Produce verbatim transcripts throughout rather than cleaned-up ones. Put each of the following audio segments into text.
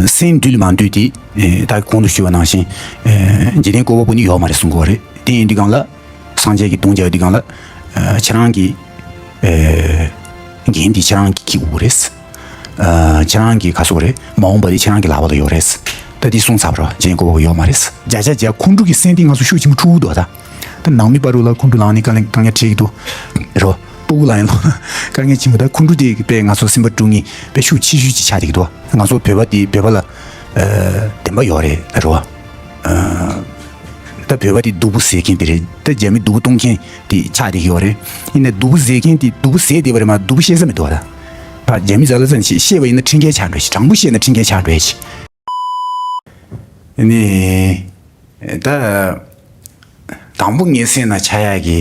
སེམས་འདུལ་མ་འདུལ་དེ་ད་གོང་དུ་ཞུས་པ་ནང་བཞིན་འཇིག་རྟེན་བཀོད་པ་པོ་ནི་ཡོད་མ་རེད་གསུང་གི་ཡོད་རེད། དེ་ཡིན་དུས་སྒང་ལ་སངས་རྒྱས་ཀྱིས་གདུང་རྒྱག་དུས་སྒང་ལ་ཁྱེད་རང་གི་འགན་དེ་ཁྱེད་རང་གིས་འཁྱེར་དགོས་རེད། ཁྱེད་རང་གི་ག་སོག་རེད། མ་འོངས་པ་དེ་ཁྱེད་རང་གི་ལག་པ་ལ་ཡོད་རེད། ད་དེ་གསུངས་ཚར་བ་རེད། འཇིག་རྟེན་བཀོད་པ་པོ་ཡོད་མ་རེད། བརྒྱ་ཆ་བརྒྱ་ཁོང་ཁྲོ་གི་སེམས་དེ་ང་ཚོ་ཤུགས་ཆེན་པོ་འཁྲུག་འདུག་ད། ད་ནང་མི་བར་དུ་ལ་ཁོང་ཁྲོ་ལངས་ནས་དཀའ་ལས་དཀའ་ངལ་འཕྲད་ཀྱི་འདུག་རོ། སྤུ་གུ་ལ་ཡང་དཀའ་ངལ་ཆེན་པོ། ད་ཁོང་ཁྲོ་དེ་དཔེ་ང་ཚོ་སེམས་པ་དཀྲུག་མཁན་དཔེ་ཤུགས་ཆེ་ཤོས་ཅིག་ཆགས་བསྡད་ཀྱི་འདུག་ང་ཚོ་བོད་པ་དེ་བོད་པ་ལ་ཨ་བདེན་པ་ཡོད་རེད་རོ། ཨ་ད་བོད་པ་དེ་སྡུག་པོ་བཟོ་མཁན་དེ་རེད། ད་རྒྱ་མི་སྡུག་པོ་གཏོང་མཁན་དེ་ཆགས་བསྡད་ཀྱི་ཡོད་རེད། ཡིན་ནའི་སྡུག་པོ་བཟོ་མཁན་དེ་སྡུག་པོ་བཟོས་བསྡད་པ་རེད་མ། སྡུག་པོ་བཤད་ས་མི་འདུག་ད་རྒྱ་མི་ཟ་ལ་ཙམ་ཞིག་བཤད་པ་ཡིན་ན་ཁྲིམས་འགལ་ཆགས་འགྲོ་ཞིག་དྲང་པོ་བཤད་ན་ཁྲིམས་འགལ་ཆགས་འགྲོ་ཞིག་ནི། ད། དང་པོ་ངའི་སེམས་ནང་ཆགས་ཡག་གི་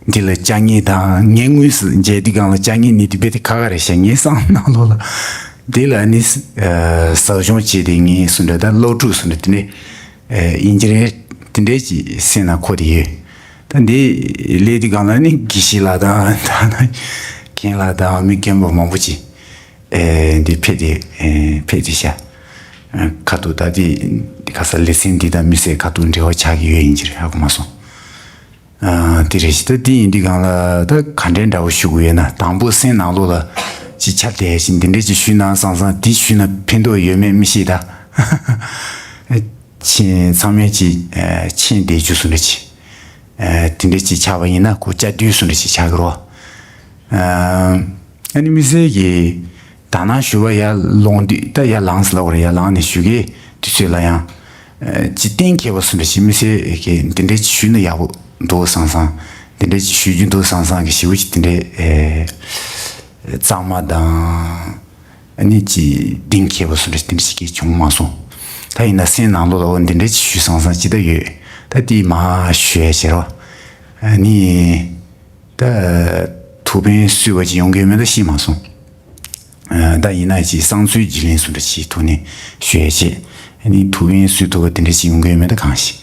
འདི་ལ་ཅ་དངོས་དང་། ངས་དངོས་སུ་མཇལ་དུས་སྒང་ལ་ཅ་དངོས་ནི་དེ་རྦད་དེ་ཁག་ཁག་རེད་ཤག་ངའི་བསམ་ནང་ལོགས་ལ། འདི་ལ་ནི་ཨ་ཟབ་སྦྱོང་བྱས་ཏེ་ངས་སུ་འདྲ་ད་སློབ་ཕྲུག་སུ་འདྲ་དེ་འདྲའི་ཨ་དབྱིན་ཇི་རེད། དེ་འདྲའི་ཅིག་སེམས་ནང་འཁོར་དེ་ཡོད། ད་འདི་སླེབས་དུས་སྒང་ལ་ནི་དགེ་བཤེས་ལགས་དང་ད་ནི་མཁན་ལགས་དང་མི་རྒན་པ་མང་པོ་ཅིག་ཨེ་འདི་ཕེབས་ཏེ་ཨེ་ཕེབས་ཏེ་ཤ། ཨ་ཁ་ཐུག་ད་དེ་ཁ་ས་ལེ་ཚན་འདི་དང་མི་སེར་ཁ་ཐུག་འབྲེལ་བ་ཆགས་ཀྱི་ཡོད་ཡིན་གྱི་རེད། ཧ་གོ་མ་སོང་། ཨ་དེ་རེད་ཤི། ད་དེ་ཡིན་དུས་སྒང་ལ་ད་ག་འདྲའི་འདྲ་བོ་ཞུ་དགོས་ཡོད་ན། དང་པོ་སེམས་ནང་ལོགས་ལ་ཅིག་ཆ་དེ་ཞིག་འདི་འདྲས་ཅིག་ཞུས་ན་བསམ་བསམ། དེ་ཞུས་ན་ཕན་ཐོགས་ཡོད་མེད་མི་ཤེས་ད། ཆེན་ཚང་མས་ཅིག་ཨ་ཆེན་བསྡད་རྒྱུ་བཟོ་འདྲ་ཅིག་ཨ་དེ་འདྲས་ཅིག་ཆགས་པ་ཡིན་ན་ཁོ་སྐྱ་དུས་བཟོ་འདྲ་ཅིག་ཆགས་ཀྱི་རོ། ཨ་ནི་མི་སེར་གྱིས་དག་སྣང་ཞུ་བ་ཡར་ལོངས་དུས། ད་ཡར་ལངས་ཟེར་ལབ་པ་རེད། ཡར་ལངས་ནས་ཞུ་གི་དུས་ཚོད་ལ་ཡང་ཨ་ཅིག་གཏན་འཁེལ་བ་བཟོ་འདྲ་ཞིག་མི་སེར་གྱིས་འདི་འདྲས་ཅིག་ཞུས་ན་ཡག་པོ་འདུག་བསམ་བསམ། འདི་འདྲས་ཅིག་ཞུ་རྒྱུ་འདུག་བསམ་བསམ་གྱི་ཞེ་པོ་ཅིག་དེ་འདྲའི་ཨེ་གཙང་མ་དང་། ཨ་ནི་ཅིག་གཏན་འཁེལ་བ་བཟོ་འདྲ་ཞིག་དེ་འདྲ་ཞིག་གིས་བྱུང་མ་སོང་། ད་ཡིན་ན་སེམས་ནང་ལོགས་ལ་འོ་འདི་འདྲས་ཅིག་ཞུས་བསམ་བསམ་ཅིག་ད་ཡོད། ད་དེ་མར་ཞུ་ཡ་བྱེད་རོགས། ཨ་ནི། ད་ཐུགས་ཕན་གསོས་པ་ཅིག་ཡོང་གི་ཡོད་མེད་ད་ཤེས་མ་སོང་། ཨ་ད་ཡིན་ན་ཅིག་གསང་འཛུལ་བརྒྱུད་ལེན་སུ་འདྲ་ཞིག་ཐོག་ནས་ཞུ་ཡ་བྱེད། ཨ་ནི་ཐུགས་ཕན་གསོས་ཐུབ་པ་དེ་འདྲ་ཞིག་ཡོང་གི་ཡོད་མེད་ད་གང་ཤེས།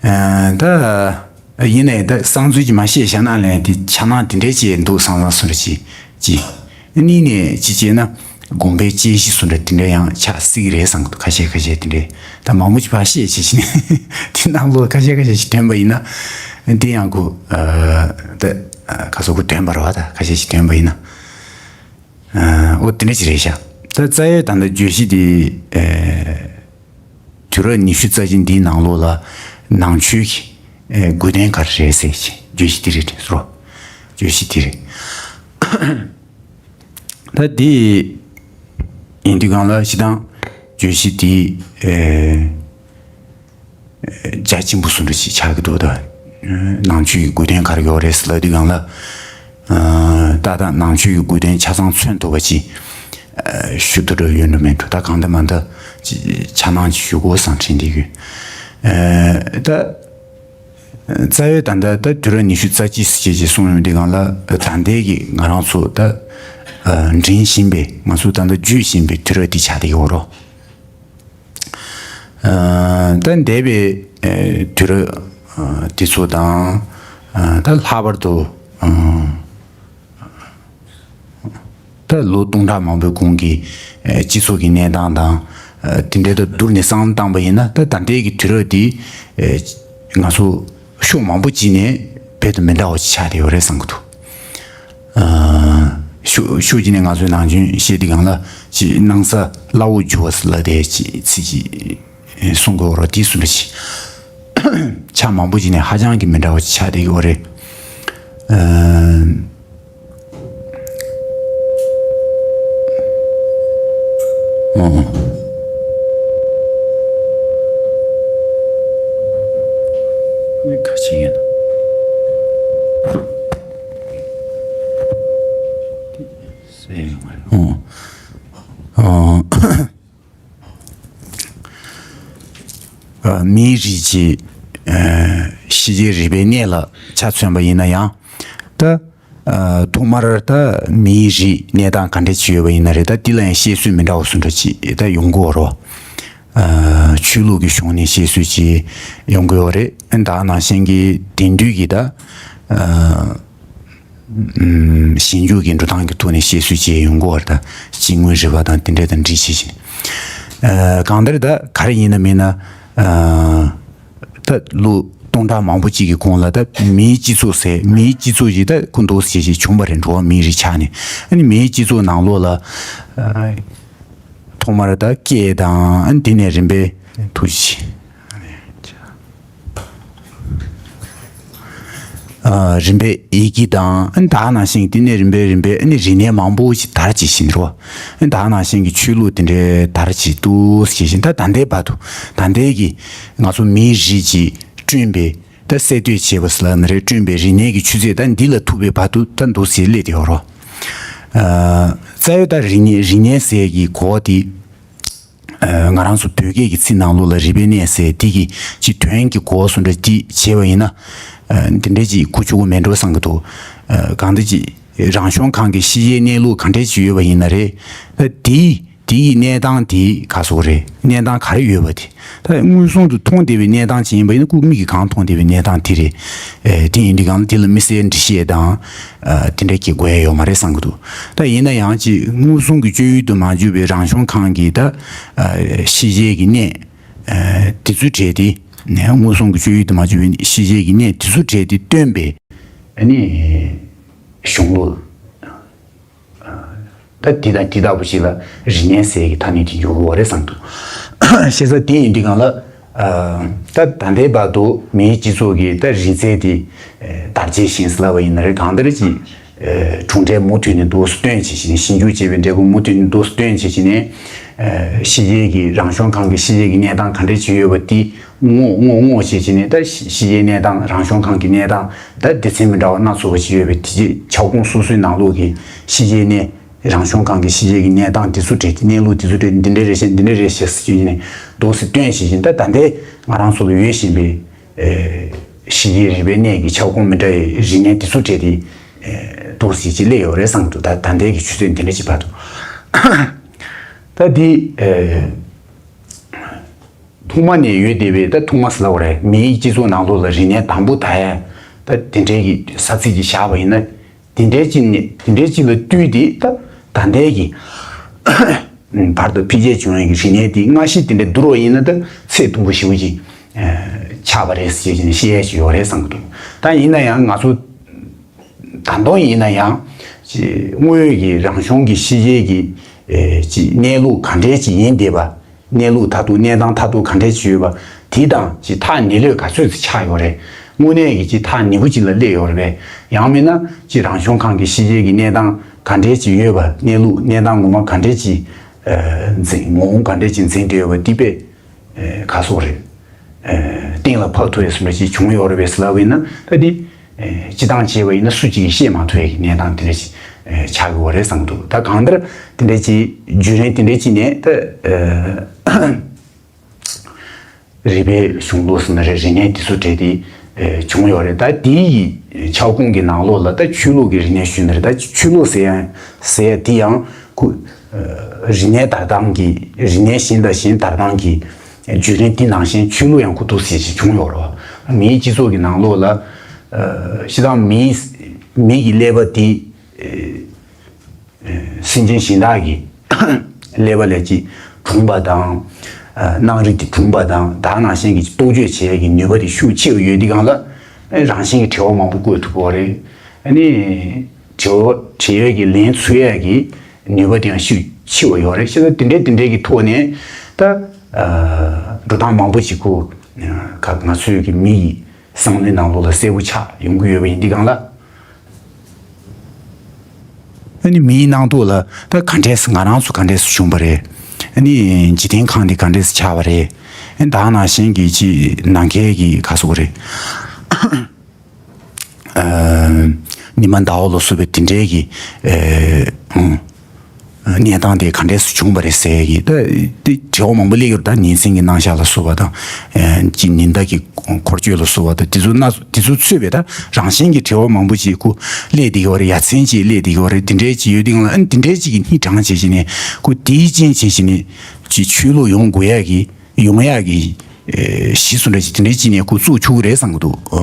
ཨ་ད་ཡིན་ནའི་ད་གསང་འཛུལ་གྱི་མ་བཤད་བཞག་ན་ལན་དེ་འཆར་སྣང་དེ་འདྲ་ཅིག་འདུག་བསམ་བསམ་སུ་འདྲ་ཞིག་ཅིག་གཉིས་ནས་ཅི་བྱས་ན་དགོངས་པའི་དཔྱད་གཞི་སུ་འདྲ་དེ་འདྲ་ཡང་ཆགས་སྲིད་ཀྱི་རེད་བསམ་གི་འདུག་ཁ་ཤས་ཁ་ཤས་དེ་འདྲས་ད་མང་པོ་ཅིག་ཕར་བཤད་བྱེད་བཞིན་དེ་ནང་ལོགས་ཁ་ཤས་ཁ་ཤས་ཤིག་ཐོན་པ་ཡིན་ན་དེ་ཡང་ཁོ་ད་ཁ་སོ་ཁོ་ཐོན་པ་རེད་བ། ད་ཁ་ཤས་ཤིག་ཐོན་པ་ཡིན་ན་ཨོ་དེ་འདྲ་ཅིག་རེད་ཤག་ད་རྩ་བའི་ད་ལྟ་བརྗོད་གཞི་དེ་དུས་རབས་ཉི་ཤུ་རྩ་གཅིག་འདིའི་ནང་ལོགས་ལ་ནང་ཆོས་ཀྱི་དགོས་དོན་ག་རེ་རེད་ཟེར་བྱས་བརྗོད་གཞི་དེ་རེད་ཟེར་རོ། བརྗོད་གཞི་དེ་རེད། ད་དེ་ཡིན་དུས་སྒང་ལ་སྤྱིར་བཏང་བརྗོད་གཞི་དེ་ཨེ་རྒྱ་ཆེན་པོ་སུ་འདྲ་ཞིག་ཆགས་ཀྱི་འདུག་ད་ནང་ཆོས་ཀྱི་དགོས་དོན་ག་རེ་ཡོད་རེད་ཟེར་ལབ་དུས་སྒང་ལ་ཨ་ཏག་ཏག་ནང་ཆོས་ཀྱི་དགོས་དོན་ཆ་ཚང་མཚོན་ཐུབ་པ་ཅིག་ཨ་ཞུ་ཐུབ་འགྲོ་ཡོད་འགྲོ་མེད་འགྲོ། ད་གང་ལྟར་མ་ལྟར་ཅིག་འཆར་སྣང་ཅིག་ཞུ་དགོས་བསམ་དྲན་བསྡད་ཡོད། ཨ་ད། རྩ་བའི་ད་ལྟ་ད་དུས་རབས་ཉི་ཤུ་རྩ་གཅིག་ཟེར་བྱས་ཅིག་གསུངས་ཡོང་དུས་སྒང་ལ་ད་ལྟའི་གི་ང་རང་ཚོ་ད་འགྲིམ་བཞིན་པའི་ང་ཚོ་ད་ལྟ་བརྒྱུད་བཞིན་པའི་དུས་རབས་འདི་ཆགས་བསྡད་ཡོད་རོ། ད་འདས་པའི་དུས་རབས་དེ་ཚོ་དང་ད་ལྷག་པར་དུ། ད་ལོ་སྟོང་ཕྲག་མང་པོའི་གོང་གི་ཨ་སྤྱི་ཚོགས་ཀྱི་གནས་སྟངས་དང་ཨ་དེ་འདྲའི་དང་བསྡུར་ནས་བསམ་བློ་བཏང་པ་ཡིན་ན། ད་ད་ལྟའི་གི་དུས་རབས་འདི་ཨ་ང་ཚོ་ཕྱོགས་མང་པོ་ཅིག་ནས་རྦད་དེ་མི་འདྲ་བ་ཅིག་ཆགས་བསྡད་ཡོད་རེད་བསམ་གྱི་འདུག་ཨ་ཕྱོགས་ཕྱོགས་གཅིག་ནས་ང་ཚོའི་ནང་ཆོས་བཤད་དུས་སྒང་ལ་ཅིག་སྣང་ས་སླ་བོ་འགྱུར་བ་ཟེར་ལབ་བསྡད་ཅིག་ཚིག་ཅིག་གསུང་དགོས་རེད། དེ་སུ་འདྲ་ཞིག་ཆ་མང་པོ་ཅིག་ནས་ཧ་ཅང་གི་མི་འདྲ་བ་ཅིག་ཆགས་བསྡད་ཡོད་རེད། ཨ། ཨོ། ཁ་ཆེ་ཡིན། ཨོ། ཨོ། མིའི་རིགས་ཀྱི་ཤེས་བྱའི་རིག་པའི་གནས་ལ་ཆ་མཚོན་པ་ཡིན་ན་ཡང་། ད་ཐོག་མར་ད་མིའི་རིགས་གནས་སྟངས་ག་འདྲ་ཅིག་ཡོད་པ་ཡིན་ན་རེད། ད་འདི་ལ་ཡང་བཤད་སྲོལ་མི་འདྲ་བ་སུ་འདྲ་ཅིག་ད་ཡོང་གི་ཡོད་རེད། ཆོས་ལུགས་ཀྱི་གཞུང་ནས་བཤད་སྲོལ་ཅིག་ཡོང་གི་ཡོད་རེད། ད་ནང་བཞིན་གྱི་དེང་དུས་ཀྱི་ད། ཞིབ་འཇུག་གི་འགྲོ་སྟངས་ཀྱི་ཐོག་ནས་བཤད་སྲོལ་བྱས་ཡོང་གི་ཡོད་རེད། ད་སྤྱི་དངོས་རིག་པ་དང་དེ་འདྲ་དང་འདྲིས་བྱས་ཤིང་། ཨ་གང་ལྟར་ད་ག་རེ་ཡིན་ན་མིན་ན། ཨ་ད་ལོ་སྟོང་ཕྲག་མང་པོ་ཅིག་གི་གོང་ལ་ད་མིའི་སྤྱི་ཚོགས་ཟེར་མིའི་སྤྱི་ཚོགས་ཞིག་ད་ཁུ་འདུག་ཟེར་ཞིག་བྱུང་བ་རེད། འགྲོ་བ་མིའི་རིགས་ཆགས་ནས། ཨ་ནི་མིའི་སྤྱི་ཚོགས་ནང་ལོགས་ལ་ཨ་ཐོག་མར་ད་སྐད་དང་། ཨ་ནི་དེ་ནས་རིམ་པས་ཐུགས་རྗེ་ཆེ། ཨ་རིམ་པས་ཡི་གེ་དང་། ཨ་ནི་ད་ག་ནང་བཞིན་དེ་ནས་རིམ་པས་རིམ་པས་ཨ་ནི་རིག་གནས་མང་པོ་ཞིག་དར་ཅིག་ཕྱིན་འགྲོ། ཨ་ནི་ད་ག་ནང་བཞིན་གྱི་ཆོས་ལུགས་དེ་འདྲའི་དར་ཅིག་འདུག་ཟེར་བཞིན། ད་ད་ལྟའི་བར་དུ་ད་ལྟའི་གི་ང་ཚོ་མིའི་རིགས་ཀྱིས་བསྐྲུན་པའི་ད་གསར་གཏོད་བྱས་པ་ཟེར་ལབ་ན་རེད། བསྐྲུན་པའི་རིག་གནས་ཀྱི་ཆུ་ཚད་ད་འདི་ལ་ཐུག་པའི་བར་དུ་ད་འདུག་ཟེར་སླེབས་ཡོད་རོ། ཨ་རྩ་བའི་ད་རིག་གནས་རིག་གནས་ཟེར་གྱི་གོ་བ་དེ། ཨ་ང་རང་ཚོ་བོད་སྐད་ཀྱི་ཚིག་ནང་ལོགས་ལ་རིག་པའི་གནས་ཟེར་དེ་གི་ཅིག་དོན་གྱི་གོ་བ་སུ་འདྲ་ཅིག་བྱས་པ་ཡིན་ན། ཨ་འདི་འདྲ་ཅིག་གོ་ཆོག་གི་མེད་འགྲོ་བསམ་གྱི་འདུག་ཨ་གང་འདྲ་ཅིག་རང་བྱུང་ཁམས་ཀྱི་ཤེས་བྱའི་གནས་ལུགས་གང་འདྲ་ཅིག་ཡོད་པ་ཡིན་ན་རེད། ད་དེའི་དེ་ཡི་གནས་སྟངས་དེ་ག་སོགས་རེད། གནས་སྟངས་ག་རེ་ཡོད་པ་དེ་ད་མངོན་སུམ་དུ་མཐོང་བསྡད་པའི་གནས་སྟངས་ཅིག་ཡིན་པ་ཡིན་ན། ཁོ་མིག་གིས་གང་མཐོང་བསྡད་པའི་གནས་སྟངས་དེ་རེད། ཨེ་དེ་ཡིན་དུས་གང་ལ་དེ་ལ་དམིགས་བསལ་འགྲེལ་བཤད་དང་། ཨ་དེ་འདྲ་གྱི་དགོས་ཡ་ཡོད་མ་རེད་བསམ་གྱི་འདུག་ད་ཡིན་ན་ཡང་ཅིག་མངོན་སུམ་གྱི་སྤྱོད་ཡུལ་དུ་མ་གྱུར་པའི་རང་བྱུང་ཁམས་ཀྱི་ད་ཨ་ཤེས་བྱའི་གི་གནས། ཨ་དེ་ཚོའི་གྲས་དེ་ནས་མངོན་སུམ་གྱི་སྤྱོད་ཡུལ་དུ་མ་གྱུར་པའི་ཤེས་བྱའི་གི་གནས་དེ་ཚོའི་གྲས་དེ་སྟོན་པའི་ཨ་ནི་གཞུང་ལུགས། ད་འདི་དང་འདི་ལྟ་བུ་ཞིག་ལ་རིག་གནས་ཟེར་གྱི་ཐ་སྙད་དེ་འཇུག་དགོས་པ་རེད་བསམ་འདུག་བྱས་ཙང་དེ་ཡིན་དུས་གང་ལ། ཨ་ད་ད་ལྟའི་བར་དུ་མིའི་སྤྱི་ཚོགས་ཀྱི་ད་རིག་རྩལ་དེ་ཨེ་དར་རྒྱས་ཕྱིན་ཟེར་ལབ་པ་ཡིན་ན་རེད། གང་ལྟར་ཅིག་ཨེ་གྲུབ་འབྲས་མུ་མཐུད་ནས་འདུག་སེ་སྟོན་བྱེད་བཞིན། ཞིབ་འཇུག་བྱས་པའི་འབྲས་བུ་མུ་མཐུད་ནས་འདུག་སེ་སྟོན་བྱེད་བཞིན་ནས། ཨེ་ཤེས་བྱའི་གི་རང་བྱུང་ཁམས་ཀྱི་ཤེས་བྱའི་གི་གནས་སྟངས་ག་འདྲས་ཅིག་ཡོད་པ་དེ་སྔོག་སྔོག་སྔོག་བྱེད་བྱེད་ནས། ད་ཤེས་ཤེས་བྱའི་གནས་སྟངས། རང་བྱུང་ཁམས་ཀྱི་གནས་སྟངས་ད་སྡེ་ཚན་མི་འདྲ་བ་སྣ་ཚོགས་པ་ཅིག་ཡོད་པའི་དེ་རྗེས་ཁྱབ་ཁོངས་སོ་སོའི་ནང་ལོགས་ཀྱི་ཤེས་བྱའི་གནས། རང་བྱུང་ཁམས་ཀྱི་ཤེས་བྱའི་གི་གནས་སྟངས་འདི་ཚོ་གྲས་ཀྱི་གནས་ལུགས་འདི་ཚོ་གྲས་འདི་འདྲ་རེད་ཤག་འདི་འདྲ་རེད་ཤག་ཟེར་གྱི་ནས་འདུག་སེ་སྟོན་བྱེད་བཞིན། ད་ད་ལྟའི་ང་རང་ཚོ་ལ་ཡོད་བཞིན་པའི་ཨེ་ཤེས་བྱའི་རིག་པའི་གནས་ཀྱི་ཁྱབ་ཁོངས་མི་འདྲ་བའི་རིག་གནས་འདི་ཚོ་གྲས་དེ་ཨེ་འདུག་སེ་ཅིག་སླེབས་ཡོད་རེད་བསམ་འདུག་ད་ད་ལྟའི་གི་ཆུ་ཚད་འདི་འདྲ་ཅིག་བར་དུ། ད་འདི་ཨེ་ཐོག་མ་ནས་ཡོད་བསྡད་པའི། ད་ཐོག་མ་ཟེར་ལབ་དགོས་རེད། མིའི་སྤྱི་ཚོགས་ནང་ལོགས་ལ་རིག་གནས་དང་པོ་དར་ཡ་ད་དེ་འདྲའི་གི་ས་ཚིགས་ཅིག་བཞག་པ་ཡིན་ན། དེ་འདྲའི་ཅིག་ནས་དེ་འདྲའི་ཅིག་ལ་བསྟུན་ཏེ་ད་ད་ལྟའི་གི་བར་དུ་འཕེལ་རྒྱས་བྱུང་བའི་གི་རིག་གནས་དེ་སྔ་ཕྱི་དེ་འདྲ་བསྡུར་བ་ཡིན་ན་ད་ཚད་མཐོན་པོ་ཞེ་པོ་ཅིག་ཆགས་པ་རེད་ཟེར་བྱས་ནས་བཤད་ཡ་ཅིག་ཡོད་རེད་བསམ་གྱི་འདུག་ད་ཡིན་ན་ཡང་ང་ཚོ་ད་དུང་ཡིན་ན་ཡང་ཅིག་དངོས་ཡོད་ཀྱི་རང་བྱུང་གི་ཤེས་བྱའི་གི་ཨེ་ཅིག་གནས་ལུགས་ག་འདྲས་ཅིག་ཡིན་བསྡད་པ། གནས་ལུགས་མཐར་ཐུག་གནས་སྟངས་མཐར་ཐུག་ག་འདྲས་ཅིག་ཡོད་པ་དེ་དང་ཅིག་ཐག་ཉེ་ལོས་ག་ཚོད་ཅིག་ཆགས་ཡོད་རེད། དངོས་གནས་ཀྱི་ཅིག་ཐག་ཉེ་པོ་ཅིག་ལ་སླེབས་ཡོད་རེད་པས། ཡང་མིན་ན་ཅིག་རང་བྱུང་ཁམས་ཀྱི་ཤེས་བྱའི་གི་གནས་སྟངས་ག་འདྲས་ཅིག་ཡོད་པ། གནས་ལུགས་གནས་སྟངས་ངོ་མ་ག་འདྲས་ཅིག་ཨེ་འཛིན། ངོ་བོ་ག་འདྲས་ཅིག་འཛིན་བསྡད་ཡོད་པ་དེ་དཔེ་ཨེ་ག་སོགས་རེད། ཨེ་གཏན་ལ་ཕབ་ཐུབ་ཡས་བཟོ་འདྲ་ཅིག་བྱུང་ཡོད་རེད་པས་ཟེར་ལབ་པ་ཡིན་ན། ད་འདི་ཨེ་སྤྱི་བཏང་བྱས་པ་ཡིན་ན་སུ་གཅིག་གིས་བཤད་མ་ཐུབ་ཡས་ཀྱི་གནས་སྟངས་དེ་འདྲ་ཅིག་ཨེ་ཆགས་ཀྱི་ཡོད་རེད་བསམ་འདུག་ད་གང་ལྟར་དེ་འདྲ་ཅིག་བརྒྱུད་རིམ་དེ་འདྲ་ཅིག་ནས་ད་ཨེ་རིག་པའི་གཞུང་ལུགས་ཟེར་ན་རེད། རིག་གནས་དེ་ཚོ་གྲས་དེ་ཨེ་བྱུང་ཡོད་རེད། ད་དེའི་ཁྱབ་ཁོངས་ཀྱི་ནང་ལོགས་ལ་ད་ཆོས་ལུགས་ཀྱི་རིག་གནས་ཞུས་ན་རེད། ད་ཆོས་ལུགས་ཟེར་ཡ་ཟེར་ཡ་དེ་ཡང་ཁོ་ཨེ་རིག་གནས་དར་སྟངས་ཀྱི་རིག་གནས་གཞན་དང་གཞན་དར་སྟངས་ཀྱི་བརྒྱུད་རིམ་དེ་ནང་བཞིན་ཆོས་ལུགས་ཡང་ཁོ་འདུག་སེ་ཅིག་བྱུང་ཡོད་རེད། མིའི་སྤྱི་ཚོགས་ཀྱི་ནང་ལོགས་ལ་ཨེ་སྤྱིར་བཏང་མིའི་མི་གི་ཀླད་པ་དེ་ཨེ་སེམས་ཅན་གཞན་དག་གི་ཀླད་པ་ལས་ཀྱི་གྲུང་བ་དང་། ཨ་སྣང་རིག་དེ་གྲུང་བ་དང་། ད་ནང་བཞིན་གྱི་རྟོག་དཔྱོད་བྱེད་ཡས་ཀྱི་ནུས་པ་དེ་ཤུགས་ཆེ་བ་ཡོད་དུས་སྒང་ལ། ཨེ་རང་བཞིན་གྱི་དྲི་བ་མང་པོ་བཀོད་ཐུབ་ཀྱི་ཡོད་རེད། ཨ་ནི་དྲི་བ་དྲི་ཡས་ཀྱི་ལན་འཚོལ་ཡས་ཀྱི་ནུས་པ་དེ་ཡང་ཤུགས་ཆེ་བ་ཡོད་རེད། བྱས་ཙང་དེ་འདྲའི་དེ་འདྲའི་གི་ཐོག་ནས་ད་ཨ་འགྲོ་སྟངས་མང་པོ་ཞིག་ཁོ་ཨ་ང་ཚོའི་གི་མི་ཡི་བསམ་བློའི་ནང་ལོགས་ལ་གསལ་པོ་ཆགས་ཡོང་གི་ཡོད་པ་ཡིན་དུས་སྒང་ལ། ཨ་ནི་མིའི་སྣང་སྟོབས་ལ་ད་ག་འདྲས་སེ་ང་རང་ཚོ་ག་འདྲས་སེ་བྱུང་བ་རེད། ཨ་ནི་འཇིག་རྟེན་ཁམས་འདི་ག་འདྲས་སེ་ཆགས་པ་རེད། ཨ་ནི་ད་ནང་བཞིན་གྱི་ཅིག་ནམ་མཁའི་གི་ག་ཟེར་དགོས་རེད། ཨ་ཉི་མ་ཟླ་བ་ལ་སོགས་པའི་དེ་འདྲའི་གི་ཨེ་ཨང་། གནས་སྟངས་དེ་ག་འདྲས་སུ་བྱུང་བ་རེད་ཟེར་གྱི་ད་དེ་དྲི་བ་མང་པོ་སླེབས་ཡོད་རེད། ད་ཉིན་མཚན་གྱི་རྣམ་གཞག་ལ་སོགས་པ་དང་། ཨེ་ཅིག་ཉི་ཟླ་གི་འཁོར་སྐྱོད་ལ་སོགས་པ་དང་། དེ་ཚོ་སྣ་དེ་ཚོ་ཚུད་པའི་ད་རང་བཞིན་གྱི་དྲི་བ་མང་པོ་ཅིག་ཁོ་སླེབས་བསྡད་ཀྱི་ཡོད་རེད། ཡ་མཚན་ཅིག་སླེབས་བསྡད་ཀྱི་ཡོད་རེད། དེ་འདྲའི་ཅིག་ཡོད་དུས་སྒང་ལ། ཨ་ནི་དེ་འདྲའི་ཅིག་གི་སྙིང་དྲང་བྱེད་བཞིན་ནས་ཁོ་དེའི་རྐྱེན་བྱེད་བཞིན་ནས་ཅིག་ཆོས་ལུགས་ཡོང་དགོས་ཡ་གི་ཡོང་ཡ་གི་ཨེ་གཞི་བཟོ་འདྲ་ཅིག་དེ་འདྲའི་ཅིག་ནས་ཁོ་བཙུགས་ཆོག་གི་རེད་བསམ་གྱི་འདུག་ཨ་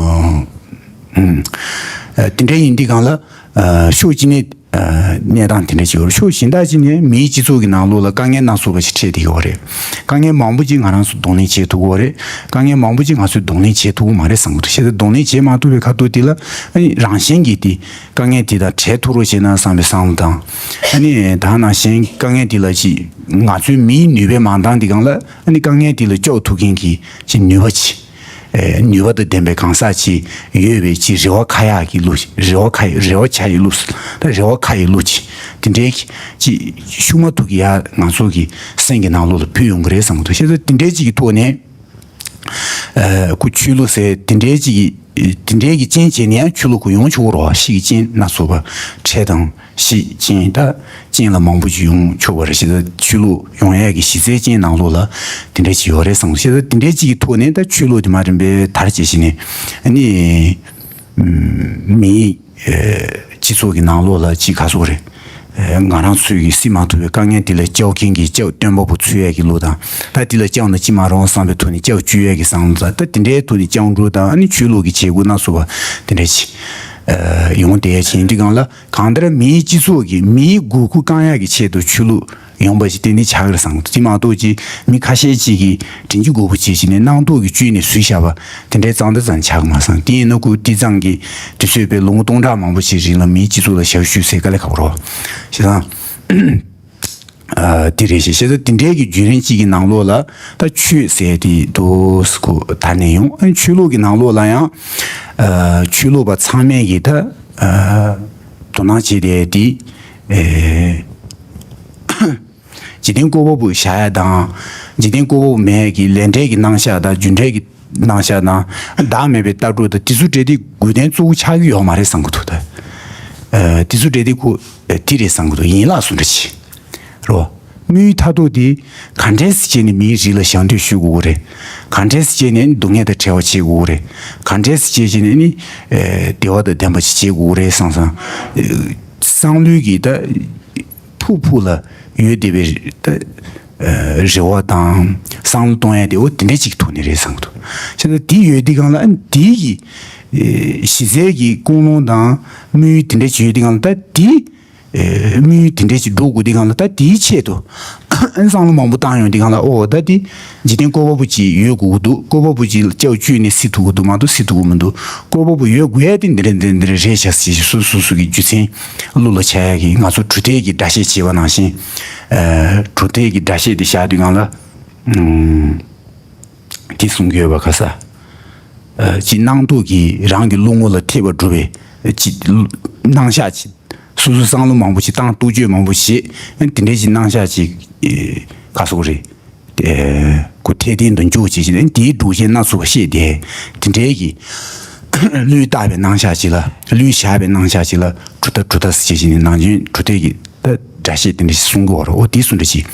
ཨ་དེ་འདྲ་ཡིན་དུས་སྒང་ལ། ཨ་ཕྱོགས་གཅིག་ནས། ཨ། གནས་སྟངས་དེ་འདྲ་ཅིག་ཡོད་རེད། ཕྱོགས་གཞན་དག་ཅིག་ནས་མིའི་སྤྱི་ཚོགས་ཀྱི་ནང་ལོགས་ལ་དཀའ་ངལ་སྣ་ཚོགས་པ་ཞིག་འཕྲད་བསྡད་ཡོད་རེད། དཀའ་ངལ་མང་པོ་ཅིག་ང་རང་ཚོ་གདོང་ལེན་བྱེད་ཐུབ་ཀྱི་ཡོད་རེད། དཀའ་ངལ་མང་པོ་ཅིག་ང་ཚོས་གདོང་ལེན་བྱེད་ཐུབ་ཀྱི་མ་རེད་བསམ་གྱི་འདུག་བྱས་ཙང་གདོང་ལེན་བྱེད་མ་ཐུབ་པའི་ཁ་ཐུག་དེ་ལ་ཨ་ནི་རང་བཞིན་གྱིས་དེ་དཀའ་ངལ་དེ་དང་བྲལ་ཐུབ་རོགས་བྱས་ན་བསམ་པའི་བསམ་བློ་དང་། ཨ་ནི་ད་ནང་བཞིན་དཀའ་ངལ་དེ་ལ་ཅིག་ང་ཚོའི་མིའི་ནུས་པའི་མང་ཐང་དེ་སྒང་ལ་ཨ་ནི་དཀའ་ངལ་དེ་ལ་སྐྱོབ་ཐུབ་མཁན་གྱི་ཅིག་ནུས་པ་ཅིག་ཨེ་ནུས་པ་དང་ལྡན་པའི་གང་ཟག་ཅིག་ཡོད་པའི་ཅིག་རེ་བ་ཁ་ཡག་གི་བླུགས། རེ་བ་ཁ་ཡི་རེ་བ་བྱ་ཡི་བླུགས། ད་རེ་བ་ཁ་ཡི་བླུགས་ཅིག་དེ་འདྲའི་ཅིག་ཤུགས་མ་ཐུག་གི་ཡ་ང་ཚོ་གི་སེམས་ཀྱི་ནང་ལོགས་ལ་བུད་ཡོང་གི་རེད་བསམ་གྱི་འདུག་བྱས་ཙང་དེ་འདྲའི་ཅིག་གི་ཐོག་ནས་ཨ་ཁོ་ཆོས་ལུགས་ཟེར་དེ་འདྲའི་ཅིག་གི་དེ་འདྲའི་གི་རྐྱེན་བྱས་ནས་ཡང་ཆོས་ལུགས་ཁོ་ཡོང་ཆོག་གི་རེད་བ། ཤི་གི་རྐྱེན་སྣ་ཚོགས་པ་འཕྲད་དང་། ཤི་རྐྱེན་ད་རྐྱེན་ལ་མང་པོ་ཅིག་ཡོང་ཆོག་པ་རེད། ཞེ་ད་ཆོས་ལུགས་ཡོང་ཡས་ཀྱི་གཞི་རྩའི་རྐྱེན་ནང་ལོགས་ལ་དེ་འདྲ་ཅིག་ཡོད་རེད་བསམ། ཞེ་ད་དེ་འདྲའི་ཅིག་གི་ཐོག་ནས་ད་ཆོས་ལུགས་དེ་མ་རིམ་པས་དར་བྱེད་བཞིན་ནས་ཨ་ནི་མིའི་སྤྱི་ཚོགས་ཀྱི་ནང་ལོགས་ལ་ཅིག་ག་སོགས་རེད། ང་རང་ཚོས་ཀྱི་སེལ་མ་ཐུབ་པའི་དཀའ་ངལ་དེ་ལ་སྐྱོབ་མཁན་གྱི་སྐྱབས་སྟོན་པ་པོ་འཚོལ་ཡས་ཀྱི་བློ་དང་། ད་དེ་ལ་སྐྱབས་ན་ཅི་མ་རུང་བསམ་པའི་ཐོག་ནས་སྐྱབས་བཅོལ་ཡས་ཀྱི་བསམ་བློ་དང་། ད་དེ་འདྲའི་ཐོག་ནས་སྐྱབས་འགྲོ་དང་ཨ་ནི་ཆོས་ལུགས་ཀྱི་བྱེད་སྒོ་སྣ་ཚོགས་པ་དེ་འདྲ་ཅིག་ཡོང་བསྡད་ཡས་ཅིག་ཡིན་དུས་སྒང་ལ། གང་ལྟར་མིའི་སྤྱི་ཚོགས་ཀྱི་མིའི་དགོས་མཁོ་བསྐང་ཡག་གི་ཆེད་དུ་ཆོས་ལུགས་ཡོང་པ་ཞིག་ཏན་ཏན་ཆགས་ཀྱི་རེད་བསམ་གྱི་འདུག་དེ་མ་གཏོགས་ཅིག་མི་ཁ་ཤས་ཅིག་གིས་དྲིན་གྱི་རྒོལ་པོ་བྱེད་བྱས་ནས་སྣང་དོགས་ཀྱི་བཅུད་ནས་བཟོས་བཞག་པ་དེ་འདྲའི་གཙང་སྦྲ་ཙམ་ཆགས་ཀྱི་མ་སོང་། དེ་ཡིན་ན་ཁོ་དེ་ཙམ་གྱི་དུས་ཚོད་པའི་ལོ་ངོ་སྟོང་ཕྲག་མང་པོ་ཞིག་རིང་ལ་མིའི་སྤྱི་ཚོགས་ལ་ཞབས་ཞུ་ཟེར་དཀའ་ལས་ཁག་པོ་རེད་བ། བྱས་ཙང་ཨ་དེ་རེད་ཤག་བྱས་ཙང་དེ་འདྲའི་གི་བརྒྱུད་རིམ་གཅིག་གི་ནང་ལོགས་ལ་ད་ཆོས་ཟེར་དེ་འདུག་སེ་ཁོ་དར་ནས་ཡོང་། ཨ་ནི་ཆོས་ལུགས་ཀྱི་ནང་ལོགས་ལ་ཡང་ཨ་ཆོས་ལུགས་པ་ཚང་མས་ཀྱི་ད་ཨ་དོ་སྣང་བྱེད་བསྡད་དེ་ཨེ། འཇིག་རྟེན་བཀོད་པ་པོ་བཞག་ཡ་དང་། འཇིག་རྟེན་བཀོད་པ་པོ་མེད་ཀྱི་ལས་འབྲས་ཀྱི་རྣམ་གཞག་དང་། རྒྱུ་འབྲས་ཀྱི་རྣམ་གཞག་དང་། བདག་མེད་པའི་ལྟ་གྲུབ་དང་། དེ་ཚོ་འདྲ་དེ་དགོས་དོན་གཙོ་བོ་ཆགས་ཀྱི་ཡོད་མ་རེད་བསམ་གྱི་འདུག་ད་ཨ་དེ་ཚོ་འདྲ་དེ་ཁོ་ཨ་དེ་རེད་བསམ་གྱི་འདུག་ཡན་ལག་བཟོ་འདྲ་ཅིག་རེད་བ། དམིགས་ཡུལ་མཐར་ཐུག་དེ་ག་འདྲས་སེ་བྱས་ནས་མིའི་རིགས་ལ་ཞབས་འདེགས་ཞུ་དགོས་ཀྱི་རེད། ག་འདྲས་སེ་བྱས་ནས་སྡུག་བསྔལ་དང་བྲལ་བ་བྱེད་དགོས་ཀྱི་རེད། ག་འདྲས་སེ་བྱས་བྱས་ནས་ནི་ཨ་བདེ་བ་དང་ལྡན་པ་ཞིག་བྱེད་དགོས་ཀྱི་རེད་བསམ་བསམ། ཨ་བསམ་བློའི་གི་ད་ཕུགས་ཕུགས་ལ་ཡོད་བསྡད་པའི་ད་ཨ་རེ་བ་དང་བསམ་བློ་གཏོང་ཡ་དེ་འོ་དེ་འདྲ་ཅིག་ཐོག་ནས་རེད་བསམ་གྱི་འདུག་བྱས་ཙང་དེ་ཡོད་དུས་སྒང་ལ་ཨ་དེའི་གི་ཨ་གཞི་རྩའི་གི་ཀུན་སློང་དང་དམིགས་ཡུལ་དེ་འདྲ་ཅིག་ཡོད་དུས་སྒང་ལ་ད་དེ་ཨ་དམིགས་ཡུལ་དེ་འདྲ་ཅིག་འགྲོ་དགོས་དུས་སྒང་ལ་ད་དེའི་ཆེད་དུ་ཨ་བསམ་བློ་མང་པོ་བཏང་ཡོང་དུས་སྒང་ལ་ཨོ་ད་དེ་འཇིག་རྟེན་བཀོད་པ་པོ་ཅིག་ཡོད་དགོས་ཀྱི་འདུག་བཀོད་པ་པོ་ཅིག་ལ་སྐྱབས་བཅོལ་ནས་སེལ་ཐུབ་ཀྱི་འདུག་མ་གཏོགས་སེལ་ཐུབ་ཀྱི་མི་འདུག་བཀོད་པ་པོ་ཡོད་དགོས་ཡ་དེ་འདི་འདྲ་འདི་འདྲ་རེད་ཤག་ཟེར་སོ་སོ་སོ་གི་རྒྱུ་མཚན་བློ་ལ་འཆར་ཡ་གི། ང་ཚོ་གྲུབ་མཐའི་གི་སྒྲ་བཤད་བྱེད་པ་ནང་བཞིན་ཨ་གྲུབ་མཐའི་གི་སྒྲ་བཤད་དེ་བཞག་དུས་སྒང་ལ་ཨ་དེ་གསུང་གི་ཡོད་པ་ག་ས་ཨ་ཅིག་སྣང་དོགས་ཀྱིས་རང་གི་བློ་ངོ་ལ་ཐེབས་པ་སྒྲུབ་པའི་ཅིག་སྣང་ཤས་ཅིག་སོ་སོ་བསམ་བློ་མང་པོ་ཞིག་བཏང་། རྟོག་དཔྱོད་མང་པོ་བྱེད། དེ་འདྲའི་ཞིག་རྣམ་གཞག་ཅིག་ག་སོགས་རེད། ཁོ་འཐད་ལྡན་དུ་འཇུག་བྱེད་ཅིང་དེའི་སྒྲུབ་བྱེད་སྣ་ཚོགས་པ་ཤེས་ཏེ། དེ་འདྲའི་གི་བློས་བཏགས་པའི་རྣམ་གཞག་ཅིག་ལ། བློས་བཞག་པའི་རྣམ་གཞག་ཅིག་ལ་གྲུབ་མཐའ་གྲུབ་མཐའ་ཟེར་བྱེད་ཅིང་ནང་བཞིན་གྲུབ་མཐའི་གི་ད་སྒྲ་བཤད་དེ་འདྲ་ཞིག་གསུང་གི་ཡོད་རེད། འོ་དེ་གསུང་འདྲ་ཞིག་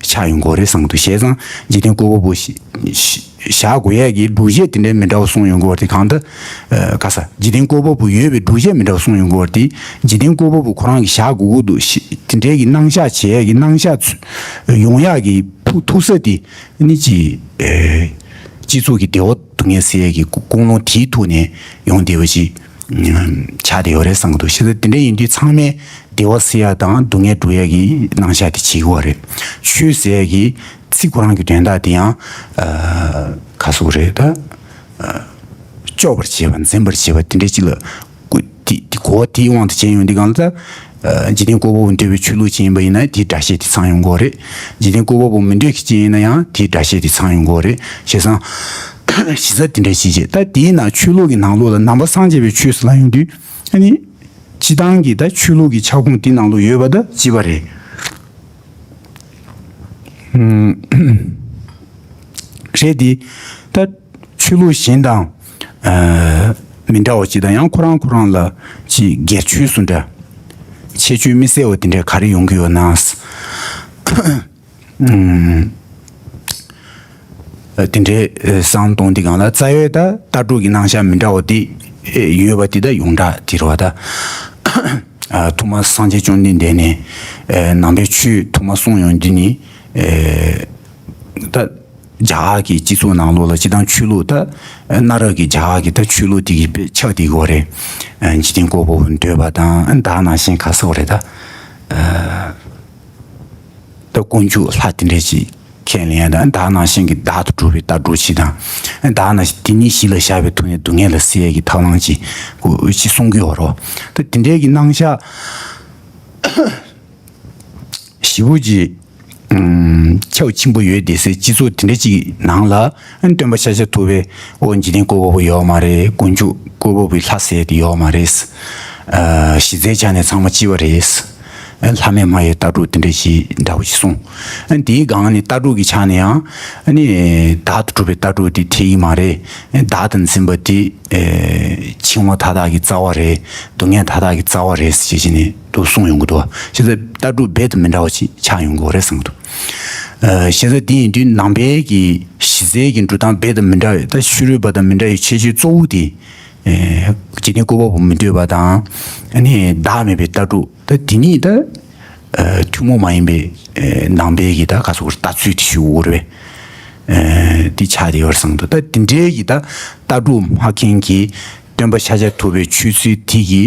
ཆགས་ཡོང་གི་ཡོད་རེད་བསམ་གྱི་འདུག་བྱས་ཙང་འཇིག་རྟེན་བཀོད་པ་པོ་ཞིག་བཞག་དགོས་ཡས་ཀྱི་སྒྲུབ་བྱེད་དེ་འདྲའི་མི་འདྲ་བ་གསུངས་ཡོང་གི་ཡོད་རེད། དེ་གང་ལྟར་ཨ་ག་ས་འཇིག་རྟེན་བཀོད་པ་པོ་ཡོད་པའི་སྒྲུབ་བྱེད་མི་འདྲ་བ་གསུངས་ཡོང་གི་ཡོད་རེད། དེ་འཇིག་རྟེན་བཀོད་པ་པོ་ཁོ་རང་གིས་བཞག་དགོས་ཀྱི་འདུག་ཤི་དེ་འདྲའི་གི་རྣམ་གཞག་བྱེད་ཡས་ཀྱི་རྣམ་གཞག་ཚུ་ཡོང་ཡག་གི་ཕུགས་ཐུག་ས་དེ་ནི་ཅི་ཨེ་སྤྱི་ཚོགས་ཀྱི་བདེ་བ་སྡུག་བསྔལ་སེལ་ཡས་ཀྱི་ཀུན་སློང་དེའི་ཐོག་ནས་ཡོང་བསྡད་པ་ཅིག་ཆགས་བསྡད་ཡོད་རེད་བསམ་གྱི་འདུག་བྱས་ཙང་དེ་འདྲ་ཡིན་དུས་ཚང་མས་བདེ་བ་སེལ་ཡ་དང་སྡུག་བསྔལ་སྒྲུབ་ཡ་གི་རྣམ་གཞག་དེ་བྱེད་ཀྱི་ཡོད་རེད། ཆོས་ཟེར་ཡ་གི་ཚིག་ཁོ་རང་གི་དོན་དག་དེ་ཡང་ཨ་ག་སོགས་རེད་ད། ཨ་སྐྱོབ་པར་བྱེད་པ་འཛིན་པར་བྱེད་པ་དེ་འདྲ་ཅིག་ལ་གོ་དེ་དེ་གོ་བ་དེའི་དབང་དུ་བྱས་ཡོང་དུས་སྒང་ལ་ད་ཨ་འཇིག་རྟེན་བཀོད་པ་པོ་འདོད་པའི་ཆོས་ལུགས་ཅིག་ཡིན་པ་ཡིན་ན་དེའི་སྒྲ་བཤད་དེ་ཚང་ཡོང་གི་ཡོད་རེད། འཇིག་རྟེན་བཀོད་པ་པོ་མི་འདོད་མཁན་ཅིག་ཡིན་ན་ཡང་དེའི་སྒྲ་བཤད་དེ་ཚང་ཡོང་གི་ཡོད་རེད། བྱས་ཙང་གཞི་རྩ་དེ་འདྲ་ཅིག་བྱས། ད་དེའི་ནང་ཆོས་ལུགས་ཀྱི་ནང་ལོགས་ལ་ནང་པ་སངས་རྒྱས་པའི་ཆོས་སུ་ལ་ཡོང་དུས་ཨ་ནི། སྤྱི་བཏང་གི་ད་ཆོས་ལུགས་ཀྱི་ཁྱབ་ཁོངས་དེ་ནང་ལོགས་ཡོད་པ་ད་གཅིག་པ་རེད། ཨུམ། རེད་དེ། ད་ཆོས་ལུགས་གཞན་དང་ཨ་མི་འདྲ་བ་ཅིག་དང་ཡང་ཁོ་རང་ཁོ་རང་ལ་ཅིག་སྒེར་ཆོས་སུ་འདྲ། ཁྱད་ཆོས་མི་གསལ་བ་དེ་འདྲ་ག་རེ་ཡོང་གི་ཡོད་ན། ཨུམ། དེ་འདྲའི་བསམ་གཏོང་དེ་སྒང་ལ་རྩ་བའི་ད་ལྟ་གྲུབ་ཀྱི་རྣམ་གཞག་མི་འདྲ་བ་དེ་ཡོད་པ་དེ་ད་ཡོངས་གྲགས་དེ་རེད་བ་ད། ཐོག་མར་སངས་རྒྱས་བཅོམ་ལྡན་འདས་ནས་ནང་པའི་ཆོས་ཐོག་མར་གསུངས་ཡོང་དུས་ནི་ད་ རྒྱ་གར་གྱི་སྤྱི་ཚོགས་ནང་ལོགས་ལ་སྤྱི་བཏང་ཆོས་ལུགས་ད་གནའ་རབས་ཀྱི་རྒྱ་གར་གྱི་ད་ཆོས་ལུགས་དེ་གི་དཔེ་ཆགས་བསྡད་ཡོད་རེད། འཇིག་རྟེན་བཀོད་པ་པོ་འདོད་པ་དང་ད་ནང་བཞིན་ག་ཟེར་བ་རེད་ད། ད་དཀོན་མཆོག་ལྷ་དེ་འདྲས་ཅིག་ཁས་ལེན་ཡ་དང་ད་ནང་བཞིན་གྱི་བདག་ཏུ་གྲུབ་པའི་ལྟ་གྲུབ་ཅིག་དང་ད་ནང་བཞིན་དེ་ཉིད་གཞི་ལ་བཞག་པའི་ཐོག་ནས་སྡུག་བསྔལ་ལ་སེལ་ཡ་གི་ཐབས་ལམ་ཅིག་ཅིག་གསུང་གི་ཡོད་རེད། ད་དེ་འདྲས་ཀྱི་རྣམ་གཞག་ཞེ་པོ་ཅིག་ཁྱབ་ཆེན་པོ་ཡོད་བསྡད་སའི་སྤྱི་ཚོགས་དེ་འདྲ་ཅིག་ནང་ལ་སྟོན་པ་ཤཱཀྱ་ཐུབ་པའི་འོ་འཇིག་རྟེན་བཀོད་པ་པོ་ཡོད་མ་རེད། དཀོན་མཆོག་བཀོད་པ་པོའི་ལྷ་ཟེར་དེ་ཡོད་མ་རེད། གཞི་རྩའི་ཆ་ནས་ཚང་མ་གཅིག་པ་རེད། ལྷ་མེད་སྨྲ་བའི་ལྟ་གྲུབ་དེ་འདྲ་ཞིག་འདྲ་བོ་ཞིག་གསུངས། དེའི་སྒང་ནས་ལྟ་གྲུབ་ཀྱི་ཆ་ནས་ཡང་བདག་ཏུ་གྲུབ་པའི་ལྟ་གྲུབ་དེ་འཐད་ཀྱི་མ་རེད། བདག་ཏུ་འཛིན་པ་དེ་འཆིང་བ་མཐའ་དག་གི་རྩ་བ་རེད། སྡུག་བསྔལ་མཐའ་དག་གི་རྩ་བ་རེད་ཅེས་བྱས་ནས་འདུག་གསུངས་ཡོང་གི་འདུག་བྱས་ཙང་ལྟ་གྲུབ་རྦད་དེ་མི་འདྲ་བ་ཅིག་ཆགས་ཡོང་གི་རེད་བསམ་གྱི་འདུག་བྱས་ཙང་དེ་ཡིན་དུས་ནང་པའི་གི་གཞི་རྩའི་གི་འགྲོ་སྟངས་རྦད་དེ་མི་འདྲ་བའི་ད་ཕྱི་རོལ་པ་དང་མི་འདྲ་བའི་ཁྱད་ཆོས་གཙོ་བོ་དེ། འཇིག་རྟེན་བཀོད་པ་པོ་མི་འདོད་པ་དང་། བདག་མེད་པའི་ལྟ་གྲུབ་ད་དེ་གཉིས་ད། ཐུན་མོང་མ་ཡིན་པའི་ནང་པའི་གི་ད་ག་སོགས་ལྟ་ཚུལ་དེ་ཞུ་འོར་བས། དེ་ཆགས་དེ་ཡོར་སང་དུ་ད་དེ་འདྲའི་གི་ད་ལྟ་གྲུབ་སྨྲ་མཁན་གྱི་སྟོན་པ་ཤཱཀྱ་ཐུབ་པའི་ཆོས་ཚུལ་དེ་གི་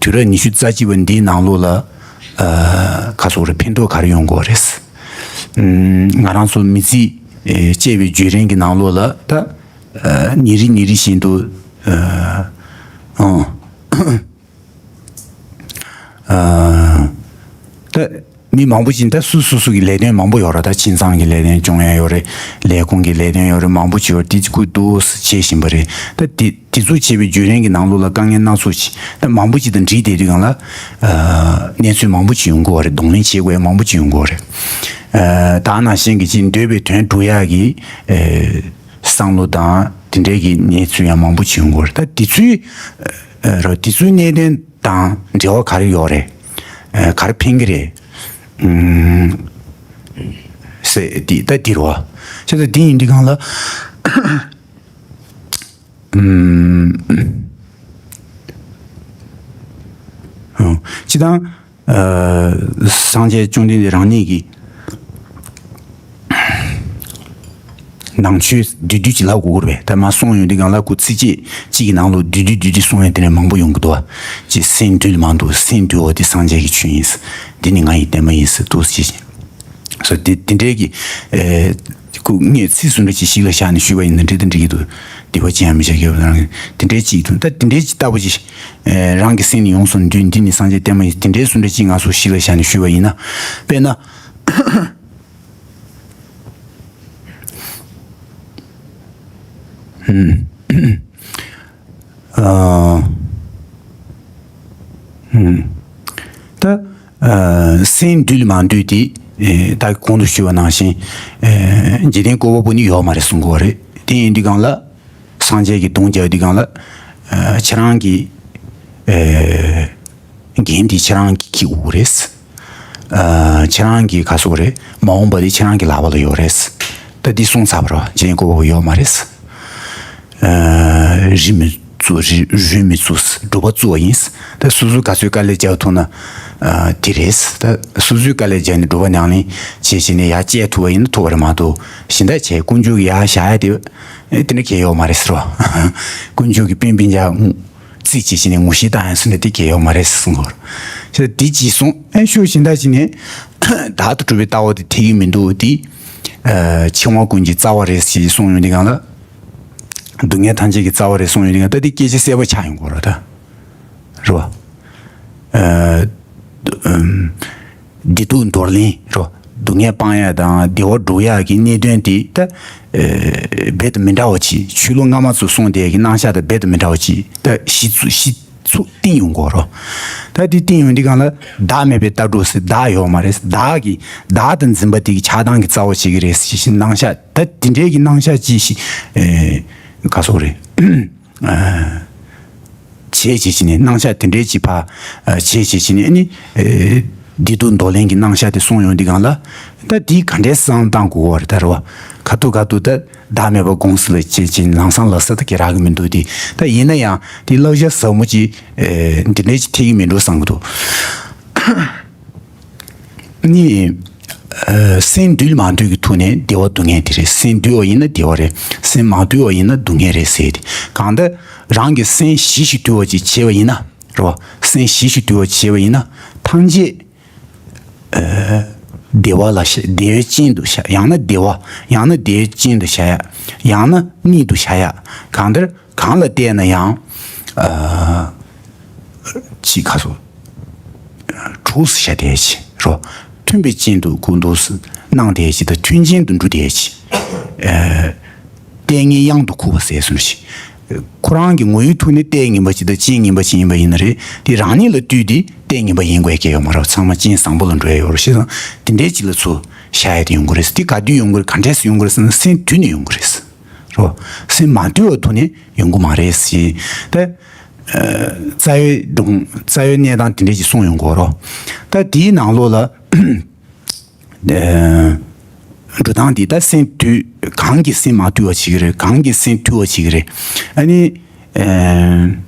དུས་རབས་ཉི་ཤུ་རྩ་གཅིག་པ་འདིའི་ནང་ལོགས་ལ་ག་སོགས་རེ་ཕན་ཐོགས་ག་རེ་ཡོང་དགོས་རེད། ང་རང་ཚོ་མི་ཚེ་སྐྱེལ་བའི་བརྒྱུད་རིམ་གྱི་ནང་ལོགས་ལ་ད་ཉིན་རེ་ཉིན་རེ་བཞིན་དུ་ཨང་། ད་མི་མང་པོ་ཅིག་ད་སུ་སུ་སུ་གི་ལས་དོན་མང་པོ་ཡོད་ར། ད་ཁྱིམ་ཚང་གི་ལས་དོན་སྐྱོང་ཡ་ཡོད་རེད། ལས་ཁུངས་ཀྱི་ལས་དོན་ཡོད་རེད། མང་པོ་ཅིག་ཡོད་རེད། དེ་ཚོ་ཁུ་འདུག་བྱེད་བཞིན་པ་རེད། ད་དེ་དེ་ཚོ་བྱེད་པའི་བརྒྱུད་རིམ་གྱི་ནང་ལོགས་ལ་དཀའ་ངལ་སྣ་ཚོགས་ཅིག་ད་མང་པོ་ཅིག་དང་འདྲིས་བསྡད་དུས་སྒང་ལ་གནས་ཚུལ་མང་པོ་ཅིག་ཡོང་གི་ཡོད་རེད། གདོང་ལེན་བྱེད་དགོས་ཡ་མང་པོ་ཅིག་ཡོང་གི་ཡོད་རེད། ད་ནང་བཞིན་གྱི་ཅིག་འདོད་པའི་དོན་སྒྲུབ་ཡ་གི་བསམ་བློ་དང་དེ་འདྲའི་གི་གནས་ཚུལ་ཡང་མང་པོ་བྱུང་དགོས་རེད། ད་དེ་ཚོའི་རོ་དེ་ཚོའི་གནད་དོན་དང་འབྲེལ་བ་ག་རེ་ཡོད་རེད། ག་རེ་ཕན་གི་རེད། ཟེར་དེ་ད་དེ་རོ། བྱས་ཙང་དེ་ཡིན་དུས་སྒང་ལ་སྤྱི་དང་། སངས་རྒྱས་བཅོམ་ལྡན་འདས་རང་ཉིད་ཀྱིས་ནང་ཆོས་བསྡུས་བསྡུས་ཀྱི་ལབ་དགོས་རེད་པས། ད་མ་གསུངས་ཡོང་དུས་སྒང་ལ་ཁོ་ཚིགས་བཅད་གཅིག་གི་ནང་ལོགས་བསྡུས་བསྡུས་བསྡུས་བསྡུས་གསུངས་ཡོང་དེ་ནས་མང་པོ་ཡོང་གི་འདུག་བ། ཅེས་སེམས་འདུལ་མ་འདུལ། སེམས་འདུལ་བ་དེ་སངས་རྒྱས་ཀྱི་ཆོས་ཡིན། འདི་ནི་ང་ཡི་བསྟན་པ་ཡིན་ཟེར་འདུག་ཅེས། སོ་དེ་དེ་འདྲའི་གི་ཁོ་ངས་ཚིག་སུ་འདྲ་ཅིག་ཞིག་ལ་བཞག་ནས་ཞུས་པ་ཡིན་ན་འགྲིག་དང་འགྲིག་གི་འདུག་དེ་བ་ཅི་ཡང་མི་བྱ་གི་རང་དེ་འདྲའི་ཅིག་འདུག་ད་དེ་འདྲའི་ཅིག་ལྟ་བུ་ཅིག་རང་གི་སེམས་ནི་ཡོངས་སུ་འདུལ། འདི་ནི་སངས་རྒྱས་བསྟན་པ་ཡིན། དེ་འདྲའི་སུ་འདྲ་ཅིག་ང་ཚོ་གཞི་ལ་བཞག་ནས་ཞུས་པ་ཡིན་ན། དཔེར་ན། ཨ། ད། ཨ། སེམས་འདུལ་མ་འདུལ་དེ། ཨེ། ད་གོང་དུ་ཞུས་པ་ནང་བཞིན། ཨེ། འཇིག་རྟེན་བཀོད་པ་པོ་ནི་ཡོད་མ་རེད་གསུང་གི་ཡོད་རེད། དེ་ཡིན་དུས་སྒང་ལ། སངས་རྒྱས་ཀྱི་གདུང་རྒྱག་དུས་སྒང་ལ། ཨ། ཁྱེད་རང་གི། ཨེ། འགན་དེ་ཁྱེད་རང་གིས་འཁྱེར་དགོས་རེད། ཨ། ཁྱེད་རང་གི་ག་སོགས་རེད། མ་འོངས་པ་དེ་ཁྱེད་རང་གི་ལག་པ་ལ་ཡོད་རེད། ད་འདི་གསུངས་ཚར་བ་རེད། འཇིག་རྟེན་བཀོད་པ་པོ་ཡོད་མ་རེད། ཨ། རིས་མི་བཙུགས། རིས་རིས་མི་བཙུགས། སྒྲུབ་པ་བཙུགས་པ་ཡིན། ད་སོ་སོས་ག་ཚོད་དཀའ་ལས་རྒྱག་ཐུབ་ན། ཨ། དེ་རེད། ད་སོ་སོས་དཀའ་ལས་རྒྱག་ནས་སྒྲུབ་པ་ཉམས་ལེན་བྱེད་བྱས་ནས་ཡར་བཅད་ཐུབ་པ་ཡིན་ན་ཐུབ་པ་རེད་མ་གཏོགས་གཞན་དག་བྱས་དཀོན་མཆོག་གི་ཡར་བཞག་ཡ་དེ། ཨེ། དེ་འདྲ་གལ་ཡོད་མ་རེད་ཟེར་བ། དཀོན་མཆོག་གི་དཔེ་སྤུན་ཀྱག་རྩིས་བྱེད་བྱས་ནས་ངོ་ཤེས་བཏང་ཡ་ཟེར་ན་དེ་གལ་ཡོད་མ་རེད་ཟེར་གསུངས་པ་རེད། དེ་ཅིག་གསུངས། ཨེ། ཤོག་གཞན་དག་ཅིག་ནས་བདག་ཏུ་གྲུབ་པའི་ལྟ་བ་དེ་འཐད་ཀྱི་མི་འདུག་དེ། ཨ། འཆིང་བ་ཀུན་གྱི་རྩ་བ་རེད་ཅེས་གསུངས་ཡོང་དུས་སྒང་ལ། སྡུག་བསྔལ་ཐམས་ཅད་ཀྱི་རྩ་བ་རེད་གསུངས་ཡོང་དུས་སྒང་ད་དེ་སྐད་ཆ་གསལ་པོ་ཆགས་ཡོང་གི་རེད་ད། རེད་བ། ཨ། ཨམ། བདེ་སྡུག་འདོར་ལེན་རོ། སྡུག་བསྔལ་སྤང་ཡ་དང་བདེ་བ་སྒྲུབ་ཡ་གི་གནད་དོན་དེ་ད། ཨེ། རྦད་དེ་མི་འདྲ་བ་ཅིག་ཆོས་ལུགས་སྔ་མ་ཚོ་གསུངས་དེ་གི་རྣམ་གཞག་དང་རྦད་དེ་མི་འདྲ་བ་ཅིག་ད་གཞི་ཚུ་གཞི་ཚུ་བཏིང་ཡོང་གོ་རོ། ད་དེ་བཏིང་ཡོང་དུས་སྒང་ལ་བདག་མེད་པའི་ལྟ་གྲུབ་ཟེར་བདག་ཡོད་མ་རེད། བདག་གི་བདག་དང་འཛིན་པ་དེ་གི་ཆགས་སྡང་གི་རྩ་བ་ཅིག་གི་རེད་ཟེར་ཞིང་རྣམ་གཞག་ད་དེ་འདྲའི་གི་རྣམ་གཞག་ཅིག་ཞིག་ཨེ། ག་སོགས་རེད། བྱས་བྱས་བྱས་ནས་རྣམ་གཞག་དེ་འདྲའི་ཅིག་ཕ། བྱས་བྱས་བྱས་ནས་ཨ་ནི། བདེ་སྡུག་འདོར་ལེན་གྱི་རྣམ་གཞག་དེ་གསུངས་ཡོང་དུས་སྒང་ལ། ད་དེ་ག་འདྲའི་བསམ་བཏང་དགོས་པ་རེད་ད་རེད་བ། ཁ་ཐུག་ཁ་ཐུག་ད་བདག་མེད་པ་དགོངས་སུ་ལ་བྱས་བྱས་ལམ་སང་ལ་ས་ད་གི་རག་གི་མི་འདུག་དེ་ད་ཡིན་ན་ཡང་དེ་བསླབ་བྱ་ཟབ་མོ་ཅིག་འདི་འདྲའི་ཅིག་ཐེག་གི་མི་འགྲོ་བསམ་གི་འདུག་ནི། ཨ། སེམས་འདུལ་མ་འདུལ་གྱི་ཐོག་ནས་བདེ་བ་སྡུག་བསྔལ་དེ་རེད། སེམས་འདུལ་བ་ཡིན་ན་བདེ་བ་རེད། སེམས་མ་འདུལ་བ་ཡིན་ན་སྡུག་བསྔལ་རེད་ཟེར་ཏེ། གང་ལྟར་རང་གི་སེམས་ཞི་ཞིང་དུལ་བ་ཅིག་བྱས་པ་ཡིན་ན། རེད་བ། སེམས་ཞི་ཞིང་དུལ་བ་བྱས་པ་ཡིན་ན། ཐམས་ཅད་ཨ། བདེ་བ་ལ་བཤད། བདེ་བའི་སྤྱན་དུ་བཤད། ཡང་ན་བདེ་བ། ཡང་ན་བདེ་བའི་སྤྱན་དུ་བཤད་ཡ། ཡང་ན་གཉིད་དུ་བཤད་ཡ། གང་ལྟར་གང་ལ་བལྟས་ན་ཡང་། ཨ། ཅིག་ག་སོ། གྲོགས་སུ་བྱ་དེ་ཅི་རོ། མཐུན་པའི་སྤྱན་དུ་གུ་འདུག་སྣང་དེ་ཅི་དང་མཐུན་རྐྱེན་དུ་འགྲོ་དེ་ཅི། ཨ། ལྟས་ངན་གཡང་དུ་འཁུར་བ་ཟེར་སོང་ཞིག་ཁོ་རང་གི་ངོ་བོའི་ཐོག་ནས་ལྟས་ངན་པ་ཅིག་དང་སྤྱན་ངན་པ་ཅིག་ཡིན་པ་ཡིན་ན་རེད། དེ་རང་ཉིད་ལ་ལྟོས་ཏེ་ལྟས་ངན་པ་ཡིན་དགོས་ཀྱི་ཡོད་མ་རེད། ཚང་མ་སྤྱན་བཟང་པོ་ལ་འགྲོ་ཡ་ཡོད་རེད། ཤེས་སོང་། དེ་འདྲའི་ཅིག་ལ་ཚུར་བཞག་ཡ་དེ་ཡོང་གི་རེད། དེ་ག་དུས་ཡོང་གི་རེད། ག་འདྲས་སུ་ཡོང་གི་རེད་ཟེར་ན་སེམས་དུལ་ནས་ཡོང་གི་རེད། རོ། སེམས་མ་དུལ་བ་ཐོག་ནས་ཡོང་གི་མ་རེད་ཟེར། ད། ཨ། རྩ་བའི་སྒྲུང་། རྩ་བའི་གནས་སྟངས་དེ་འདྲས་ཅིག་གསུངས་ཡོང་གི་ཡོད་རོ། ད་དེའི་ནང་ལོགས་ལ། ཨ། འགྲོ་སྟངས་འདི་ད་སེམས་དུལ། གང་གིས་སེམས་མ་དུལ་བ་བྱེད་ཀྱི་རེད། གང་གིས་སེམས་དུལ་བ་བྱེད་ཀྱི་རེད། ཨ་ནི། ཨ།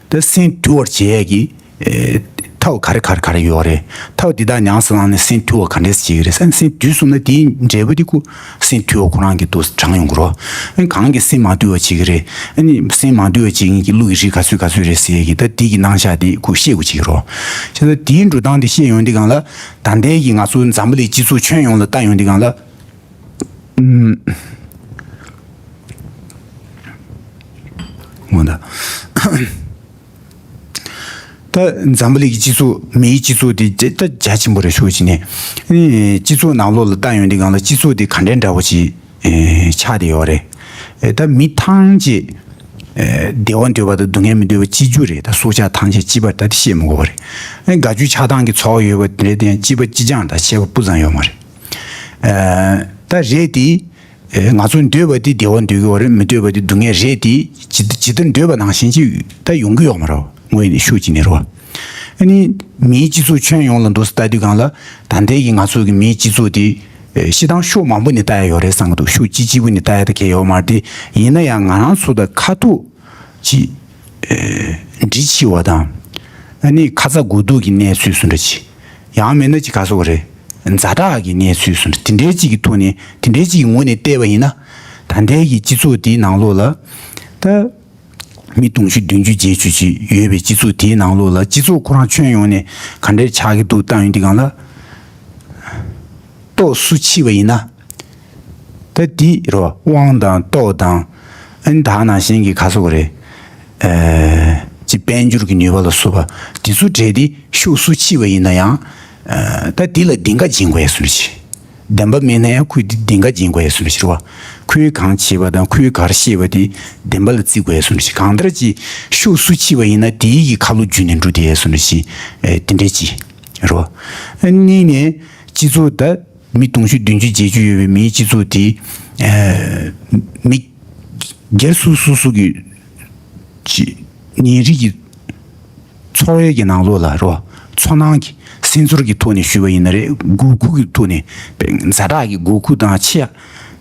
ད་སེམས་དུལ་བར་བྱེད་ཡས་ཀྱི། ཨ། ཐབས་ག་རེ་ག་རེ་ག་རེ་ཡོད་རེད། ཐབས་འདི་དག་ཉམས་སུ་བླངས་ནས་སེམས་དུལ་བ་ག་འདྲས་བྱེད་ཀྱི་རེད་ཟེར་ན། སེམས་དུལ་སོང་ན་དེའི་འབྲས་བུ་དེ་ཁོ་སེམས་དུལ་བ་ཁོ་རང་གི་དོན་དྲངས་ཡོང་གི་རོ། ཨ། གང་གིས་སེམས་མ་དུལ་བ་བྱེད་ཀྱི་རེད། ཨ་ནི་སེམས་མ་དུལ་བ་བྱེད་མཁན་གྱི་ཀླུ་ཡི་རིགས་ག་ཚོད་ག་ཚོད་རེད་ཟེར་ཡས་ཀྱི་ད་དེ་གི་རྣམ་གཞག་དེ་ཁོ་ཤེས་དགོས་བྱེད་ཀྱི་རོ། བྱས་ཙང་དེའི་འགྲོ་སྟངས་དེ་ཤེས་ཡོང་དུས་སྒང་ལ། ད་ལྟའི་གི་ང་ཚོ་འཛམ་བུ་གླིང་སྤྱི་ཚོགས་ཁྱོན་ཡོངས་ལ་ལྟ་ཡོང་དུས་སྒང་ལ། ཨུམ། འོ་ད། ད་འཛམ་བུ་གླིང་གི་སྤྱི་ཚོགས། མིའི་སྤྱི་ཚོགས་དེ་ད་རྒྱ་ཆེན་པོ་རེད་ཤོད་ཅིག་ནས། ཨེ། སྤྱི་ཚོགས་ནང་ལོགས་ལ་ལྟ་ཡོང་དུས་སྒང་ལ་སྤྱི་ཚོགས་དེ་ག་འདྲའི་འདྲ་བོ་ཅིག་ཨེ། ཆགས་བསྡད་ཡོད་རེད། ཨེ། ད་མི་ཐམས་ཅད། ཨེ། བདེ་བ་འདོད་པ་དང་སྡུག་བསྔལ་མི་འདོད་པ་གཅིག་གྱུར་རེད། ད་སྲོག་ཆགས་ཐམས་ཅད་གཅིག་པ་རེད། ད་དེ་བཤད་མི་དགོས་པ་རེད། ཨེ། དགའ་སྐྱིད་ཆགས་སྡང་གི་ཚོར་བ་ཡོད་པ་དེ་འདྲ་དེ་ཡང་གཅིག་པ་གཅིག་རྐྱང་རེད། ད་ཁྱད་པར་སྤུ་ཙམ་ཡོད་མ་རེད། ཨེ། ད་རེད་དེ། ཨེ། ང་ཚོ་འདོད་པ་དེ་བདེ་བ་འདོད་ཀྱི་ཡོད་རེད། མི་འདོད་པ་དེ་སྡུག་བསྔལ་རེད་དེ། ཇི་ཇི་ལྟར་འདོད་པ་ནང་བཞིན་ཅིག་ད་ཡོང་གི་ཡོད་མ་རེད། དངོས་ནས་ཤུགས་ཀྱིས་ནས་རེད་བ། ཨ་ནི་མིའི་སྤྱི་ཚོགས་ཁྱོན་ཡོངས་ལ་འདུག་སེ་ལྟ་དུས་སྒང་ལ། ད་ལྟའི་གི་ང་ཚོ་གི་མིའི་སྤྱི་ཚོགས་དེ། ཨེ། སྤྱིར་བཏང་ཕྱོགས་མང་པོ་ནས་ལྟ་ཡ་ཡོད་རེད་བསམ་གི་འདུག་ཕྱོགས་གཅིག་གཅིག་པུ་ནས་ལྟ་ཡ་ད་གལ་ཡོད་མ་རེད་དེ། ཡིན་ན་ཡང་ང་རང་ཚོ་དང་ཁ་ཐུག་ཅིག་ཨེ། འདྲིས་ཆེ་བ་དང་། ཨ་ནི་ཁ་ཚ་དགོས་གཏུགས་ཀྱི་གནས་ཚུལ་སུ་འདྲ་ཅིག་ཡང་མིན་ན་ཅིག་ག་སོགས་རེད། ཛ་དྲག་གི་གནས་ཚུལ་སུ་འདྲ། དེ་འདྲའི་ཅིག་གི་ཐོག་ནས། དེ་འདྲའི་ཅིག་གི་ངོས་ནས་བལྟས་པ་ཡིན་ན། ད་ལྟའི་གི་སྤྱི་ཚོགས་དེའི་ནང་ལོགས་ལ། ད་མི་དུང་ཕྱུར་བདུན་ཅུ་བརྒྱད་ཅུ་ཅིག་ཡོད་པའི་སྤྱི་ཚོགས་དེའི་ནང་ལོགས་ལ། སྤྱི་ཚོགས་ཁོ་རང་ཁྱོན་ཡོངས་ནས་ག་འདྲའི་ཆགས་ཀྱི་འདུག་བལྟ་ཡོང་དུས་སྒང་ལ། ལྟོ་སུ་འཆི་བ་ཡིན་ན། ད་འདི་རོ། དབང་དང་ལྟོ་དང་། ཨ་ནི་ད་ནང་བཞིན་གྱི་ག་སོགས་རེད། ཨེ། ཅིག་དཔལ་འབྱོར་གྱི་ནུས་པ་ལ་སོགས་པ་དེ་ཚོ་སྤྲད་དེ་ཤོག་སུ་འཆི་བ་ཡིན་ན་ཡང་། ཨེ། ད་འདི་ལ་གདིང་ཁ་སྦྱིན་དགོས་ཡ་སུ་རེད། བདེན་པ་མེད་ན་ཡང་ཁོས་འདི་གདིང་ཁ་སྦྱིན་དགོས་ཡ་སུ་རེད་ཟེར་བ། ཁོས་གང་བྱས་པ་དང་ཁོས་ག་རེ་བཤད་པ་དེ་བདེན་པ་ལ་བརྩི་དགོས་ཡ་སུ་རེད། གང་ལྟར་ཅིག་ཤོག་སུ་འཆི་བ་ཡིན་ན་དེའི་གི་ཁ་ལོ་བརྒྱུད་ནས་འགྲོ་བསྡད་ཡ་སུ་རེད། ཨེ། དེ་འདྲས་ཅིག་རོ། ཨ་ནི་ནས་སྤྱི་ཚོགས་ད། མི་དུང་ཕྱུར་བདུན་ཅུ་བརྒྱད་ཅུ་ཡོད་པའི་མིའི་སྤྱི་ཚོགས་དེ། ཨ། མི་སྒེར་སོ་སོ་སོ་གི་ཅི་ཉིན་རེ་གི་འཚོ་བའི་གི་ནང་ལོགས་ལ་རོ། ཚོར་སྣང་གི་སེམས་ཚོར་གྱི་ཐོག་ནས་ཞུས་པ་ཡིན་ན་རེད། དགོས་མཁོ་གི་ཐོག་ནས། དཔེ་ཛ་དྲག་གི་དགོས་མཁོ་དང་ཆེས།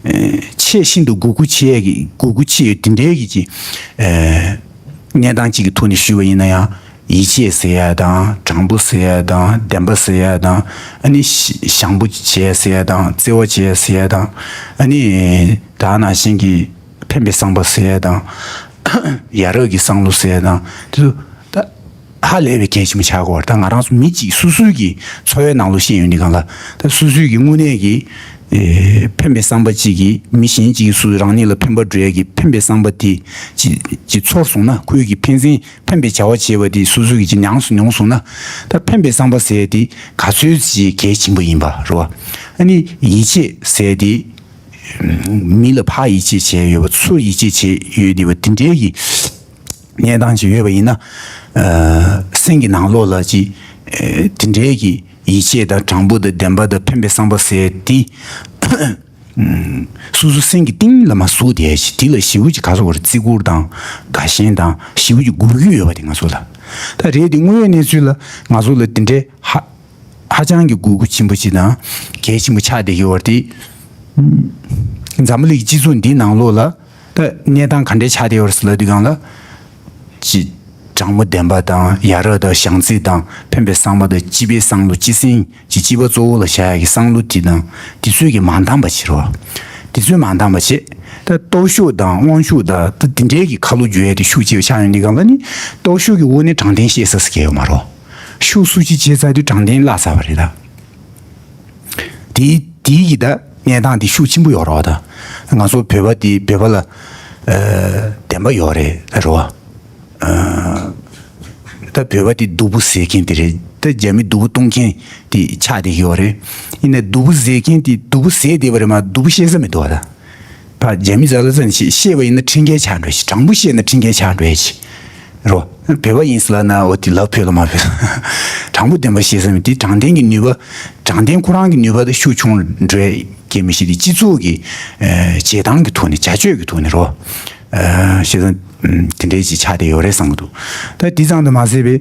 ཨ། ཆེས་ཤིན་ཏུ་དགོས་མཁོ་ཆེ་ཡས་ཀྱི་དགོས་མཁོ་ཆེ་ཡོད་དེ་འདྲའི་གི་ཅི། ཨ། གནས་སྟངས་གཅིག་གི་ཐོག་ནས་ཞུས་པ་ཡིན་ན་ཡང་། ཡིད་ཆེས་ཟེར་ཡ་དང་། དྲང་པོ་ཟེར་ཡ་དང་། བདེན་པ་ཟེར་ཡ་དང་། ཨ་ནི་ཞི་བྱམས་པོ་བྱེད་ཡ་ཟེར་ཡ་དང་། བརྩེ་བ་བྱེད་ཡ་ཟེར་ཡ་དང་། ཨ་ནི་ད་ནང་བཞིན་གྱི་ཕན་པའི་བསམ་པ་ཟེར་ཡ་དང་། ཡ་རབས་ཀྱི་བསམ་བློ་ཟེར་ཡ་དང་། དེ་ཚོ་ད་ཧ་ལས་པའི་གལ་ཆེན་པོ་ཆགས་ཀྱི་ཡོད་རེད། ད་ང་རང་ཚོ་མི་གཅིག་སོ་སོའི་གི་འཚོ་བའི་ནང་ལོགས་བཤད་ཡོང་དུས་སྒང་ལ། ད་སོ་སོའི་གི་དངོས་གནས་ཀྱི། ཨེ། ཕན་པའི་བསམ་པ་གཅིག་གིས་མི་གཞན་གཅིག་གིས་སུ་རང་ཉིད་ལ་ཕན་པ་སྒྲུབ་ཡ་གི་ཕན་པའི་བསམ་པ་དེ་ཅིག་ཅིག་ཚོར་སོང་ན། ཁོས་ཀྱི་ཕན་ཚུན་ཕན་པའི་བྱ་བ་བྱེད་པ་དེ་སོ་སོ་གིས་ཅིག་མྱངས་སུ་མྱོང་སོང་ན། ད་ཕན་པའི་བསམ་པ་ཟེར་ཡ་དེ་ག་ཚོད་ཅིག་གལ་ཆེན་པོ་ཡིན་པ་རེད་བ། ཨ་ནི་ཡིད་ཆེས་ཟེར་ཡ་དེ་མི་ལ་ཕར་ཡིད་ཆེས་བྱས་ཡོད་པ། ཚུར་ཡིད་ཆེས་བྱས་ཡོད་བསྡད་པ་དེ་འདྲའི་གི་གནས་སྟངས་ཅིག་ཡོད་པ་ཡིན་ན། ཨ། སེམས་ཀྱི་ནང་ལོགས་ལ་ཅིག་ཨེ། དེ་འདྲའི་གི་ཡིད་ཆེས་དང་། དྲང་པོ་དང་། བདེན་པ་དང་། ཕན་པའི་བསམ་པ་ཟེར་དེ། ཨུམ། སོ་སོ་སེམས་ཀྱི་གཏིང་ལ་མར་ཟུག་བསྡད་ཡ་ཅིག་དེ་ལ་ཞེ་པོ་ཅིག་ག་སོགས་པར་བརྩི་བཀུར་དང་དགའ་ཞེན་དང་ཞེ་པོ་ཅིག་དགོས་ཀྱི་ཡོད་པ་དེ་ང་ཚོ་ལ། ད་རེད་དེ། དངོས་ཡོད་གནས་ཚུལ་ལ་ང་ཚོ་ལ་དེ་འདྲའི་ཧ་ཧ་ཅང་གི་དགོས་མཁོ་ཆེན་པོ་ཅིག་དང་གལ་ཆེན་པོ་ཆགས་བསྡད་ཀྱི་ཡོད་པ་དེ། འཛམ་བུ་གླིང་སྤྱི་ཚོགས་འདིའི་ནང་ལོགས་ལ། ད་གནས་སྟངས་ག་འདྲས་ཆགས་བསྡད་ཡོད་རེད་ཟེར་ལབ་དུས་སྒང་ལ། ཅི། དྲང་པོ་བདེན་པ་དང་ཡ་རབས་དང་བྱང་རྩིས་དང་འཕེན་པའི་བསམ་པ་དང་སྤྱི་པའི་བསམ་བློ་སྤྱི་སེམས་ཀྱི་སྤྱི་པ་གཙོ་བོ་ལ་བཞག་ཡ་གི་བསམ་བློ་དེ་དང་དེ་ཚོས་ཀྱི་མ་འདང་བ་བྱེད་རོགས། དེ་ཚོས་མ་འདང་བ་བྱེད། ད་སྟོབས་ཤུགས་དང་དབང་ཤུགས་དང་ད་དེ་འདྲའི་གི་ཁ་ལོ་བསྒྱུར་ཡ་དེ་ཤུགས་ཆེ་བ་ཆགས་ཡོང་དུས་སྒང་ལ་ནི་སྟོབས་ཤུགས་ཀྱི་འོག་ནས་དྲང་བདེན་བཤད་ས་སུ་གལ་ཡོད་མ་རོགས། ཤུགས་སུ་ཅིག་བྱས་ཚར་དུས་དྲང་བདེན་བརླག་ཚར་བ་རེད་ད། དེའི་དེའི་གི་ད་གནས་སྟངས་དེ་ཤུགས་ཆེན་པོ་ཡོད་རེད་བ་ད། ང་ཚོ་བོད་པ་དེ་བོད་པ་ལ་ཨ་བདེན་པ་ཡོད་རེད་ད་རེད་བ། ཨ་ད་བོད་པ་དེ་སྡུག་པོ་བཟོས་མཁན་དེ་རེད། ད་རྒྱ་མི་སྡུག་པོ་གཏོང་མཁན་དེ་ཆགས་བསྡད་ཀྱི་ཡོད་རེད། ཡིན་ནའི་སྡུག་པོ་བཟོས་མཁན་དེ་སྡུག་པོ་བཟོས་བསྡད་པ་རེད་མ་སྡུག་པོ་བཤད་ས་མི་འདུག་བ་ད། ཕར་རྒྱ་མི་ཟ་ལ་ཟ་ནས་བཤད་པ་ཡིན་ན་ཁྲིམས་འགལ་ཆགས་འགྲོ་ཞིག་དྲང་པོ་བཤད་ན་ཁྲིམས་འགལ་ཆགས་འགྲོ་ཡ་ཞིག་རོ། བོད་པ་ཡིན་ཟེར་ལབ་ན་འོ་དེ་ལབ་ཕོད་ལ་མ་ཕོད། དྲང་པོ་བདེན་པ་བཤད་ས་མི་དེ་དྲང་བདེན་གྱི་ནུས་པ། དྲང་བདེན་ཁོ་རང་གི་ནུས་པ་དེ་ཤུགས་ཆུང་འགྲོ་ཡ་སྐད་མི་ཤེས་དེ་སྤྱི་ཚོགས་ཀྱི་ཨ་བྱེད་སྟངས་ཀྱི་ཐོག་ནས་བྱ་སྤྱོད་ཀྱི་ཐོག་ནས་རོ། ཨ་བཤད་ས་དེ་འདྲའི་ཅིག་ཆགས་བསྡད་ཡོད་རེད་བསམ་གྱི་འདུག་ད་དེ་ཙམ་དུ་མ་ཟད་པའི།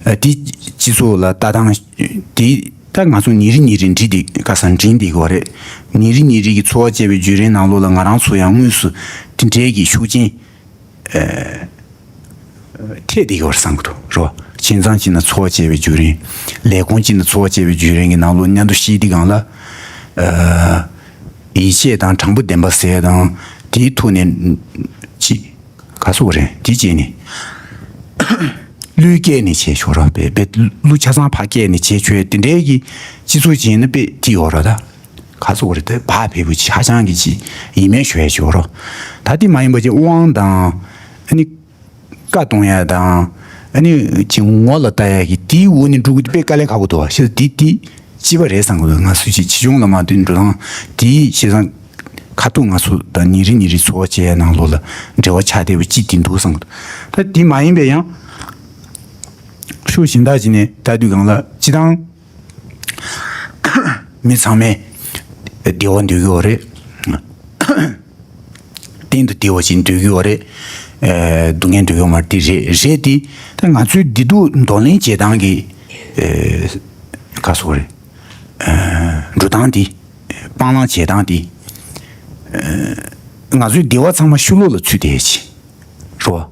ཨ་དེ་སྤྱི་ཚོགས་ལ་ལྟ་སྟངས་དེ་ད་ང་ཚོ་ཉིན་རེ་ཉིན་རེ་འདྲི་དེ་ཁ་སང་འདྲི་འདི་གོ་རེད། ཉིན་རེ་ཉིན་རེ་གི་འཚོ་བ་སྐྱེལ་བའི་བརྒྱུད་རིམ་ནང་ལོགས་ལ་ང་རང་ཚོ་ཡང་དངོས་སུ་དེ་འདྲའི་གི་ཤུགས་རྐྱེན་ཨ་ཐེབས་བསྡད་ཡོད་རེད་བསམ་གྱི་འདུག་རོ། བྱས་ཙང་བྱས་ན་འཚོ་བ་སྐྱེལ་བའི་བརྒྱུད་རིམ། ལས་ཁུངས་ཅིག་ནང་འཚོ་བ་སྐྱེལ་བའི་བརྒྱུད་རིམ་གྱི་ནང་ལོགས་མཉམ་དུ་བཤད་དུས་སྒང་ལ། ཨ་ཡིད་ཆེས་དང་དྲང་པོ་བདེན་པ་ཟེར་དང་དེའི་ཐོག་ནས་ཅིག་ག་སོག་རེད་དེ་བྱས་ནས། གླུ་སྐད་ནས་བྱས་ཆོག་ར་པས་པས་གླུ་ཆ་ཚང་ཕ་སྐད་ནས་བྱས་ཆོག་དེ་འདྲའི་གི་སྤྱི་ཚོགས་ཅིག་ཡིན་ན་པས་དེ་ཡོད་ར་ད། ག་སོག་རེད་དེ་བག་ཕེབས་པོ་ཆ་ཆང་གི་ཅིག་ཡིན་མེད་ཞུ་ཡ་ཆོག་ར། ད་དེ་མ་ཡིན་པ་ཅིག་དབང་དང་། ཨ་ནི། བཀའ་གཏོང་ཡ་དང་། ཨ་ནི་ཅིག་ངོ་ལ་ལྟ་ཡ་གི་དེའི་འོག་ནས་འགྲོ་གི་དེ་དཔེ་དཀའ་ལས་ཁག་པོ་འདུག་བ་ཤེས་དེ་དེ་སྤྱི་པ་རེད་བསམ་གི་འདུག་ང་ཚོ་ཅིག་ཕྱི་ལྗོངས་ལ་མ་ལྟོས་འགྲོ་སྟངས་དེའི་བྱས་ཙང་ཁ་ཐུག་ང་ཚོ་དང་ཉིན་རེ་ཉིན་རེ་འཚོ་བ་བྱེད་ཡ་ནང་ལོགས་ལ་འབྲེལ་བ་ཆགས་བསྡད་པ་ཅིག་དེ་འདུག་བསམ་གི་འདུག་ད་དེ་མ་ཡིན་པའི་ཡང་ཕྱོགས་གཞན་དག་ཅིག་ནས་ལྟ་དུས་སྒང་ལ་སྤྱི་བཏང་མི་ཚང་མས་བདེ་བ་འདོད་ཀྱི་ཡོད་རེད། གཏན་དུ་བདེ་བ་ཅིག་འདོད་ཀྱི་ཡོད་རེད། ཨེ་སྡུག་བསྔལ་འདོད་ཀྱི་ཡོད་མ་རེད་དེ་རེད་རེད་དེ། ད་ང་ཚོའི་བདེ་སྡུག་གདོང་ལེན་བྱེད་སྟངས་ཀྱི་ཨེ་ག་སོག་རེད། ཨེ་འགྲོ་སྟངས་དེ། སྤང་བླང་བྱེད་སྟངས་དེ། ཨེ་ང་ཚོའི་བདེ་བ་ཚང་མ་ཕྱི་ལོགས་ལ་ཚུད་བསྡད་ཡ་ཅིག་རེད་བ།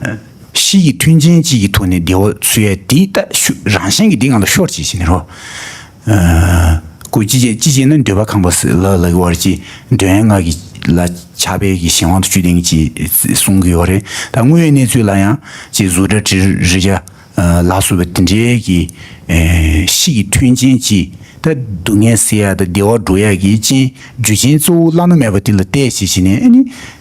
ཨ་གཤིས་ཀྱི་མཐུན་རྐྱེན་གཅིག་གི་ཐོག་ནས་བདེ་བ་འཚོལ་ཡ་དེ་ད་ཤུ་རང་བཞིན་གྱིས་འདི་སྒང་ལ་ཤོར་བྱེད་བཞིན་རོ། ཨ་ཀུ་ཅི་ཅེ་ཅི་ཅེ་ནི་འདོད་པ་ཁེངས་པ་ཟེར་ལ་ལ་གི་བར་གྱི་འདོད་ཡོན་ལྔ་གི་ལ་ཆགས་པའི་གི་གཞན་དབང་དུ་བཅུད་ལྡན་གྱི་ཅིག་གསུང་གི་ཡོད་རེད། ད་དངོས་ཡོད་གནས་ཚུལ་ལ་ཡང་ཅིག་གཟུགས་སྒྲ་དྲི་རོ་རེག་བྱ་ལ་སོགས་པའི་དེ་འདྲའི་གི་ཨེ་གཤིས་ཀྱི་མཐུན་རྐྱེན་གཅིག་ད་སྡུག་བསྔལ་སེལ་ཡ་དང་བདེ་བ་འགྲོ་ཡ་གི་རྐྱེན་རྒྱུ་རྐྱེན་གཙོ་བོ་བླ་ན་མེད་པ་དེ་ལ་བལྟས་བྱས་བྱས་ནས་ཨ་ནི་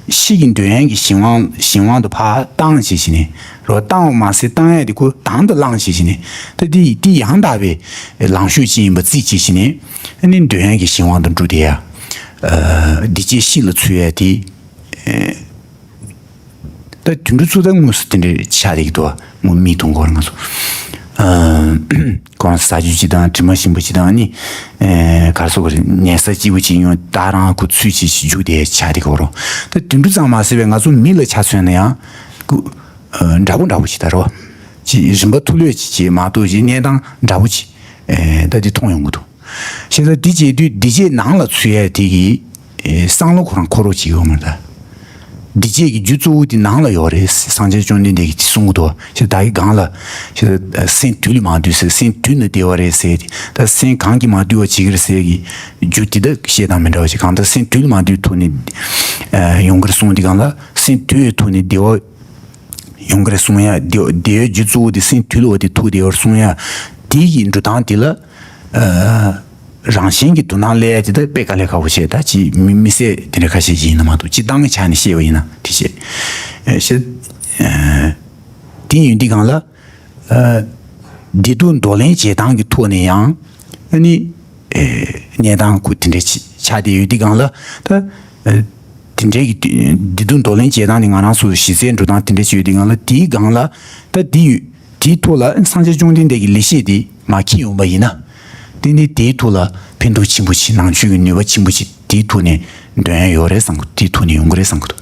གཤིས་ཀྱི་འདོད་ཡོན་གྱི་གཞན་དབང་གཞན་དབང་དུ་ཕར་བཏང་བྱས་བྱས་ནས་རོ། བཏང་བ་མ་ཟད་བཏང་ཡ་དེ་ཁོ་དང་དུ་བླངས་བྱས་བྱས་ནས་ད་དེ་དེ་ཡང་དག་པའི་ལངས་ཕྱོགས་ཅིག་ཡིན་པ་རྩིས་བྱས་བྱས་ནས་ཨ་ནི་འདོད་ཡོན་གྱི་གཞན་དབང་དུ་འགྲོ་བསྡད་ཡ། ཨ་བདེ་སྐྱིད་གཤིས་ལ་འཚོལ་ཡ་དེ། ད་དུད་འགྲོ་ཚོ་ད་དངོས་སུ་དེ་འདྲའི་ཆགས་བསྡད་ཀྱི་འདུག་དངོས་མིག་མཐོང་གི་ཡོད་རེད་ང་ཚོ། ཨ་ཁོ་རང་ཟ་རྒྱུ་ཅིག་དང་དྲི་མ་ཞིམ་པོ་ཅིག་དང་ནི། ཨེ་ག་རེ་ཟེར་དགོས་རེད། ཉལ་ས་སྐྱིད་པོ་ཅིག་ཡོང་ད་རང་ཁོ་ཚུལ་ཅིག་ཅིག་རྒྱུག་བསྡད་ཆགས་བསྡད་ཀྱི་ཡོད་རེད། ད་དུད་འགྲོ་ཙམ་མ་ཟད་པའི་ང་ཚོ་མི་ལ་ཆ་མཚོན་ན་ཡང་ཁོ་ཨ་འདྲ་པོ་འདྲ་པོ་ཅིག་ད་རོ། ཅིག་རིམ་པ་མཐོ་ལོས་ཅིག་ཅིག་མ་གཏོགས་ཅིག་གནས་སྟངས་འདྲ་པོ་ཅིག་ཨེ་ད་འདི་མཐོང་ཡོང་གི་འདུག་བྱས་ཙང་འདི་བྱེད་དུས་འདི་བྱེད་ནང་ལ་ཚུད་ཡ་དེ་གི་ཨེ་བསམ་བློ་ཁོ་རང་འཁོར་རོགས་བྱེད་ཀྱི་ཡོད་མ་རེད་ད། འདི་བྱེད་ཀྱི་རྒྱུ་གཙོ་བོ་དེ་ནང་ལ་ཡོད་རེད། སངས་རྒྱས་བཅོམ་ལྡན་འདས་ཀྱིས་དེ་གསུང་གི་འདུག་བྱས་ད་གི་སྒང་ལ་བྱས་སེམས་དུལ་ལ་མ་འདུས་ཟེར། སེམས་དུལ་ན་བདེ་བ་རེད་ཟེར་ཏེ། ད་སེམས་གང་གིས་མ་དུལ་བ་བྱེད་ཀྱི་རེད་ཟེར་གི་རྒྱུ་དེ་ད་བཤད་སྟངས་མི་འདྲ་བ་ཞིག་གང་ལྟར་སེམས་དུལ་ལ་མ་འདུས་ཐོག་ནས་ཨེ་ཡོང་གི་རེད་གསུངས་དེ་སྒང་ལ་སེམས་དུལ་བའི་ཐོག་ནས་བདེ་བ་ཡོང་གི་རེད་གསུང་ཡ། དེ་དེའི་རྒྱུ་གཙོ་བོ་དེ་སེམས་དུལ་བ་དེ་ཐུག་དེ་ཡོད་གསུང་ཡ། དེ་གི་འགྲོ་སྟངས་དེ་ལ་ཨ་རང་བཞིན་གྱི་དོ་སྣང་སླེབས་ཡ་དེ་ད་དཔེ་དཀའ་ལས་ཁག་པོ་བྱས། ད་ཅི་མི་མི་སེར་དེ་འདྲ་ཁ་ཤས་ཤིག་ཡིན་ན་མ་གཏོགས་སྤྱིར་བཏང་གི་ཆ་ནས་བཤད་པ་ཡིན་ན་དེ་བྱས་ཨ་བཤད་ཨ་དེ་ཡིན་དུས་སྒང་ལ་ཨ་བདེ་སྡུག་གདོང་ལེན་བྱེད་སྟངས་ཀྱི་ཐོག་ནས་ཡང་ཨ་ནི། ཨེ་གནས་སྟངས་ཁུ་དེ་འདྲའི་ཆ་ཆགས་བསྡད་ཡོད་དུས་སྒང་ལ་ད་ཨེ་དེ་འདྲའི་གི་བདེ་སྡུག་གདོང་ལེན་བྱེད་སྟངས་ནི་ང་རང་ཚོ་གཞི་རྩའི་འགྲོ་སྟངས་དེ་འདྲ་ཞིག་ཡོད་དུས་སྒང་ལ་དེའི་སྒང་ལ་ད་དེ་ཡོད་དེའི་ཐོག་ལ་སངས་རྒྱས་བཅོམ་ལྡན་འདས་ཀྱི་ལེགས་བཤད་དེ་མ་འཁྱེར་ཡོང་པ་ཡིན་ན་དེ་ནི་དེའི་ཐོག་ལ་ཕན་ཐོགས་ཆེན་པོ་ཆེ་ནང་ཆོས་ཀྱི་ནུས་པ་ཆེན་པོ་ཆེ་དེའི་ཐོག་ནས་འདོན་ཡ་ཡོད་རེད་བསམ་གི། དེའི་ཐོག་ནས་ཡོང་གི་རེད་བསམ་གི་འདུག་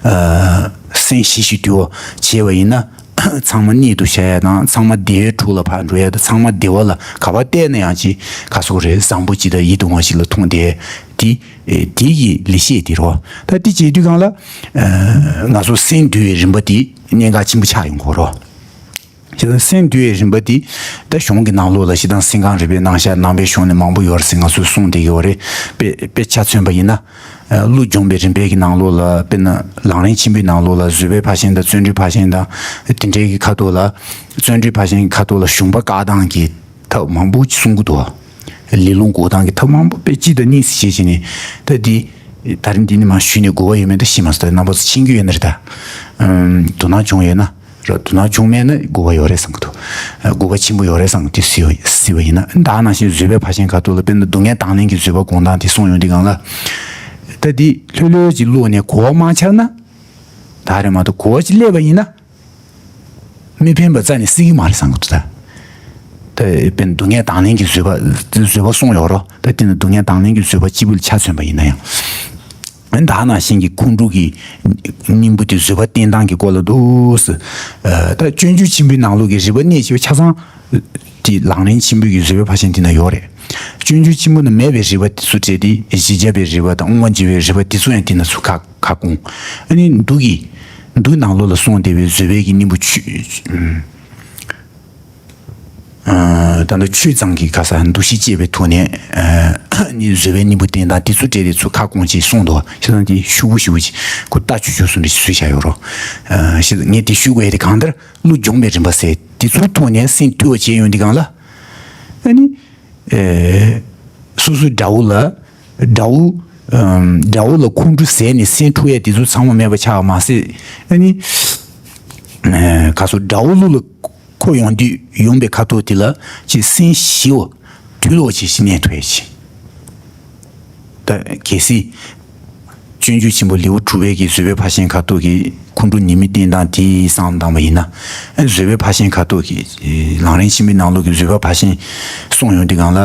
ཨ་སེམས་ཞི་ཞིང་དུལ་བ་བྱས་པ་ཡིན་ན། ཚང་མ་གནད་དུ་བཞག་ཡ་དང་ཚང་མ་བདེ་བའི་གྲོགས་ལ་ཕར་འགྲོ་ཡ་དང་ཚང་མ་བདེ་བ་ལ་ག་པར་བལྟས་ན་ཡང་ཅིག་ག་སོག་རེད། བཟང་པོ་ཅིག་དང་ཡིད་དུ་འོང་བ་ཞིག་ལ་མཐོང་བསྡད་དེ། དེ་གི་ལེགས་བཤད་དེ་རོ། ད་དེ་བྱེད་དུས་སྒང་ལ་ང་ཚོ་སེམས་འདུལ་བའི་རིམ་པ་དེ་གནད་འགག་ཆེན་པོ་ཆགས་ཡོང་གི་རོ། ཞེ་སྡང་སེམས་འདུལ་བའི་རིམ་པ་འདི་ད་གཞུང་གི་ནང་ལོགས་ལ་ཞེ་སྡང་སེམས་ཁམས་རིག་པའི་རྣམ་གཞག་ནང་པའི་གཞུང་ནས་མང་པོ་ཡོད་རེད་ཟེར་ང་ཚོས་གསུངས་བསྡད་ཀྱི་ཡོད་རེད། དཔེ་དཔེ་ཆ་མཚོན་པ་ཡིན་ན། ཀླུ་སྦྱོང་བའི་རིམ་པའི་གི་ནང་ལོགས་ལ་དཔེར་ན་ལམ་རིམ་ཆེན་པོའི་ནང་ལོགས་ལ་བཟོད་པའི་ཕར་ཕྱིན་དང་བརྩོན་འགྲུས་ཕར་ཕྱིན་དང་དེ་འདྲའི་གི་ཁ་ཐོག་ལ་བརྩོན་འགྲུས་ཕར་ཕྱིན་གི་ཁ་ཐོག་ལ་ཞུམ་པ་བཀག་སྟངས་ཀྱི་ཐབས་མང་པོ་ཞིག་གསུང་གི་འདུག་ལས་སློང་འགོག་སྟངས་ཀྱི་ཐབས་མང་པོ་དཔེ་གཅིག་དང་གཉིས་སུ་བཤད་བྱས་ནས་ད་འདི་ད་རིང་འདི་ནས་མར་ཞུས་ནས་དགོས་པ་ཡོད་མེད་ད་ཤེས་མ་སོང་། ད་རྣམ་པ་ཚོ་མཁྱེན་གྱི་ཡོད་ན་རེད་ད། དོ་སྣང་བྱུང་ཡོད་ན། རོ། དོ་སྣང་བྱུང་མེད་ན་དགོས་པ་ཡོད་རེད་བསམ་གྱི་འདུག་དགོས་པ་ཆེན་པོ་ཡོད་རེད་བསམ་གྱི་འདུག་སྲིད་པ་ཡིན་ན། ད་ནང་བཞིན་བཟོད་པའི་ཕར་ཕྱིན་ཁ་ཐོག་ལ་དཔེར་ན་སྡུག་བསྔལ་དང་ལེན་གྱི་བཟོད་པ་སྒོམ་སྟངས་དེ་གསུངས་ཡོང་དུས་སྒང་ལ། ད་འདི་ལྷོད་ལྷོད་ཀྱིས་བླུགས་ནས་གོ་བ་མ་ཆགས་ན། ད་རེད་མ་གཏོགས་གོ་བ་ཅིག་སླེབས་པ་ཡིན་ན། མི་ཕན་པ་རྩ་ནས་སྲིད་ཀྱི་མ་རེད་བསམ་གྱི་འདུག་ད་དཔེར་ན་སྡུག་བསྔལ་དང་ལེན་གྱི་བཟོད་པ་བཟོད་པ་གསུངས་ཡོད་རོ། ད་དེ་ནི་སྡུག་བསྔལ་དང་ལེན་གྱི་བཟོད་པ་སྤྱི་བོ་ལ་ཆ་མཚོན་པ་ཡིན་ན་ཡང་། ད་ནང་བཞིན་གྱི་ཁོང་ཁྲོ་གི་སྙིང་པོ་དེ་བཟོད་པ་བསྟེན་སྟངས་ཀྱི་སྐོར་ལ་འདུག་ཟེར། ད་སྤྱོད་འཇུག་ཆེན་པོའི་ནང་ལོགས་ཀྱི་རིག་པ་གནད་ཆེ་བ་ཆ་ཚང་དེ་ལམ་རིམ་ཆེན་པོའི་གི་བཟོད་པའི་ཕར་ཕྱིན་དེ་ན་ཡོད་རེད། སྤྱོད་འཇུག་ཆེན་པོ་ན་མེད་པའི་རིག་པ་དེ་ཚོ་བྲལ་ཏེ་གཞི་རྒྱ་བའི་རིག་པ་དང་དབུ་མ་འཇུག་པའི་རིག་པ་དེ་ཚོ་ཡང་དེ་ན་ཚུར་ཁ་ཁ་སྐོང་། ཨ་ནི་མདོ་གི་མདོ་ནང་ལོགས་ལ་གསུངས་བསྡད་པའི་བཟོད་པའི་གི་སྙིང་པོ་ཆོས། ད་ལྟ་ཆོས་ཚང་གི་ཁ་ས་འདུ་ཤེས་བསྐྱེད་པའི་ཐོག་ནས་ནི་བཟོད་པའི་སྙིང་པོ་བསྟེན་སྟངས་དེ་ཚོ་སྤྲད་དེ་ཚུར་ཁ་སྐོང་ཅེས་གསུངས་འདུག་བྱས་ཙང་དེ་ཤུགས་པོ་ཞེ་པོ་ཅིག་ཁོ་ལྟ་ཆུ་ཆུ་སུ་འདྲ་ཞིག་བཟོས་བཞག་ཡོད་རོ། ཞེས་ངས་དེ་ཞུ་དགོས་ཡ་དེ་གང་ལྟར་ཀླུ་སྦྱོང་བའི་རིམ་པ་ཟེར་དེ་ཚོའི་ཐོག་ནས་སེམས་དུལ་བ་བྱས་ཡོང་དུས་སྒང་ལ། ཨ་ནི། སོ་སོའི་དགྲ་བོ་ལ་དགྲ་བོ་དགྲ་བོ་ལ་ཁོང་ཁྲོ་ཟད་ནས་སེམས་འཁྲུག་ཡ་དེ་ཚོ་ཚང་མ་མེད་པ་ཆགས་པ་མ་ཟད། ཨ་ནི། ག་སོ་དགྲ་བོ་ལུ་ལ་ཁོ་ཡོང་དུས་ཡོང་པའི་ཁ་ཐོག་དེ་ལ་ཅིག་སེམས་ཞི་བ་དུལ་བ་ཅིག་ཞིག་གནས་ཐུབ་ཡ་ཅིག་ད་གལ་སྲིད། སྤྱོད་འཇུག་ཆེན་པོ་ལེའུ་དྲུག་པའི་གི་བཟོད་པའི་ཕར་ཕྱིན་ཁ་ཐོག་གི་ཁོང་ཁྲོ་ཉེས་དམིགས་བསྟེན་སྟངས་དེ་བསམ་བློ་བཏང་བ་ཡིན་ན། བཟོད་པའི་ཕར་ཕྱིན་ཁ་ཐོག་གི་ལམ་རིམ་ཆེན་པོའི་ནང་ལོགས་ཀྱི་བཟོད་པའི་ཕར་ཕྱིན་གསུངས་ཡོང་དུས་སྒང་ལ།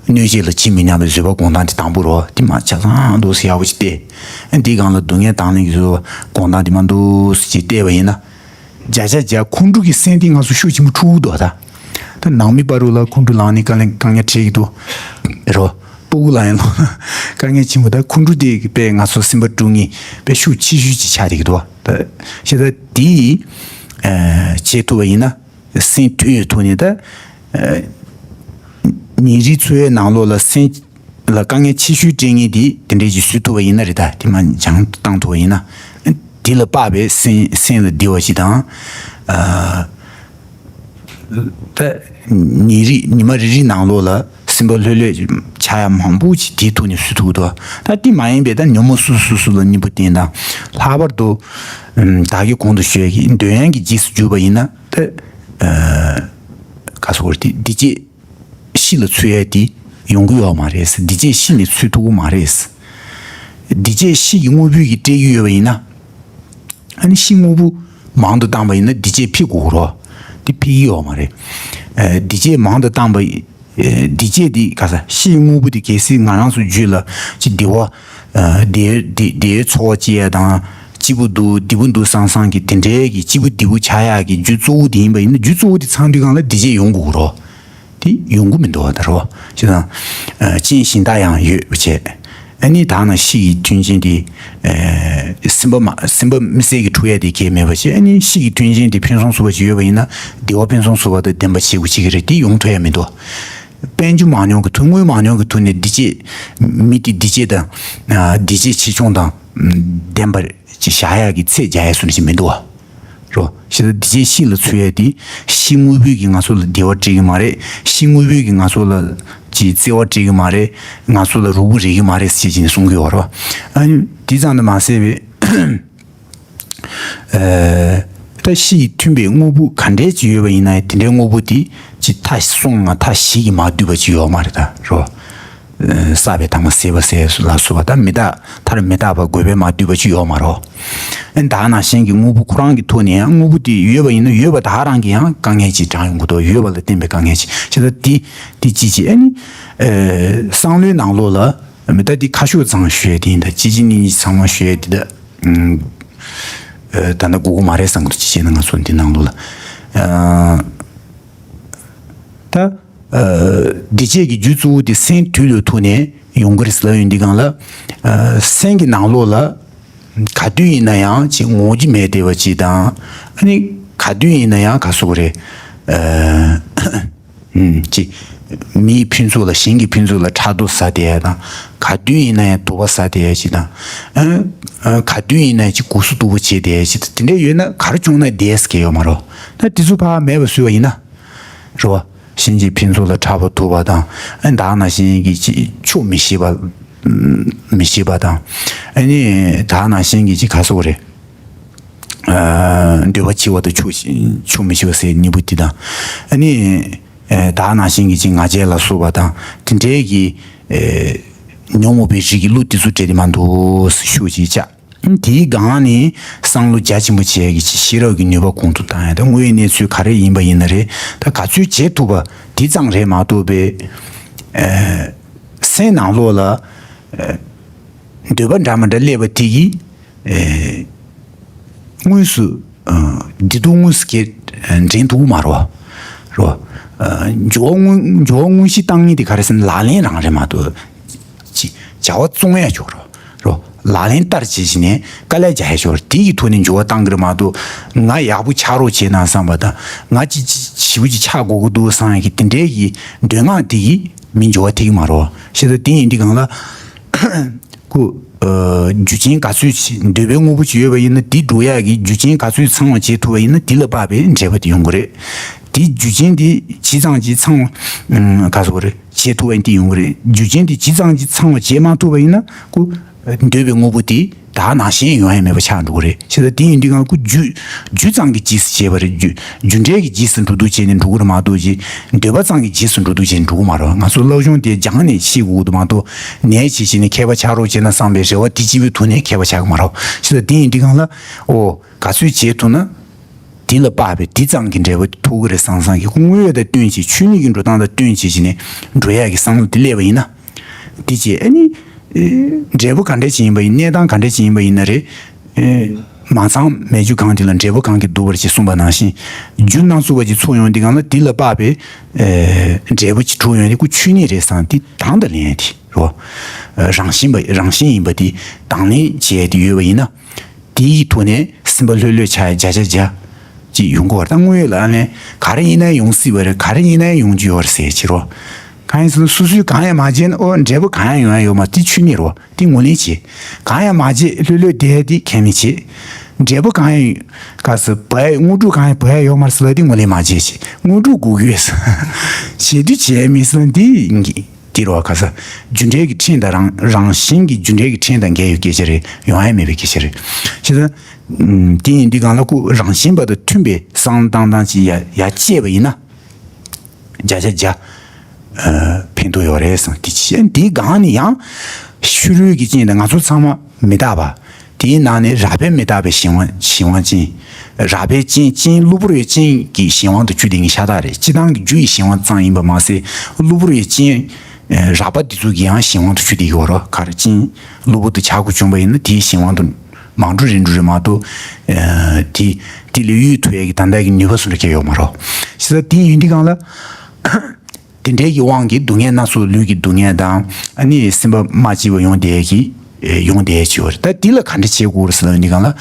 གནོད་བྱེད་ལ་ཇི་མི་སྙམ་པའི་བཟོད་པ་སྒོམ་སྟངས་དེ་དང་པོ་རོ། དེ་མ་ཆ་ཚང་འདུག་སེ་ཡག་པོ་ཅིག་བལྟས། འདིའི་སྒང་ལ་སྡུག་བསྔལ་དང་ལེན་གྱི་བཟོད་པ་སྒོམ་སྟངས་དེ་མ་འདུག་སེ་ཅིག་བལྟས་པ་ཡིན་ན། བརྒྱ་ཆ་བརྒྱ་ཁོང་ཁྲོ་གི་སེམས་དེ་ང་ཚོ་ཤུགས་ཆེན་པོ་འཁྲུག་འདུག་ད། ད་ནང་མི་བར་དུ་ལ་ཁོང་ཁྲོ་ལངས་ནས་དཀའ་ལས་དཀའ་ངལ་འཕྲད་ཀྱི་འདུག་རོ། སྤུ་གུ་ལ་ཡང་ལོ་དཀའ་ངལ་ཆེན་པོ། ད་ཁོང་ཁྲོ་དེ་གི་དཔེ་ང་ཚོ་སེམས་པ་དཀྲུག་ནས་དཔེ་ཤུགས་ཆེ་ཤོས་ཅིག་ཆགས་བསྡད་ཀྱི་འདུག་ད་ཤེས་ད་དེ་བྱེད་ཐུབ་པ་ཡིན་ན་སེམས་དུལ་ཡོད་ཐུབ་ནས་ད་ཉིན་རེའི་འཚོ་བའི་ནང་ལོགས་ལ་སེམས། ལ་དཀའ་ངལ་ཆེ་ཤོས་སྤྲད་མཁན་དེ་དེ་འདྲའི་ཞིག་བཟོ་ཐུབ་པ་ཡིན་ན་རེད། ད་དེ་མ་སྦྱངས་བཏང་ཐུབ་པ་ཡིན་ན། དེ་ལ་དཔག་པའི་སེམས་སེམས་ལ་བདེ་བ་ཞིག་དང་། ཨ། ད་ཉིན་རེ་ཉི་མ་རེ་རེའི་ནང་ལོགས་ལ་སེམས་པ་ལྷོད་ལྷོད་ཆགས་ཡ་མང་པོ་ཞིག་དེའི་ཐོག་ནས་བཟོ་ཐུབ་ཀྱི་འདུག་ད་དེ་མ་ཡིན་པའི་ད་ཉོན་མོངས་སོ་སོ་སོ་ལ་སྙིང་པོ་བསྟེན་དང་། ལྷག་པར་དུ་བདག་གིས་གོང་དུ་ཞུས་ཀྱི་འདོད་ཡོན་གྱི་རྗེས་སུ་འཇུག་པ་ཡིན་ན་ད། ག་སོགས་དེ་འདི་བྱེད། ཤི་ལ་འཚོལ་ཡ་དེ་ཡོང་གི་ཡོད་མ་རེད། འདི་བྱས་ཤི་ནས་འཚོལ་ཐུབ་ཀྱི་མ་རེད། འདི་བྱས་ཤི་གི་དངོས་པོའི་གི་སྤྲད་ཀྱི་ཡོད་པ་ཡིན་ན། ཨ་ནི་ཤི་དངོས་པོ་མང་དུ་བཏང་པ་ཡིན་ན་འདི་བྱས་ཕི་དགོས་རོགས། དེ་ཕི་གི་ཡོད་མ་རེད། འདི་བྱས་མང་དུ་བཏང་པ། འདི་བྱས་དེ་ག་ས་ཤི་དངོས་པོ་དེ་གལ་སྲིད་ང་རང་ཚོ་རྒྱུད་ལ་ཅི་བདེ་བ། བདེ་བདེ་བདེའི་འཚོ་བ་སྐྱེལ་ཡ་དང་། སྐྱིད་པོ་འདུག་བདེ་པོ་འདུག་བསམ་བསམ་གི་དེ་འདྲའི་གི་སྐྱིད་པོ་བདེ་པོ་ཆགས་ཡག་གི་རྒྱུ་གཙོ་བོ་དེ་ཡིན་པ་ཡིན་ན་རྒྱུ་གཙོ་བོ་དེ་ཚང་དུས་སྒང་ལ་འདི་བྱས་ཡོང་དགོས་རོགས། དེ་ཡོང་གི་མི་འདུག་བ་ད་རོ། ཅེས་དང་། རྐྱེན་གཞན་དག་ཡང་ཡོད་པ་བྱས། ཨ་ནི་ད་ནང་ཤི་ཡི་མཐུན་རྐྱེན་དེ། སེམས་པ་མ་སེམས་པ་མི་གསལ་གྱི་འཁྲུག་ཡ་དེ་གས་མེད་པ་བྱས། ཨ་ནི་ཤི་ཡི་མཐུན་རྐྱེན་དེ་ཕུན་སུམ་ཚོགས་པ་ཅིག་ཡོད་པ་ཡིན་ན་བདེ་བ་ཕུན་སུམ་ཚོགས་པ་དང་ལྡན་པ་བྱེད་དགོས་བྱེད་ཀྱི་རེད། དེ་ཡོང་ཐུབ་ཡ་མི་འདུག་དཔལ་འབྱོར་མང་ཉུང་གི་ཐོག་དངུལ་མང་ཉུང་གི་ཐོག་ནས་འདི་བྱས། མི་དེ་འདི་བྱས་དང་། འདི་བྱས་ཆེ་ཆུང་དང་། ལྡན་པ་ཅིག་བཞག་ཡ་གི་ཚད་རྒྱག་ཡ་སུ་ཞིག་མི་འདུག་བ། རོ། ཞེ་ད་འདི་བྱས་ཤི་ལ་འཚོལ་ཡ་དེ། ཤི་དངོས་པོས་ཀྱིས་ང་ཚོ་ལ་བདེ་བ་སྤྲད་ཀྱི་མ་རེད། ཤི་དངོས་པོས་ཀྱིས་ང་ཚོ་ལ་ཅིག་བརྩེ་བ་སྤྲད་ཀྱི་མ་རེད། ང་ཚོ་ལ་རོགས་པ་རེག་གི་མ་རེད་ཟེར་བྱས་ནས་གསུང་གི་ཡོད་རོ། ཨ་ནི་དེ་ཙམ་དུ་མ་ཟད་པའི། ད་ཤི་ཡི་མཐུན་པའི་དངོས་པོ་ག་འདྲས་ཅིག་ཡོད་པ་ཡིན་ན་དེ་འདྲའི་དངོས་པོ་དེ་ཅིག་མཐའ་གསུམ་ང་མཐའ་བཞི་གིས་མ་བསྡུས་པ་ཅིག་ཡོད་མ་རེད་ད་རོ། བསགས་པའི་དང་པོ་ཟད་པ་ཟད་ལ་སོགས་པ་ད་མི་རྟག་མཐར་མི་རྟག་པ་དགོས་པས་མ་བསྡུས་པ་ཅིག་ཡོད་མ་རོ། ཨ་ནི་ད་ནང་བཞིན་གྱི་དངོས་པོ་ཁོ་རང་གི་ཐོག་ནས་ཡང་དངོས་པོ་དེ་ཡོད་པ་ཡིན་ན་ཡོད་པ་དེ་རང་གི་ཡང་དཀའ་ངལ་ཅིག་དྲངས་ཡོང་གི་འདུག་ཡོད་པ་ལ་བརྟེན་པའི་དཀའ་ངལ་ཅིག་ཅེས་ད་དེ་དེ་ཅི་ཅི་ཨ་ནི། བསམ་བློའི་ནང་ལོགས་ལ་མི་ད་དེ་ཁ་ཤོག་ཚང་ཞུ་ཡ་དེ་ཡིན་ད་ཅི་ཅི་ནི་ནི་ཚང་མ་ཞུ་ཡ་དེ་ད། ད་ལྟ་དགོས་ཀྱི་མ་རེད་བསམ་གྱི་འདུག་ཅི་བྱས་ན་ང་ཚོ་འདི་ནང་ལོགས་ལ། ད། ཨ། འདི་བྱས་ཀྱི་རྒྱུ་གཙོ་བོ་དེ་སེམས་དུས་ལ་ཐུག་ནས་ཡོང་གི་རེད་ཟེར་ལབ་ཡོང་དུས་སྒང་ལ། ཨ། སེམས་ཀྱི་ནང་ལོགས་ལ་ག་དུས་ཡིན་ན་ཡང་ཅིག་ངོམས་ཀྱི་མེད་བསྡད་པ་ཅིག་དང་། ཨ་ནི་ག་དུས་ཡིན་ན་ཡང་ག་ཟེར་དགོས་རེད། ཨ། ཨུམ། ཅིག་མིའི་ཕུན་ཚོགས་ལ་གཞན་གྱི་ཕུན་ཚོགས་ལ་ཕྲག་དོག་ཟ་བསྡད་ཡ་དང་། ག་དུས་ཡིན་ན་ཡང་དུབ་པ་ཟ་བསྡད་ཡ་ཅིག་དང་། ཨ། ཨ། ག་དུས་ཡིན་ན་ཡང་ཅིག་སྒུག་སུ་སྡུག་པོ་བྱེད་བསྡད་ཡ་ཅིག་དང་། དེ་འདྲ་ཡོད་ན་ག་རེ་བྱུང་ན་བསྡད་ཟེར་གྱི་ཡོད་མ་རེད། ད་དེ་ཚོ་ཕར་མེད་པ་བཟོས་པ་ཡིན་ན། རེད་བ། གཞན་གྱི་ཕུན་ཚོགས་ལ་ཕྲག་པ་དུབ་པ་དང་། ཨ། ད་ག་ནང་བཞིན་གྱི་ཅིག་ཆོག་མི་ཤེས་པ། ཨུམ། མི་ཤེས་པ་དང་། ཨ་ནི་ད་ག་ནང་བཞིན་གྱི་ཅིག་ག་ཟེར་དགོས་རེད། ཨ། འདོད་པ་ཆེ་བ་དང་ཆོག་ཆོག་མི་ཤེས་པ་ཟེར་གཉིས་པོ་དེ་དང་། ཨ་ནི། ཨ། ད་ག་ནང་བཞིན་གྱི་ཅིག་ང་རྒྱལ་ལ་སོགས་པ་དང་དེ་འདྲའི་གི། ཨ། ཉོན་མོངས་པའི་རིགས་ཀྱི་གླུ་དེ་ཚོ་བྲིས་ཏེ་མ་འདུག་ཞུ་ཅིག་བྱ། དེའི་སྒང་ནས་བསམ་བློ་རྒྱ་ཆེན་པོ་བྱས་ཀྱི་ཅིག་ཤེས་རབ་ཀྱི་ནུས་པ་གོང་དུ་བཏང་ཡ་དང་། དངོས་ཡོད་གནས་ཚུལ་ག་རེ་ཡིན་པ་ཡིན་ན་རེད། ད་ག་ཚོད་བྱེད་ཐུབ་པ་དེ་ཙམ་རེད་མ་གཏོགས་པའི། ཨ། སེམས་ནང་ལོགས་ལ། ཨ། འདོད་པ་འདྲ་མི་འདྲ་སླེབས་པ་དེ་གིས། ཨེ། དངོས་སུ། ཨ། བདེ་སྡུག་དངོས་སུ་སྐྱེ། ཨ། འདྲེན་ཐུབ་ཀྱི་མ་རེད་བ། རེད་བ། ཨ། འགྱུར་བ་དངོས། འགྱུར་བ་དངོས་གཞི་བཏང་མཁན་དེ་ག་རེ་ཟེར་ན་ལག་ལེན་རང་རེད་མ་གཏོགས། ཅི། བྱ་བ་བཙོང་ཡ་ཅིག་རེད་བ། རེད་བ། ལག་ལེན་བསྟར་བྱེད་བྱས་ནས་དཀའ་ལས་རྒྱག་ཡ་ཅིག་རེད་བ། དེ་ཡི་ཐོག་ནས་འགྱུར་བ་བཏང་གི་རེད་མ་གཏོགས། ང་ཡག་པོ་ཆགས་རོགས་བྱས་ན་བསམ་པ་དང་། ང་ཅིག་ཅིག་ཞེ་པོ་ཅིག་ཆགས་དགོས་ཀྱི་འདུག་བསམ་ཡ་གི་དེ་འདྲའི་གི་འདོད་སྔགས་དེ་གིས་མི་འགྱུར་བ་ཐེབས་ཀྱི་མ་རེད་བ། ཞེ་ད། དེ་ཡིན་དུས་སྒང་ལ། ཁོ། ཨ། རྒྱུ་རྐྱེན་ག་ཚོད་ཅིག་འདོད་པའི་དངོས་པོ་ཅིག་ཡོད་པ་ཡིན་ན། དེ་འགྲུབ་ཡག་གི་རྒྱུ་རྐྱེན་ག་ཚོད་ཚང་བ་བྱེད་ཐུབ་པ་ཡིན་ན། དེ་ལ་དཔག་པའི་འབྲས་བུ་དེ་ཡོང་གི་རེད། དེ་རྒྱུ་རྐྱེན་དེ་ཇི་ཙམ་ཅིག་ཚང་བ། ཨུམ། ག་ཟེར་དགོས་རེད། བྱེད་ཐུབ་པ་ཡིན། དེ་ཡོང་གི་རེད། རྒྱུ་རྐྱེན་དེ་ཇི་ཙམ་ཅིག་ཚང་བ་བྱེད་མ་ཐུབ་པ་ཡིན་ན། ཁོ་འདོད་པའི་དངོས་པོ་དེ་ད་ནང་བཞིན་ཡོང་ཡ་མེད་པ་ཆགས་འགྲོ་གི་རེད། བྱས་ཙང་དེ་ཡིན་དུས་སྒང་ཁོ་རྒྱུ། རྒྱུ་ཙམ་གྱི་རྗེས་སུ་བྱེད་པ་རེད། རྒྱུ། རྒྱུ་འབྲས་ཀྱི་རྗེས་སུ་འགྲོ་འདུག་བྱས་ནས་འགྲོ་གི་རེད་མ་གཏོགས་ཅིག་འདོད་པ་ཙམ་གྱི་རྗེས་སུ་འགྲོ་འདུག་བྱས་ནས་འགྲོ་གི་མ་རེད། ང་ཚོ་སློབ་སྦྱོང་དེ་སྦྱངས་ནས་ཤེས་དགོས་ཀྱི་འདུག་མ་གཏོགས། ནས་བྱས་བྱས་ནས་མཁས་པ་ཆགས་རོགས་བྱས་ན་བསམ་པའི་རེ་བ་དེ་གཅིག་པུའི་ཐོག་ནས་མཁས་པ་ཆགས་ཀྱི་མ་རེད། བྱས་ཙང་དེ་ཡིན་དུས་སྒང་ལ། ཨོ། ག་ཚོད་བྱེད་ཐུབ་ན། དེ་ལ་དཔག་པའི་དེ་ཙམ་གྱི་འབྲས་བུ་ཐོབ་ཀྱི་རེད་བསམ་བསམ་གྱི། ཁོ་དངོས་ཡོད་དང་བསྟུན་བྱས། ཆོས་ཉིད་ཀྱི་འགྲོ་སྟངས་དང་བསྟུན་བྱས་བྱས་ནས་འགྲོ་ཡག་གི་བསམ་བློ་དེ་སླེབས་པ་ཡིན་ན། དེ་བྱས། ཨ་ནི། ཨེ། འབྲས་བུ་ག་འདྲ་ཅིག་ཡིན་པ་ཡིན། གནས་སྟངས་ག་འདྲ་ཅིག་ཡིན་པ་ཡིན་ན་རེད། ཨེ། མ་ཚང་མེད་རྒྱུ་གང་དེ་ལ་འབྲས་བུ་གང་གིས་བསྡུ་བར་བྱེད་གསུངས་པ་ནང་བཞིན། རྒྱུ་སྣ་ཚོགས་པ་ཅིག་ཚོགས་ཡོང་དུས་སྒང་ལ། དེ་ལ་དཔག་པའི། ཨེ། འབྲས་བུ་ཅིག་གྲུབ་ཡོང་དུས། ཁོ་ཆོས་ཉིད་རེད་བསམ། དེ་དང་དུ་ལེན་ཡ་དེ་རེད་བ། རང་བཞིན་པ། རང་བཞིན་ཡིན་པ་དེ་དང་ལེན་བྱེད་ཡ་དེ་ཡོད་པ་ཡིན་ན། དེའི་ཐོག་ནས་སེམས་པ་ལྷོད་ལྷོད་ཆགས་ཡ། བརྒྱ་ཆ་བརྒྱ་ཅིག་ཡོང་གི་ཡོད་རེད། ད་དངོས་ཡོད་ལ་ནི་ག་རེ་ཡིན་ན་ཡོང་སྲིད་པ་རེད། ག་རེ་ཡིན་ན་ཡོང་རྒྱུ་ཡོད་རེད་ཟེར་བྱེད་རོགས། གང་ཡིན་ཟེར་ན། སོ་སོས་གང་ཡང་མ་བྱས་ན། ཨོ། འབྲས་བུ་གང་ཡང་ཡོང་ཡ་ཡོད་མ་རེད། དེ་ཆོས་ཉིད་རེད་བ། དེ་ངོས་ལེན་བྱེད། གང་ཡང་མ་བྱས་ལྷོད་ལྷོད་བསྡད་ཡ་དེ་གལ་མི་བྱེད། འབྲས་བུ་གང་ཡང་། ག་ཟེར། བབ་ཡ། དངོས་གྲུབ་གང་ཡང་བབ་ཡ་ཡོད་མ་རེད་ཟེར་ལབ་དེ་ངོས་ལེན་མ་བྱེད་བྱེད། དངོས་གྲུབ་དགོས་ཀྱི་ཡོད་ཟེར། བྱེད་དུས་བྱེད་ཡ་མེད་ཟེར་ལབ་དེ་འདི་རེད་བ། ག་ཟེར། རྒྱུ་འབྲས་ཀྱི་ཕྲད་དང་རང་། རང་བཞིན་གྱི་རྒྱུ་འབྲས་ཀྱི་ཕྲད་དང་འགལ་བའི་སྐད་ཆ་རེད། ཡོང་ཡ་མེད་པའི་སྐད་ཆ་རེད། བྱས་ཙང་། ཨུམ། དེ་ཡིན་དུས་སྒང་ལ་ཁོ་རང་བཞིན་པ་དང་མཐུན་པའི་བསམ་བློ་བཏང་སྟངས་ཅིག་ཡར། ཡར་བསྐྱེད་པ་ཡིན་ན། བརྒྱ་ཆ་བརྒྱ། ཨ། ཕན་ཐོགས་ཡོད་རེད་བསམ། དེ་བྱས། དེའི་སྒང་ནས་ཡང་ཕྱི་རོལ་གྱི་རྐྱེན་དང་། ང་ཚོ་ཚང་མ་མི་རྟག་པ། དེའི་ནང་ནས་རགས་པས་མི་རྟག་པའི་གཞན་དབང་། གཞན་དབང་ཅན། རགས་པའི་རྐྱེན། རྐྱེན། གློ་བུར་བའི་རྐྱེན་གྱི་གཞན་དབང་དུ་གྱུར་བསྡད་མཁན་ཤ་སྟག་རེད། སྤྱིར་བཏང་གི་རྒྱུ་ཡི་གཞན་དབང་ཙམ་ཡིན་པ་མ་ཟད། གློ་བུར་བའི་རྐྱེན། ཨ། རགས་པ་འདི་ཚོ་གི་ཡང་གཞན་དབང་དུ་གྱུར་བསྡད་ཡོད་རེད། ག་རེ། རྐྱེན་གློ་བུར་དུ་ཆགས་དགོས་བྱུང་བ་ཡིན་ན། དེའི་གཞན་དབང་དུ་མང་འགྲོ་རིང་འགྲོ་རེད་མ་གཏོགས། ཨ། དེ། དེ་ལས་གཡོལ་ཐུབ་ཡ་གི་ད་ལྟ་གི་ནུས་པ་སུ་འདྲ་ཁྱེད་ཡོད་མ་རེད། བྱས་ཙང་དེ་ཡིན་དུས་སྒང་ལ། དེ་འདྲའི་གི་དབང་གིས་སྡུག་བསྔལ་སྣ་ཚོགས། ལུས་ཀྱི་སྡུག་བསྔལ་དང་། ཨ་ནི་སེམས་པ་མ་སྐྱིད་པ་ཡོང་བསྡད་ཀྱི། ཨེ། ཡོང་བསྡད་ཀྱི་ཡོད་རེད། ད་འདི་ལ་ག་འདྲ་བྱེད་དགོས་རེད་ཟེར་ལབ་ཡོང་དུས་སྒང་ལ།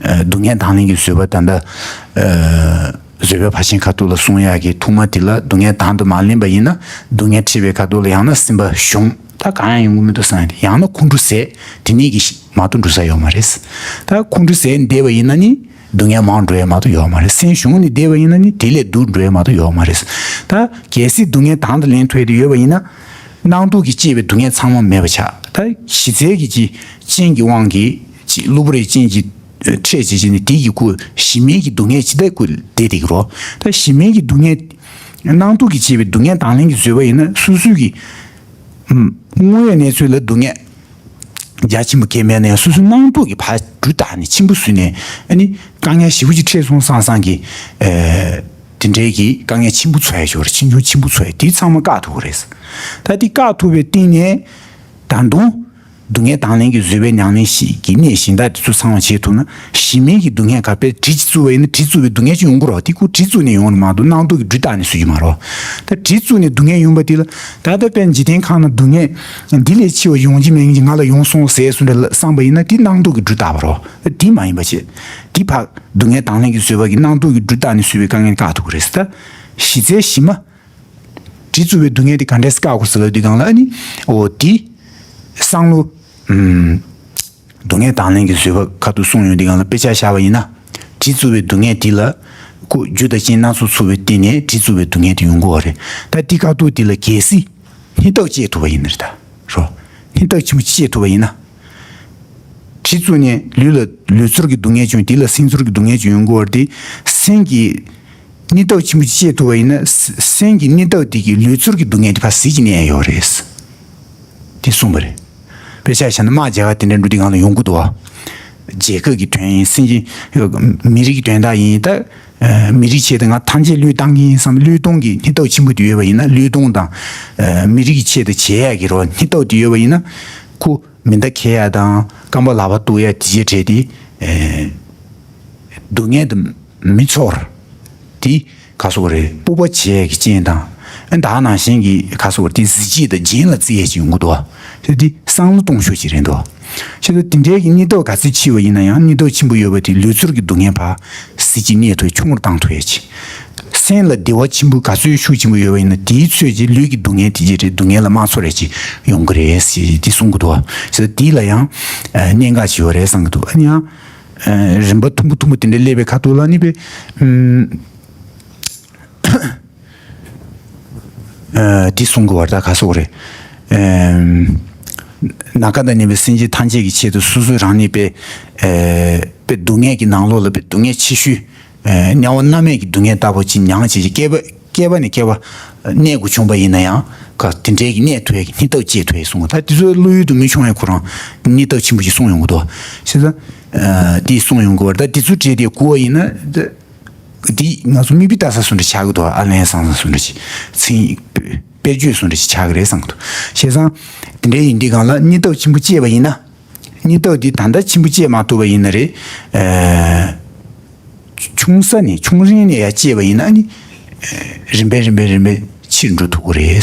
ཨ། སྡུག་བསྔལ་དང་ལེན་གྱི་བཟོད་པ། ད་ལྟ། ཨ། བཟོད་པའི་ཕར་ཕྱིན་ཁ་ཐུག་ལ་གསུང་ཡག་གི་ཐོག་མ་དེ་ལ། སྡུག་བསྔལ་དང་དུ་མ་ལེན་པ་ཡིན་ན། སྡུག་བསྔལ་འཕྲད་པའི་ཁ་ཐུག་ལ་ཡང་ན་སེམས་པ་གཞོམ། ད་གང་ཡང་ཡོང་གི་མི་འདུག་བསམ་ཡ་དེ། ཡང་ན་ཁོང་ཁྲོ་ཟ། དེ་ནས་ཀྱི་མ་གཏོགས་འགྲོ་ས་ཡོད་མ་རེད། ད་ཁོང་ཁྲོ་ཟ་བསྡད་པ་ཡིན་ན་ནི། སྡུག་བསྔལ་མང་འགྲོ་ཡ་མ་གཏོགས་ཡོད་མ་རེད། སེམས་གཞུང་ནས་བསྡད་པ་ཡིན་ན་ནི་དེ་ལས་སྡུག་འགྲོ་ཡ་མ་གཏོགས་ཡོད་མ་རེད། ད་གལ་སྲིད་སྡུག་བསྔལ་དང་དུ་ལེན་ཐུབ་ཡ་དེ་ཡོད་པ་ཡིན་ན། སྣང་སྟོབས་ཀྱིས་སྐྱེས་པའི་སྡུག་བསྔལ་ཚང་མ་མེད་པ་ཆགས། ད་གཞི་རྩའི་གི་ཅིག་རྐྱེན་གྱི་དབང་གིས་ཅིག་གློ་བུར་བའི་རྐྱེན་གྱིས་འཕྲད་བྱས་བྱས་ནས་དེ་གི་ཁོ་གཞི་མེད་ཀྱི་སྡུག་བསྔལ་ཇི་ལྟར་ཁོ་བསྡད་བསྡད་ཀྱི་རེད། ད་གཞི་མེད་ཀྱི་སྡུག་བསྔལ། སྣང་སྟོབས་ཀྱིས་སྐྱེས་པའི་སྡུག་བསྔལ་དང་ལེན་གྱི་བཟོད་པ་ཡིན་ན། སོ་སོའི་གི། ཨུམ། དངོས་ཡོད་གནས་ཚུལ་ལ་སྡུག་བསྔལ་རྒྱ་ཆེན་པོ་གང་ཡང་མེད་ན་ཡང་། སོ་སོའི་སྣང་སྟོབས་ཀྱིས་ཕར་འགྲོས་བཏང་ནས་ཆེན་པོ་བཟོས་ནས། ཨ་ནི་དཀའ་ངལ་ཞེ་པོ་ཅིག་འཕྲད་སོང་བསམ་བསམ་གྱི། ཨེ། དེ་འདྲའི་གི་དཀའ་ངལ་ཆེན་པོ་ཚོར་ཡ་ཞིག་ཡོད་རེད། ཆེ་ཆུང་ཆེན་པོ་ཚོར་ཡ། དེ་ཚང་མ་བཀག་ཐུབ་ཀྱི་རེད། ད་དེ་བཀག་ཐུབ་པའི་སྟེང་ནས་ད་དུང་ སྡུག་བསྔལ་དང་ལེན་གྱི་བཟོད་པའི་ཉམས་ལེན་ཞིག་གི་གནས་གཞན་དག་དེ་ཚོ་ཚང་བ་བྱེད་ཐུབ་ན། གཞི་མེད་ཀྱི་སྡུག་བསྔལ་ག་པའི་གྲི་ཅིག་བཙུགས་པ་ཡིན་ན་གྲི་བཙུགས་པའི་སྡུག་བསྔལ་ཅིག་ཡོང་གི་རེད་བ། དེ་ཁོ་གྲི་བཙུགས་ནས་ཡོང་བ་མ་གཏོགས་སྣང་སྟོབས་ཀྱིས་གྲི་བཏགས་ནས་བཟོས་ཀྱི་མ་རེད་བ། ད་གྲི་བཙུགས་ནས་སྡུག་བསྔལ་ཡོང་པ་དེ་ལ། ད་ལྟ་དཔེར་འཇིག་རྟེན་ཁམས་ན་སྡུག་བསྔལ་འདི་ལས་ཆེ་བ་ཡོང་གི་མེད་མཁན་ཅིག་ང་ལ་ཡོང་སོང་ཟེར་བསམ་པ་ཡིན་ན། དེ་སྣང་སྟོབས་ཀྱིས་གྲི་བཏགས་པ་རེད་བ། དེ་མ་ཡིན་པ་བྱས། དེ་ཕར་སྡུག་བསྔལ་དང་ལེན་གྱི་བཟོད་པ་གིས་སྣང་སྟོབས་ཀྱིས་གྲི་བཏགས་ནས་བཟོས་པའི་དཀའ་ངལ་བཀག་ཐུབ་ཀྱི་རེད་ཟེར། ད་གཞི་རྩའི་གཞི་མ། གྲི་བཙུགས་པའི་སྡུག་བསྔལ་དེ་ག་འདྲས་བཀག་དགོས་ཟེར་ལབ་དུས་སྒང་ལ། ཨ་ནི་འོ་དེ་བསམ་བློ། ཨུམ། སྡུག་བསྔལ་དང་ལེན་གྱི་བཟོད་པ་ཁ་ཐུག་གསུངས་ཡོང་དུས་སྒང་ལ། དཔེ་ཆ་བཞག་པ་ཡིན་ན། གྲི་བཙུགས་པའི་སྡུག་བསྔལ་དེ་ལ་ཁོ་རྒྱུ་དང་རྐྱེན་སྣ་ཚོགས་ཚུགས་པའི་སྟེང་ནས་གྲི་བཙུགས་པའི་སྡུག་བསྔལ་དེ་ཡོང་དགོས་པ་རེད། ད་དེ་ཁ་ཐུག་དེ་ལ་གལ་སྲིད་སྙིང་སྟོབས་བསྐྱེད་ཐུབ་པ་ཡིན་ན་རེད། ད་རོ། སྙིང་སྟོབས་ཆེན་པོ་བསྐྱེད་ཐུབ་པ་ཡིན་ན། གྲི་བཙུགས་ནས་ལུས་ལ་ལུས་ཚོར་གྱི་སྡུག་བསྔལ་བྱུང་། དེ་ལ་སེམས་ཚོར་གྱི་སྡུག་བསྔལ་ཅིག་ཡོང་གི་ཡོད་རེད་དེ། སེམས་ཀྱི་སྙིང་སྟོབས་ཆེན་པོ་ཅིག་བསྐྱེད་ཐུབ་པ་ཡིན་ན། སེམས་ཀྱི་སྙིང་སྟོབས་དེ་གིས་ལུས་ཚོར་གྱི་སྡུག་བསྔལ་དེ་ཕར་ཟད་ཀྱི་གནས་ཡོད་རེད། དེ་གསུངས་པ་རེད། དཔེ་ཆ་བཞག་ན་དམག་རྒྱག་ག་དེ་འདྲ་འགྲོ་དུས་སྒང་ལ་ཡོང་གི་འདུག་བ། རྒྱལ་ཁབ་ཀྱི་དོན་ཡིན། སེམས་ཅན་མི་རིགས་ཀྱི་དོན་དག་ཡིན། ད་མི་རིགས་ཆེད་དུ་ང་ཐམས་ཅད་བློས་བཏང་གི་ཡིན་བསམ། བློས་གཏོང་གི་སྙིང་སྟོབས་ཆེན་པོ་དེ་ཡོད་པ་ཡིན་ན། བློས་གཏོང་དང་། མི་རིགས་ཀྱི་ཆེད་དུ་བྱེད་ཡག་གི་རོ། སྙིང་སྟོབས་དེ་ཡོད་པ་ཡིན་ན། ཁོ་མེ་མདའ་འཁྱེར་ཡ་དང་རྐང་པ་ལག་པ་གཏུག་ཡ་དེ་བྱས་བྲལ་ཏེ། ཨེ། སྡུག་བསྔལ་དུ་མི་ཚོར། དེ་ག་སོགས་རེད། སྤོབས་པ་བྱེད་ཡ་གི་རྐྱེན་དང་། ཨ་ད་ནང་བཞིན་གྱི་ག་སོགས་རེད། དེ་གཟི་བརྗིད་དང་རྒྱན་ལ་བརྩི་ཡ་ཅིག་ཡོང་གི་འདུག་བ། དེ་དེ་བསམ་བློ་གཏོང་ཕྱོགས་ཅིག་རེད་འདུག་བ། བྱས་ཙང་དེ་འདྲའི་གི་སྙིང་སྟོབས་ག་ཚོད་ཆེ་བ་ཡིན་ན་ཡང་། སྙིང་སྟོབས་ཆེན་པོ་ཡོད་པ་དེ་ལུས་ཚོར་གྱི་སྡུག་བསྔལ་ཕར་ཟད་ཀྱི་གནས་ཐོག་ཆུང་རུ་བཏང་ཐུབ་ཡ་ཅིག་སེམས་ལ་བདེ་བ་ཆེན་པོ་ག་ཚོད་ཤུགས་ཆེན་པོ་ཡོད་པ་ཡིན་ན། དེའི་ཚོད་ཀྱིས་ལུས་ཀྱི་སྡུག་བསྔལ་དེ་ཅི་རེད། སྡུག་བསྔལ་ལ་མ་ཚོར་ཡ་ཅིག་ཡོང་གི་རེད་ཟེར་དེ་གསུང་གི་འདུག་བ། བྱས་ཙང་དེ་ལ་ཡང་གནད་འགག་ཅིག་ཡོད་རེད་བསམ་གི་འདུག་ཨ་ནི་ཡང་རིམ་པ་མཐོན་པོ་མཐོན་པོ་དེ་འདྲ་སླེབས་པའི་ཁ་ཐུག་ལ་ནི་དཔེ། ཨ་དེ་གསུང་གི་བར་ད་ག་སོགས་རེད། ཨ་ནམ་མཁའ་དང་མཉམ་པའི་སེམས་ཅན་ཐམས་ཅད་ཀྱི་ཆེད་དུ་སོ་སོ་རང་ཉིད་དཔེ། ཨ་དཔེ་སྡུག་བསྔལ་གྱི་ནང་ལོགས་ལ་དཔེ་སྡུག་བསྔལ་ཆེ་ཤོས། ཨ་དམྱལ་བ་མནར་མེད་ཀྱི་སྡུག་བསྔལ་ལྟ་བུ་ཅིག་མྱངས་བྱས་ཀྱི་བསྐལ་པ་བསྐལ་པ་ནས་བསྐལ་པ་གནས་དགོས་བྱུང་བ་ཡིན་ན་ཡང་། ག་དེ་འདྲའི་གི་གནས་ཐུབ་ཡ་གི་སྙིང་སྟོབས་བསྐྱེད་ཐུབ་ཡ་གསུང་གི། ད་དེ་ཚོ་བློ་ཡུལ་དུ་མི་ཤོང་ཡ་ཁོ་རང་སྙིང་སྟོབས་ཆེན་པོ་ཞིག་གསུངས་ཡོང་གི་འདུག་བ། བྱས་ཙང་། ཨ་དེ་གསུངས་ཡོང་གི་བར་ད་དེ་ཚོ་བྲིས་ཏེ་གོ་བ་ཡིན་ན། འདི་ང་ཚོ་མིག་དཔེ་ལྟ་ས་བཟོ་འདྲ་ཆགས་ཀྱི་འདུག་ཨ་ལན་བཟང་ས་བཟོ་འདྲ་ཞིག་མཚན་དཔེ་བརྗོད་བཟོ་འདྲ་ཞིག་ཆགས་ཀྱི་རེད་བསམ་གྱི་འདུག་བྱས་ཙང་དེ་འདྲའི་ཡིན་དུས་སྒང་ལ་སྙིང་སྟོབས་ཆེན་པོ་བསྐྱེད་པ་ཡིན་ན། སྙིང་སྟོབས་འདི་ད་ལྟ་ཆེན་པོ་བསྐྱེད་མ་ཐུབ་པ་ཡིན་ན་རེད། ཨ་ཆུང་ས་ནས་ཆུང་རིང་ནས་ཡར་བསྐྱེད་པ་ཡིན་ན་ནི། ཨ་རིམ་པས་རིམ་པས་རིམ་པས་ཆེར་འགྲོ་ཐུབ་ཀྱི་རེད།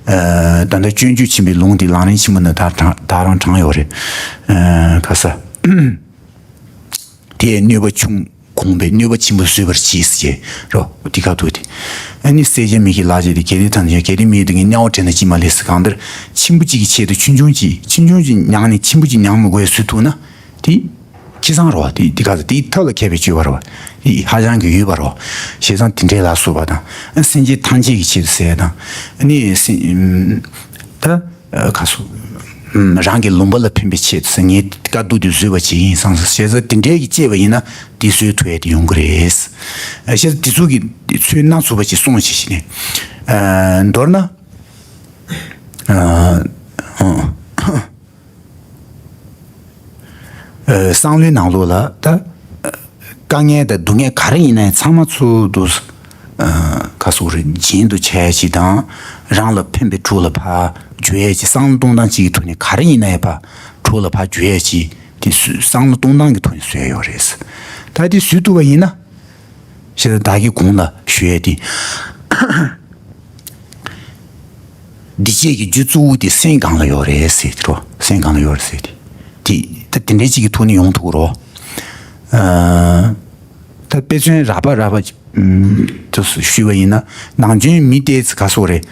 ཨ་ད་ལྟ་སྤྱོད་འཇུག་ཆེན་པོའི་ལུང་འདི་ལམ་རིམ་ཆེན་མོ་ནང་ད་དྲངས་ད་རང་དྲངས་ཡོད་རེད། ཨ་ག་ས། དེས་གནོད་པ་ཆུང་གོང་སྤེལ། གནོད་པ་ཆེན་པོ་བཟོད་པར་བྱེད་ཟེར་རོ། འདི་ག་ཐུག་དེ། ཨ་ནི་བསད་བྱ་མི་བགྱིད་ལག་བྱེད་དེ། གལ་ཏེ་ཐམས་ཅད་གལ་ཏེ་མི་བགྱིད་དེ་དམྱལ་བ་བྲལ་ན་ཅིས་མ་ལེགས་ཟེར། གང་ལྟར་ཆེན་པོ་གཅིག་གི་ཆེད་དུ་ཆུང་ཆུང་གཅིག་ཆུང་ཆུང་གཅིག་མྱངས་ནས་ཆེན་པོ་གཅིག་མྱང་མི་དགོས་བཟོ་ཐུབ་ན། དེ་ཁེ་བཟང་རོ། དེ་དེ་ག་ཚོད་དེ་ཐབས་ལ་མཁས་པའི་སྤྱོད་པ་རོ། དེ་ཧ་ཅང་གི་ཡོད་པ་རོ། བྱས་ཙང་དེ་འདྲའི་ལ་སོགས་པ་དང་། ཨ་སེམས་ཅན་ཐམས་ཅད་ཀྱི་ཆེད་དུ་ཟེར་དང་། ཨ་ནི་སེམས་ད། ཨ་ག་སོ། ཨམ་རང་གི་ལུང་པ་ལ་ཕན་པའི་ཆེད་དུ་ངས་དཀའ་སྡུག་འདི་བཟོས་པ་ཅིག་ཡིན་བསམ་ཟེར་བྱས་ཙང་དེ་འདྲའི་གི་སྐྱེས་པ་ཡིན་ན་དེ་བཟོད་ཐུབ་ཡ་དེ་ཡོང་གི་རེད། ཨ་བྱས་ཙང་དེ་ཚོ་གི་ཚུལ་སྣ་ཚོགས་པ་ཅིག་གསུངས་བྱས་ཤིག་ནས། ཨ་མདོར་ན། ཨ་ཨ་བསམ་བློའི་ནང་ལོགས་ལ་ད། དཀའ་ངལ་དང་སྡུག་བསྔལ་ག་རེ་ཡིན་ན་ཡང་ཚང་མ་ཚུར་དུ། ཨ་ག་སོགས་རེ་རྒྱན་དུ་བྱ་ཡ་ཅིག་དང་། རང་ལ་ཕན་པའི་གྲོགས་ལ་ཕར་བརྗོད་ཡ་ཅིག་བསམ་བློ་གཏོང་སྟངས་ཅིག་གི་ཐོག་ནས་ག་རེ་ཡིན་ན་ཡང་ཕར་གྲོགས་ལ་ཕར་བརྗོད་ཡ་ཅིག་དེ་སུས་བསམ་བློ་གཏོང་སྟངས་ཀྱི་ཐོག་ནས་བཟོས་ཡོད་རེད། ད་དེ་བཟོས་ཐུབ་པ་ཡིན་ན། ཞེས་བདག་གིས་གོང་ལ་ཞུ་ཡ་དེ། འདི་བྱེད་ཀྱི་རྒྱུ་གཙོ་བོ་དེ་སེམས་གང་ལ་ཡོད་རེད་ཟེར་དེ་རོ། སེམས་གང་ལ་ཡོད་རེད་ཟེར་དེ། དེ་ད་དེ་འདྲའི་ཅིག་གི་ཐོག་ནས་ཡོང་ཐུབ་ཀྱི་རོ། ཨ་ད་དཔེ་མཚོན་རགས་པ་རགས་པ་ཅིག་ཨུམ་དུ་ཞུས་པ་ཡིན་ན། ནམ་རྒྱུན་མི་དེ་ཚོ་ག་སོགས་རེད།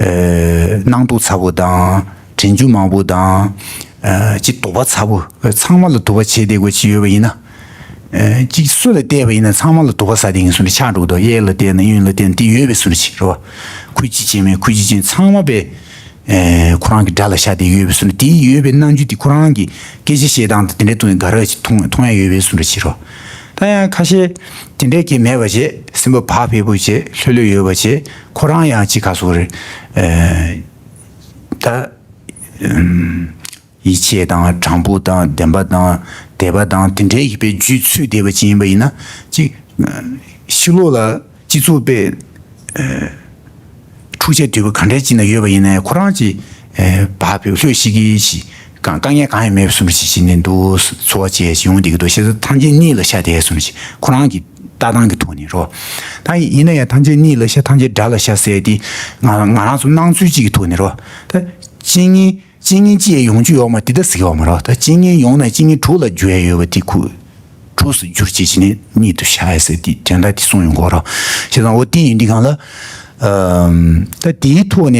ཨ་སྣང་དོགས་ཚ་པོ་དང་། དྲན་རྒྱུ་མང་པོ་དང་། ཨ་ཅིག་དོགས་པ་ཚ་པོ། ཚང་མ་ལ་དོགས་པ་བྱས་བསྡད་དགོས་ཅིག་ཡོད་པ་ཡིན་ན། ཨ་ཅིག་སུ་ལ་བལྟས་པ་ཡིན་ན་ཚང་མ་ལ་དོགས་པ་ཟ་བསྡད་མཁན་བཟོ་འདྲ་ཆགས་འགྲོ་གི་འདུག་གཡས་ལ་བལྟས་ན་གཡོན་ལ་བལྟས་ན་དེ་ཡོད་པའི་བཟོ་འདྲ་ཅིག་རེད་བ། ཁོས་ཅི་བྱས་མེད་ཁོས་ཅི་བྱས། ཚང་མ་པས་ཨ་ཁོ་རང་གི་དགྲ་ལ་ཤར་བསྡད་ཡོད་པའི་བཟོ་འདྲ། དེ་ཡོད་པའི་རྣམ་འགྱུར་དེ་ཁོ་རང་གི་སྐད་ཆ་བཤད་སྟངས་དང་དེ་འདྲའི་ཐོག་ནས་དགའ་རབ་ཅིག་མཐོང་མཐོང་ཡ་ཡོད་པའི་བཟོ་འདྲ་ཅིག་རེད་བ། ད་ཡང་ཁ་ཤས་དེ་འདྲའི་གི་མེད་པ་བྱས། སེམས་པ་བག་ཕེབས་པོ་བྱས། ལྷོད་ལྷོད་ཡོད་པ་བྱས། ཁོ་རང་ཡང་ཅིག་ག་སོགས་རེད། ཨ་ད་ཨམ། ཡིད་ཆེས་དང་དྲང་པོ་དང་བདེན་པ་དང་དད་པ་དང་དེ་འདྲའི་ཡིད་པའི་རྒྱུད་ཚུད་བསྡད་པ་ཅིག་ཡིན་པ་ཡིན་ན། ཅིག་ཕྱི་ལོགས་ལ་སྤྱི་ཚོགས་པའི་ཨ་འཁྲུག་ཆ་དོད་པོ་ག་འདྲའི་ཅིག་ན་ཡོད་པ་ཡིན་ན་ཡང་། ཁོ་རང་ཅིག་ཨ་བག་ཕེབས་ལྷོད་ཤིག་གི་ཞིག་ གང་དཀའ་ངལ་གང་ཡང་མེད་པ་བཟུམ་ཞིག་བྱས་ནས་འདུག་འཚོ་བ་བྱས་ཡོང་བསྡད་ཀྱི་འདུག་བྱས་ཙང་ཐམས་ཅད་གཉིད་ལ་ཤར་བསྡད་བཟུམ་ཞིག་ཁོ་རང་གི་ལྟ་སྟངས་ཀྱི་ཐོག་ནས་རོ། ད་ཡིན་ན་ཡང་ཐམས་ཅད་གཉིད་ལ་ཤར་ཐམས་ཅད་དགྲ་ལ་ཤར་ཟེར་དེ་ང་ང་རང་ཚོ་སྣང་ཚུལ་གཅིག་གི་ཐོག་ནས་རོ། ད་རྐྱེན་ངན་རྐྱེན་ངན་ཅི་ཡང་ཡོང་རྒྱུ་ཡོད་མ་དེ་ད་ཟེར་གྱི་ཡོད་མ་རེད། ད་རྐྱེན་ངན་ཡོང་ན་རྐྱེན་ངན་དྲུག་ལ་འགྱུར་ཡ་ཡོད་པ་དེ་ཁུ་དྲུག་སུ་འགྱུར་བྱེད་ཀྱི་ནི་གཉིད་དུ་ཤར་ཡ་ཟེར་དེ་དོན་དག་དེ་གསུངས་ཡོང་གི་ཡོད་རེད། བྱས་ཙང་འོ་དེ་ཡིན་དུས་སྒང་ལ་ཨམ། ད་དེའི་ཐོག་ནས་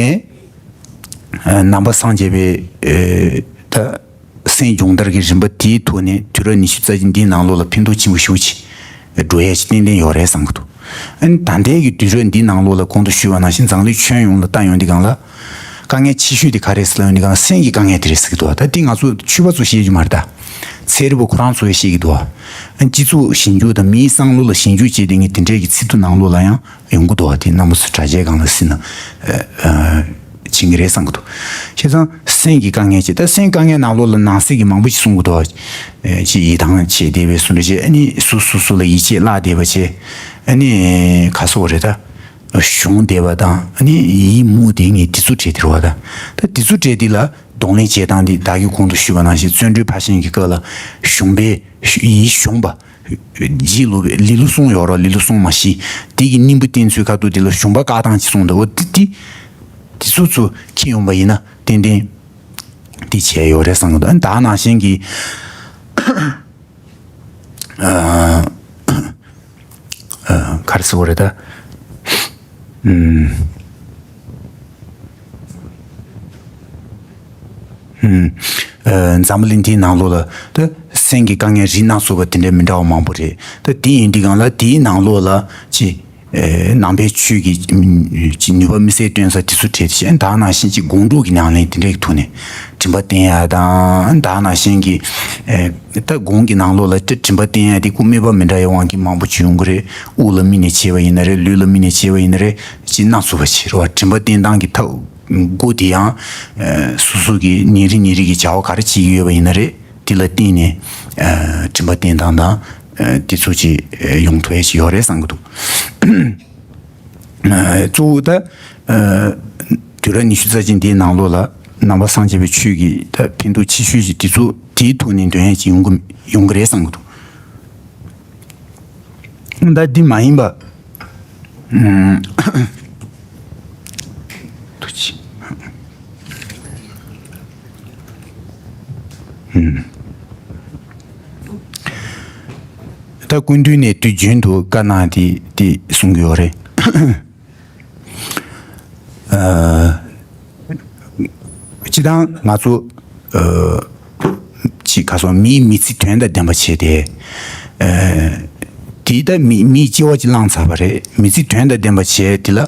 ཨ། ནང་པ་སངས་རྒྱས་པའི་ཨེ། ད་སེམས་སྦྱོང་བརྡར་གྱི་རིམ་པ་དེའི་ཐོག་ནས་དུས་རབས་ཉི་ཤུ་རྩ་གཅིག་འདིའི་ནང་ལོགས་ལ་ཕན་ཐོགས་ཆེན་པོ་ཞེ་པོ་ཅིག་འགྲོ་ཡ་ཅིག་ཏན་ཏན་ཡོད་རེད་བསམ་གྱི་འདུག་ཨ་ནི་ད་ལྟའི་གི་དུས་རབས་འདིའི་ནང་ལོགས་ལ་གོང་དུ་ཞུས་པ་ནང་བཞིན་འཛམ་གླིང་ཁྱོན་ཡོངས་ལ་ལྟ་ཡོང་དུས་སྒང་ལ། དཀའ་ངལ་ཆེ་ཤོས་དེ་ག་རེད་ཟེར་ལབ་ཡོང་དུས་སྒང་ལ་སེམས་ཀྱི་དཀའ་ངལ་དེ་རེད་ཟེར་གྱི་འདུག་ད་དེ་ང་ཚོ་ཆོས་པ་ཚོ་ཤེས་རྒྱུ་མ་རེད་ད། ཚན་རིག་པ་ཁོ་རང་ཚོ་ཡང་ཤེས་ཀྱི་འདུག་ཨ་ནི་སྤྱི་ཚོགས་ཞིབ་འཇུག་དང་མིའི་བསམ་བློ་ལ་ཞིབ་འཇུག་བྱས་དེ་ངས་དེ་འདྲའི་གི་ཚིག་ཐོ་ནང་ལོགས་ལ་ཡང་ཡོང་གི་འདུག་ཨ་དེ་རྣམ་པ་ཚོ་དྲ་རྒྱའི་སྒང་ལ་སྲིད་ན་ཨ། ཨ། བྱེད་ཀྱི་རེད་བསམ་གྱི་འདུག་བྱས་ཙང་སེམས་ཀྱི་དཀའ་ངལ་ཅིག་ད་སེམས་དཀའ་ངལ་ནང་ལོགས་ལ་ནང་གསེས་ཀྱི་མང་པོ་ཞིག་གསུང་གི་འདུག་ཨ་ཅིག་ཡིད་ཐང་ཆད་བསྡད་པའི་བཟོ་འདྲ་བྱས། ཨ་ནི་སུ་སུ་སུ་ལ་ཡིད་ཆེས་བརླག་བསྡད་པ་བྱས། ཨ་ནི་ག་སོགས་རེད་ད། གཞུང་བསྡད་པ་དང་ཨ་ནི་ཡིད་མུག་དེ་ངས་དེ་ཚོ་བྲིས་དེ་རེད་བ་ད། ད་དེ་ཚོ་བྲིས་དེ་ལ་གདོང་ལེན་བྱེད་སྟངས་དེ་བདག་གིས་གོང་དུ་ཞུས་པ་ནང་བཞིན་བརྩོན་འགྲུས་ཕར་ཕྱིན་གྱི་སྐབས་ལ་གཞུང་པས་ཡིད་གཞུངས་པ། རྗེ་ལུ་པའི་ལི་ལུ་སྲོང་ཡོད་རོགས། ལི་ལུ་སྲོང་མ་ཤི་དེ་གི་སྙིང་པོ་བསྟན་ཚུལ་ཁ་ཐུག་དེ་ལ་གཞུང་པ་བཀག་སྟངས་ཅིག་གསུངས་འདུག་འོ་དེ་དེ་དེ་ཚོ་ཚོ་ཁྱེར་ཡོང་པ་ཡིན་ན་ཏན་ཏན་དེ་བྱས་ཡོད་རེད་བསམ་གི་འདུག་ཨ་ནི་ད་ནང་བཞིན་གྱི་ཨ་ཨ་ག་རེ་ཟེར་དགོས་རེད་ད། ཨུམ། ཨུམ། ཨ། འཛམ་བུ་གླིང་འདིའི་ནང་ལོགས་ལ་ད་སེམས་ཀྱི་དཀའ་ངལ་རིགས་སྣ་ཚོགས་པ་དེ་འདྲའི་མི་འདྲ་བ་མང་པོ་རེད། ད་དེ་ཡིན་དུས་སྒང་ལ་དེའི་ནང་ལོགས་ལ་ཅི། ཨེ། ནང་པའི་ཆོས་ཀྱི་ཅི་ནུས་པ་དམིགས་བསལ་སྟོན་ས་དེ་ཚོ་གྲས་དེ་བྱས་ད་ནང་བཞིན་ཅིག་སྒོམ་སྒྲུབ་ཀྱི་ཉམས་ལེན་དེ་འདྲའི་ཐོག་ནས་དྲན་པ་བསྟེན་ཡ་དང་ད་ནང་བཞིན་གྱི་ཨེ། ད་སྒོམ་གྱི་ནང་ལོགས་ལ་དེ་དྲན་པ་བསྟེན་ཡ་དེ་སྐུ་དམིགས་པ་མི་འདྲ་བའི་དབང་གིས་མང་པོ་ཅིག་ཡོང་གི་རེད། དབུགས་ལ་དམིགས་ནས་བྱས་པ་ཡིན་ན་རེད། ལུས་ལ་དམིགས་ནས་བྱས་པ་ཡིན་ན་རེད། ཅིག་སྣ་ཚོགས་པ་ཅིག་རེད་བ། དྲན་པ་བསྟེན་སྟངས་ཀྱི་ཐབས་སྒོ་དེ་ཡང་ཨ། སོ་སོ་གི་ཉིན་རེ་ཉིན་རེ་གི་བྱ་བ་ག་རེ་བྱེད་ཀྱི་ཡོད་པ་ཡིན་ན་རེད། དེ་ལ་བརྟེན་ནས་ཨ། དྲན་པ་བསྟེན་སྟངས་དང་ཨ། དེ་ཚོ་ཅིག་ཨ། ཡོང་ཐུབ་ཡ་ཅིག་ཡོད་རེད་བསམ་གྱི་འདུག་ཨ། གཙོ་བོ་ད་ཨ། དུས་རབས་ཉི་ཤུ་རྩ་གཅིག་འདིའི་ནང་ལོགས་ལ་ནང་པ་སངས་རྒྱས་པའི་ཆོས་ཀྱི་ད་ཕན་ཐོགས་ཆེ་ཤོས་ཅིག་དེ་ཚོ་དེའི་ཐོག་ནས་འདོན་ཡ་ཅིག་ཡོང་གི་ཡོང་གི་རེད་བསམ་གྱི་འདུག་ད་འདི་མ་ཡིན་པ། ཨུམ། ཐུགས་རྗེ་ཆེ། ཨུམ། ད་སྐུ་མདུན་ནས་དུས་རྒྱུན་དུ་བཀའ་གནང་དེ་དེ་གསུང་གི་ཡོད་རེད། ཨ། སྤྱིར་བཏང་ང་ཚོ་ཨ། ཅིག་ག་སོང་མིའི་མི་ཚེ་དོན་དང་ལྡན་པ་བྱས་ཏེ། ཨ། དེ་ལྟ་མི་མིའི་སྐྱེ་བ་ཅིག་བླངས་ཚར་བ་རེད། མི་ཚེ་དོན་དང་ལྡན་པ་བྱས་དེ་ལ་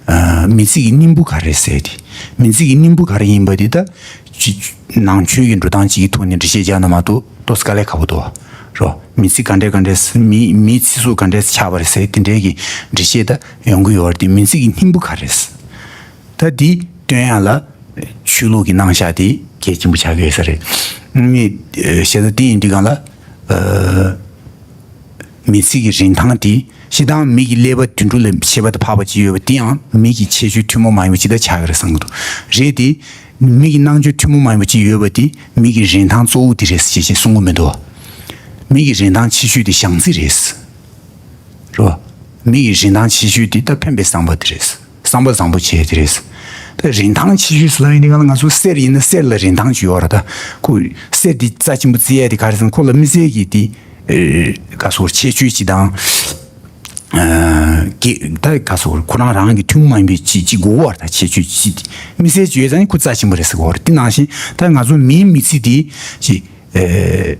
ཨ། མི་ཚེ་གི་སྙིང་པོ་ག་རེ་ཟེར་ཏེ། མི་ཚེ་གི་སྙིང་པོ་ག་རེ་ཡིན་པ་དེ་ད་ཅིག་ནང་ཆོས་ཀྱི་འགྲོ་སྟངས་ཅིག་གི་ཐོག་ནས་འགྲེལ་བཤད་རྒྱག་ན་མ་གཏོགས་ཏོག་ཙམ་དཀའ་ལས་ཁག་པོ་འདུག་རོ། མི་ཚེ་ག་འདྲས་ག་འདྲས་མི་མིའི་ཚེ་སྲོག་ག་འདྲས་ཆགས་པ་རེད་ཟེར་དེ་འདྲས་ཀྱི་འགྲེལ་བཤད་ད་ཡོང་གི་ཡོད་རེད་དེ། མི་ཚེ་གི་སྙིང་པོ་ག་རེ་རེད། ད་འདི་སྟོན་ཡ་ལ་ཆོས་ལུགས་ཀྱི་རྣམ་གཞག་དེ་གལ་ཆེན་པོ་ཆགས་ཀྱི་ཡོད་ས་རེད། ངས་བཤད་ས་དེ་ཡིན་དུས་སྒང་ལ་ཨ། མི་ཚེ་གི་རིན་ཐང་དེ་སྤྱིར་བཏང་མི་གི་ཀླད་པ་དུད་འགྲོ་ལས་ཁྱད་པར་དུ་འཕགས་པ་ཅིག་ཡོད་པ་དེ་ཡང་མི་གི་ཁྱད་ཆོས་ཐུན་མོང་མ་ཡིན་པ་ཅིག་ད་ཆགས་ཀྱི་རེད་བསམ་གྱི་འདུག་རེད་དེ། མི་གི་རྣམ་དཔྱོད་ཐུན་མོང་མ་ཡིན་པ་ཅིག་ཡོད་པ་དེ་མི་གི་རིན་ཐང་གཙོ་བོ་དེ་རེད་ཅེས་ཅེས་གསུང་གི་མི་འདུག་མི་གི་རིན་ཐང་ཆེ་ཤོས་དེ་བྱམས་བརྩེ་རེད། རོ། མི་གི་རིན་ཐང་ཆེ་ཤོས་དེ་ད་ཕན་པའི་བསམ་པ་དེ་རེད། བསམ་པ་བཟང་པོ་བྱས་དེ་རེད། ད་རིན་ཐང་ཆེ་ཤོས་ཟེར་ལབ་ཡིན་དེ་ག་ལ་ང་ཚོ་གསེར་ཡིན་ན་གསེར་ལ་རིན་ཐང་ཅིག་ཡོད་རེད་ད། ཁོ་གསེར་དེ་རྩ་ཆེན་པོ་བརྩི་ཡས་དེ་ག་རེ་ཟེར་ན་ཁོ་ལ་དམིགས་བསལ་གྱི་དེ་ཨེ། ག་སོགས་ཁྱད་ཆོས་ཅིག་དང་། ཨ། གི་ད་ག་སོགས་ཁོ་རང་རང་གི་ཐུན་མོང་མ་ཡིན་པའི་ཅིག་ཅིག་དགོས་པ་རེད་ད། ཁྱད་ཆོས་ཅིག་དེ་དམིགས་བསལ་ཅིག་ཡོད་ཙང་ཁོ་རྩ་ཆེན་པོ་རེད་ཟེར་གོ་རེད། དེ་ནང་བཞིན་ད་ང་ཚོ་མིའི་མི་ཚེ་དེ་ཅིག་ཨེ།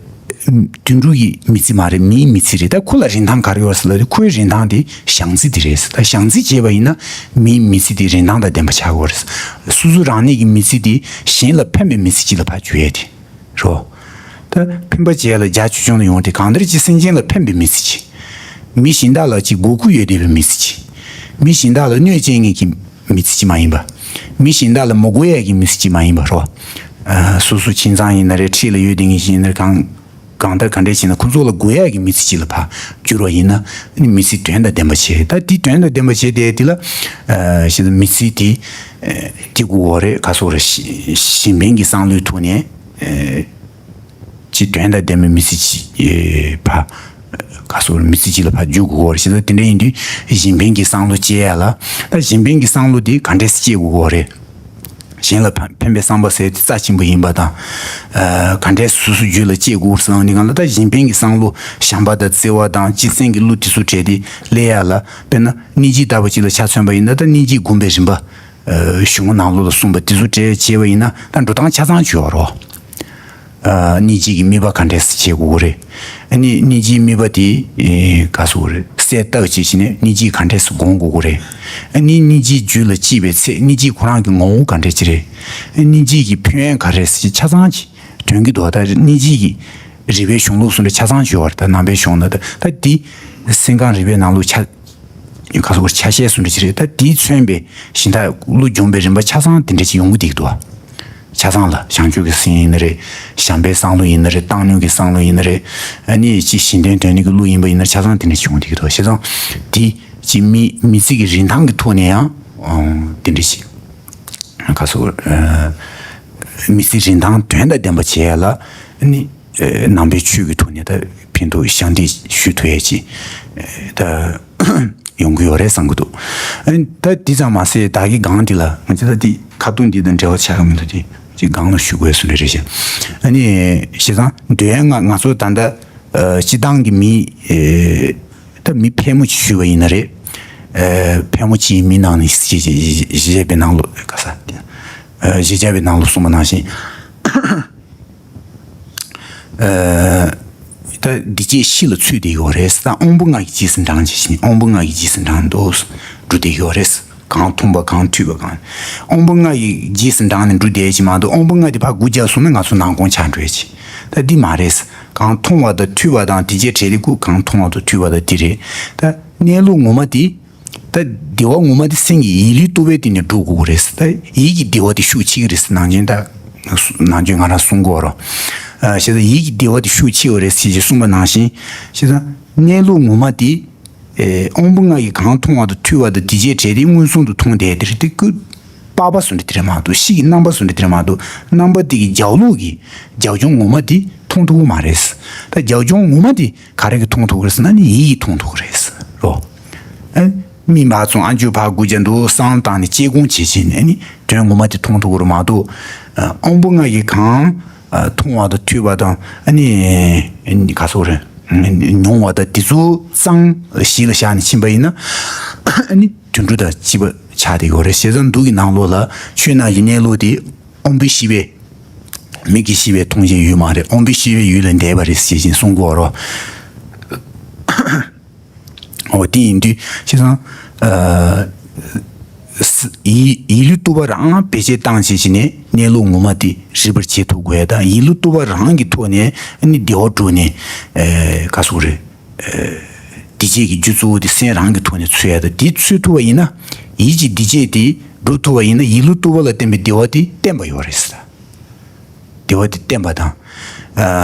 དུད་འགྲོ་གི་མི་ཚེ་མ་རེད། མིའི་མི་ཚེ་རེད། ད་ཁོ་ལ་རིན་ཐང་ག་རེ་ཡོད་ཟེར་ལབ་དུས་ཁོའི་རིན་ཐང་དེ་བྱམས་བརྩེ་དེ་རེད། ད་བྱམས་བརྩེ་བྱས་པ་ཡིན་ན་མིའི་མི་ཚེ་དེ་རིན་ཐང་དང་ལྡན་པ་ཆགས་ཀྱི་ཡོད་རེད། སོ་སོ་རང་ཉིད་ཀྱི་མི་ཚེ་དེ་གཞན་ལ་ཕན་པའི་མི་ཚེ་ཅིག་ལ་ཕར་བསྒྱུར་ཡས་དེ་རོ། ད་ཕན་པ་བྱས་ལ་རྒྱ་ཆེ་ཆུང་ལ་ཡོང་དེ་གང་ལྟར་ཅིག་སེམས་ཅན་ལ་ཕན་པའི་མི་ཚེ་ཅིག་མི་གཞན་དག་ལ་ཅིག་མགོ་སྐོར་ཡོད་བསྡད་པའི་མི་ཚེ་ཅིག་མི་གཞན་དག་ལ་གནོད་སྐྱེལ་མཁན་གྱི་མི་ཚེ་ཅིག་མ་ཡིན་པ། མི་གཞན་དག་ལ་མི་དགོས་ཡས་ཀྱི་མི་ཚེ་ཅིག་མ་ཡིན་པ་རོ། ཨ། སོ་སོ་ཁྱིམ་ཚང་ཡིན་ན་རེད། འཁྲིས་ལ་ཡོད་བསྡད་མཁན་ཞིག་ཡིན་ན་རེད། གང་གང་ལྟར་ག་འདྲས་བྱས་ན་ཁོ་ཚོ་ལ་དགོས་ཡས་ཀྱི་མི་ཚེ་ཅིག་ལ་ཕར་བསྒྱུར་བ་ཡིན་ན་ནི་མི་ཚེ་དོན་དང་ལྡན་པ་བྱེད། ད་དེ་དོན་དང་ལྡན་པ་བྱེད་དེ་དེ་ལ་ཨ། ཞེ་ན་མི་ཚེ་དེ་ཨ། དེ་དགོས་པ་རེད། ག་སོགས་རེད། གཞན་ཕན་གྱི་བསམ་བློའི་ཐོག་ནས། ཨེ་ཅི་དོན་དང་ལྡན་པའི་མི་ཚེ་ཅིག་ཨེ་ཕ་ག་སོགས་མི་ཚེ་ཅིག་ལ་ཕར་འཇུག་དགོས་པ་རེད། བྱས་ཙང་དེ་འདྲ་ཡིན་དུས་གཞན་ཕན་གྱི་བསམ་བློ་སྐྱེ་ཡ་ལ། ད་གཞན་ཕན་གྱི་བསམ་བློ་དེ་ག་འདྲས་སེ་སྐྱེ་དགོས་པ་རེད། གཞན་ལ་ཕན་ཕན་པའི་བསམ་པ་ཟེར་དེ་རྩ་ཆེན་པོ་ཡིན་པ་དང་། ཨ་ག་འདྲས་སོ་སོའི་རྒྱུད་ལ་སྐྱེ་དགོས་ཟེར་ནས་གང་ལ། ད་གཞན་ཕན་གྱི་བསམ་བློ་བྱམས་པ་དང་བརྩེ་བ་དང་སྤྱི་བཙན་གྱི་བློ་དེ་ཚོ་བྲལ་ཏེ་སླེབས་ཡ་ལ། དཔེར་ན་སྙིང་རྗེ་ལྟ་བུ་ཅིག་ལ་ཆ་མཚོན་པ་ཡིན་ན། ད་སྙིང་རྗེའི་སྒོམ་པའི་རིམ་པ། ཨ་གཞུང་ནང་ལོགས་ལ་གསུངས་པ་དེ་ཚོ་བྲལ་བྱས་པ་ཡིན་ན། ད་འགྲོ་སྟངས་ཆ་ཚང་བྱེད་པ་རོ། ཨ་སྙིང་རྗེ་གི་དམིགས་པ་ག་འདྲས་སེ་བྱེད་དགོས་ཀྱི་རེད། ཨ་ནི་སྙིང་རྗེའི་དམིགས་པ་དེ་ཨེ་ག་སོགས་རེད། གསལ་བཏབ་བྱས་བྱས་ནས་སྙིང་རྗེ་ག་འདྲས་སེ་སྒོམ་དགོས་ཀྱི་རེད། ཨ་ནི་སྙིང་རྗེ་རྒྱུད་ལ་སྐྱེས་པའི་ཚེ་སྙིང་རྗེ་ཁོ་རང་གི་ངོ་བོ་ག་འདྲས་ཅིག་རེད། ཨ་སྙིང་རྗེ་གི་ཕན་ཡོན་ག་རེ་ཟེར་ཆ་ཚང་ཅིག་སྟོན་གྱི་འདུག་ད་སྙིང་རྗེ་གི་རིགས་པའི་གཞུང་ལུགས་སུ་འདྲ་ཆ་ཚང་བྱེད་པ་རེད། ད་ནང་པའི་གཞུང་ན་ད་ད་འདི་སེམས་ཁམས་རིག་པའི་ནང་ལུགས་ཆ་ཁ་སོགས་ཆ་ཤས་སུ་འདྲ་ཅིག་རེད། ད་དེས་མཚོན་པའི་གཞན་དག་བློ་སྦྱོང་བའི་རིམ་པ་ཆ་ཚང་དེ་འདྲ་ཅིག་ཡོང་གི་འདུག་ཆ་ཚང་ལ་བྱང་ཆུབ་ཀྱི་སེམས་ཡིན་ན་རེད། བྱམས་པའི་བསམ་བློ་ཡིན་ན་རེད། བཏང་སྙོམས་ཀྱི་བསམ་བློ་ཡིན་ན་རེད། ཨ་ནི་ཅིག་གཞན་དོན་དོན་གཉེར་གྱི་བློ་ཡིན་པ་ཡིན་ན་ཆ་ཚང་དེ་འདྲ་ཅིག་ཡོང་གི་འདུག་བྱས་ཙང་དེ་ཅིག་མི་མི་ཚེ་གི་རིན་ཐང་གི་ཐོག་ནས་ཡང་ཨང་དེ་འདྲ་ཅིག་ཁ་སོགས་ཨ་མི་ཚེ་རིན་ཐང་དོན་དང་ལྡན་པ་བྱེད་ཡ་ལ་ནི་ཨ་ནང་པའི་ཆོས་ཀྱི་ཐོག་ནས་ད་ཕན་ཐོགས་ཞབས་འདེགས་ཞུ་ཐུབ་ཡ་ཅིག་ཨ་ད་ཡོང་གི་ཡོད་རེད་བསམ་གྱི་འདུག་ཨ་ནི་ད་འདི་ཙམ་མ་ཟད་བདག་གི་སྒང་འདི་ལ་ང་ཚོ་ད་འདི་ཁ་རྡུང་འདི་དང་འབྲེལ་བ་ཆགས་ཀྱི་མི་འདུག་དེ་ཅིག་སྒང་ལ་ཞུ་དགོས་སུ་རེ་རེ་བྱས། ཨ་ནི་བྱས་ཙང་འདོད་ཡ་ང་ང་ཚོ་ད་ལྟ་ཨ་སྤྱི་བཏང་གི་མི་ཨ་ད་མི་ཕལ་མོ་ཆེ་ཞུས་པ་ཡིན་ན་རེད། ཨ་ཕལ་མོ་ཆེའི་མི་ནང་ནས་གཞི་གཞི་གཞི་བྱས་པའི་ནང་ལོགས་ག་ས་ཨ་གཞི་བྱས་པའི་ནང་ལོགས་གསུངས་པ་ནང་བཞིན། ཨ་ད་འདི་སྐྱེ་ཤི་ལ་ཚུད་དེ་ཡོད་རེད། ད་དབང་པོ་ལྔ་གི་རྗེས་སུ་འབྲང་བྱས་ཤིང་དབང་པོ་ལྔ་གི་རྗེས་སུ་འབྲང་འདུག་འགྲོ་དེ་ཡོད་རེད། གང་མཐོང་བ་གང་ཐོས་པ་གང་། དབང་པོ་ལྔ་ཡི་རྗེས་སུ་འབྲངས་ནས་འགྲོ་བསྡད་ཀྱི་མ་གཏོགས་དབང་པོ་ལྔ་དེ་ཕར་སྒུག་རྒྱག་སོང་ན་ང་ཚོ་ནང་དགོང་ཆགས་འགྲོ་ཡ་ཅི། ད་འདི་མ་རེད། གང་མཐོང་བ་དང་ཐོས་པ་དང་དེ་རྗེས་བྲལ་ཏེ་སྐུ་གང་མཐོང་བ་དང་ཐོས་པ་དང་དེ་རེད། ད་གནས་ལུགས་ངོ་མ་དེ། ད་བདེ་བ་ངོ་མ་དེ་སེམས་ཀྱི་ཡིད་ལུས་རྟོག་པའི་སྟེང་ནས་འགྲོ་དགོས་ཀྱི་རེད། ད་ཡིད་ཀྱི་བདེ་བ་དེ་ཤུགས་ཆེ་གི་རེད། ནང་ཆོས་ད་ནང་ཆོས་ང་རང་གསུང་གི་ཡོད་རེད། ཨ་བྱས་ཙང་ཡིད་ཀྱི་བདེ་བ་དེ་ཤུགས་ཆེ་བ་རེད་ཅེས་གསུངས་པ་ནང་བཞིན་བྱས་ཙང་གནས་ལུགས་ངོ་མ་དེ། ཨེ་དབང་པོ་ལྔ་ཡིས་གང་མཐོང་བ་དང་ཐོས་པ་དང་དེ་རྗེས་བྲལ་ཏེ་མངོན་སུམ་དུ་མཐོང་བསྡད་དེ་རེད། དེ་སྐུ་པགས་པ་བཟོ་འདྲ་དེ་རེད་མ་གཏོགས་ཤི་གི་རྣམ་པ་བཟོ་འདྲ་དེ་རེད་མ་གཏོགས་རྣམ་པ་དེ་གི་རྒྱབ་ལོགས་ཀྱི་རྒྱབ་ལྗོངས་ངོ་མ་དེ་མཐོང་ཐུབ་ཀྱི་མ་རེད། ད་རྒྱབ་ལྗོངས་ངོ་མ་དེ་ག་རེ་གིས་མཐོང་ཐུབ་ཀྱི་རེད་ཟེར་ན་ནི་ཡིད་ཀྱིས་མཐོང་ཐུབ་ཀྱི་རེད་རོ། ཨེ་མི་མ་ཚང་ཨ་མཆོད་ཕར་སྒུག་རྒྱག་འདུག་བསམ་བཏང་ནས་དཔྱད་སྒོམ་བྱེད་བྱེད་ནས་ནི་དོན་ངོ་མ་དེ་མཐོང་ཐུབ་ཀྱི་རེད་མ་གཏོགས། ཨ་དབང་པོ་ལྔ་ཡིས་གང་། ཨ་མཐོང་བ་དང་ཐོས་པ་དང་ཨ་ནི་ག་སོགས་རེད། མྱོང་བ་དང་དེ་ཚོ་ཚང་གཞི་ལ་བཞག་ནས་ཕྱིན་པ་ཡིན་ན་ཨ་ནི་དུད་འགྲོ་དང་གཅིག་པ་ཆགས་བསྡད་ཡོད་རེད། བྱས་ཙང་མདོ་གི་ནང་ལོགས་ལ་ཆོས་རྣམས་ཀྱི་གནས་ལུགས་དེ་དབང་པོའི་ཤེས་པས་མིག་གི་ཤེས་པས་མཐོང་བྱའི་ཡུལ་མ་རེད། དབང་པོའི་ཤེས་པས་ཡུལ་ལས་འདས་པ་རེད་ཞེས་བཞིན་གསུང་གི་ཡོད་རེད། འོ་དེ་ཡིན་དུས་བྱས་ཙང་། ཨ་ཡིད་ཡིད་ལུས་རྟོག་པ་རང་བེད་སྤྱད་བཏང་བྱས་བྱས་ནས་གནས་ལུགས་ངོ་མ་དེ་རིག་པར་བྱེད་ཐུབ་དགོས་ཡ་དང་ཡིད་ལུས་རྟོག་པ་རང་གི་ཐོག་ནས་ནི་བདེ་བ་སྒྲུབ་ནས་ཨེ་ག་སོགས་རེད། ཨེ་བདེ་སྐྱིད་ཀྱི་རྒྱུ་གཙོ་བོ་དེ་སེམས་རང་གི་ཐོག་ནས་འཚོལ་ཡ་དང་དེ་འཚོལ་ཐུབ་པ་ཡིན་ན་ཡིད་ཀྱི་བདེ་སྐྱིད་དེ་སྒྲུབ་ཐུབ་པ་ཡིན་ན་ཡིད་ལུས་རྟོག་པ་ལ་བརྟེན་པའི་བདེ་བ་དེ་བརྟན་པ་ཡོད་རེད་ཟེར། བདེ་བ་དེ་བརྟན་པ་དང་།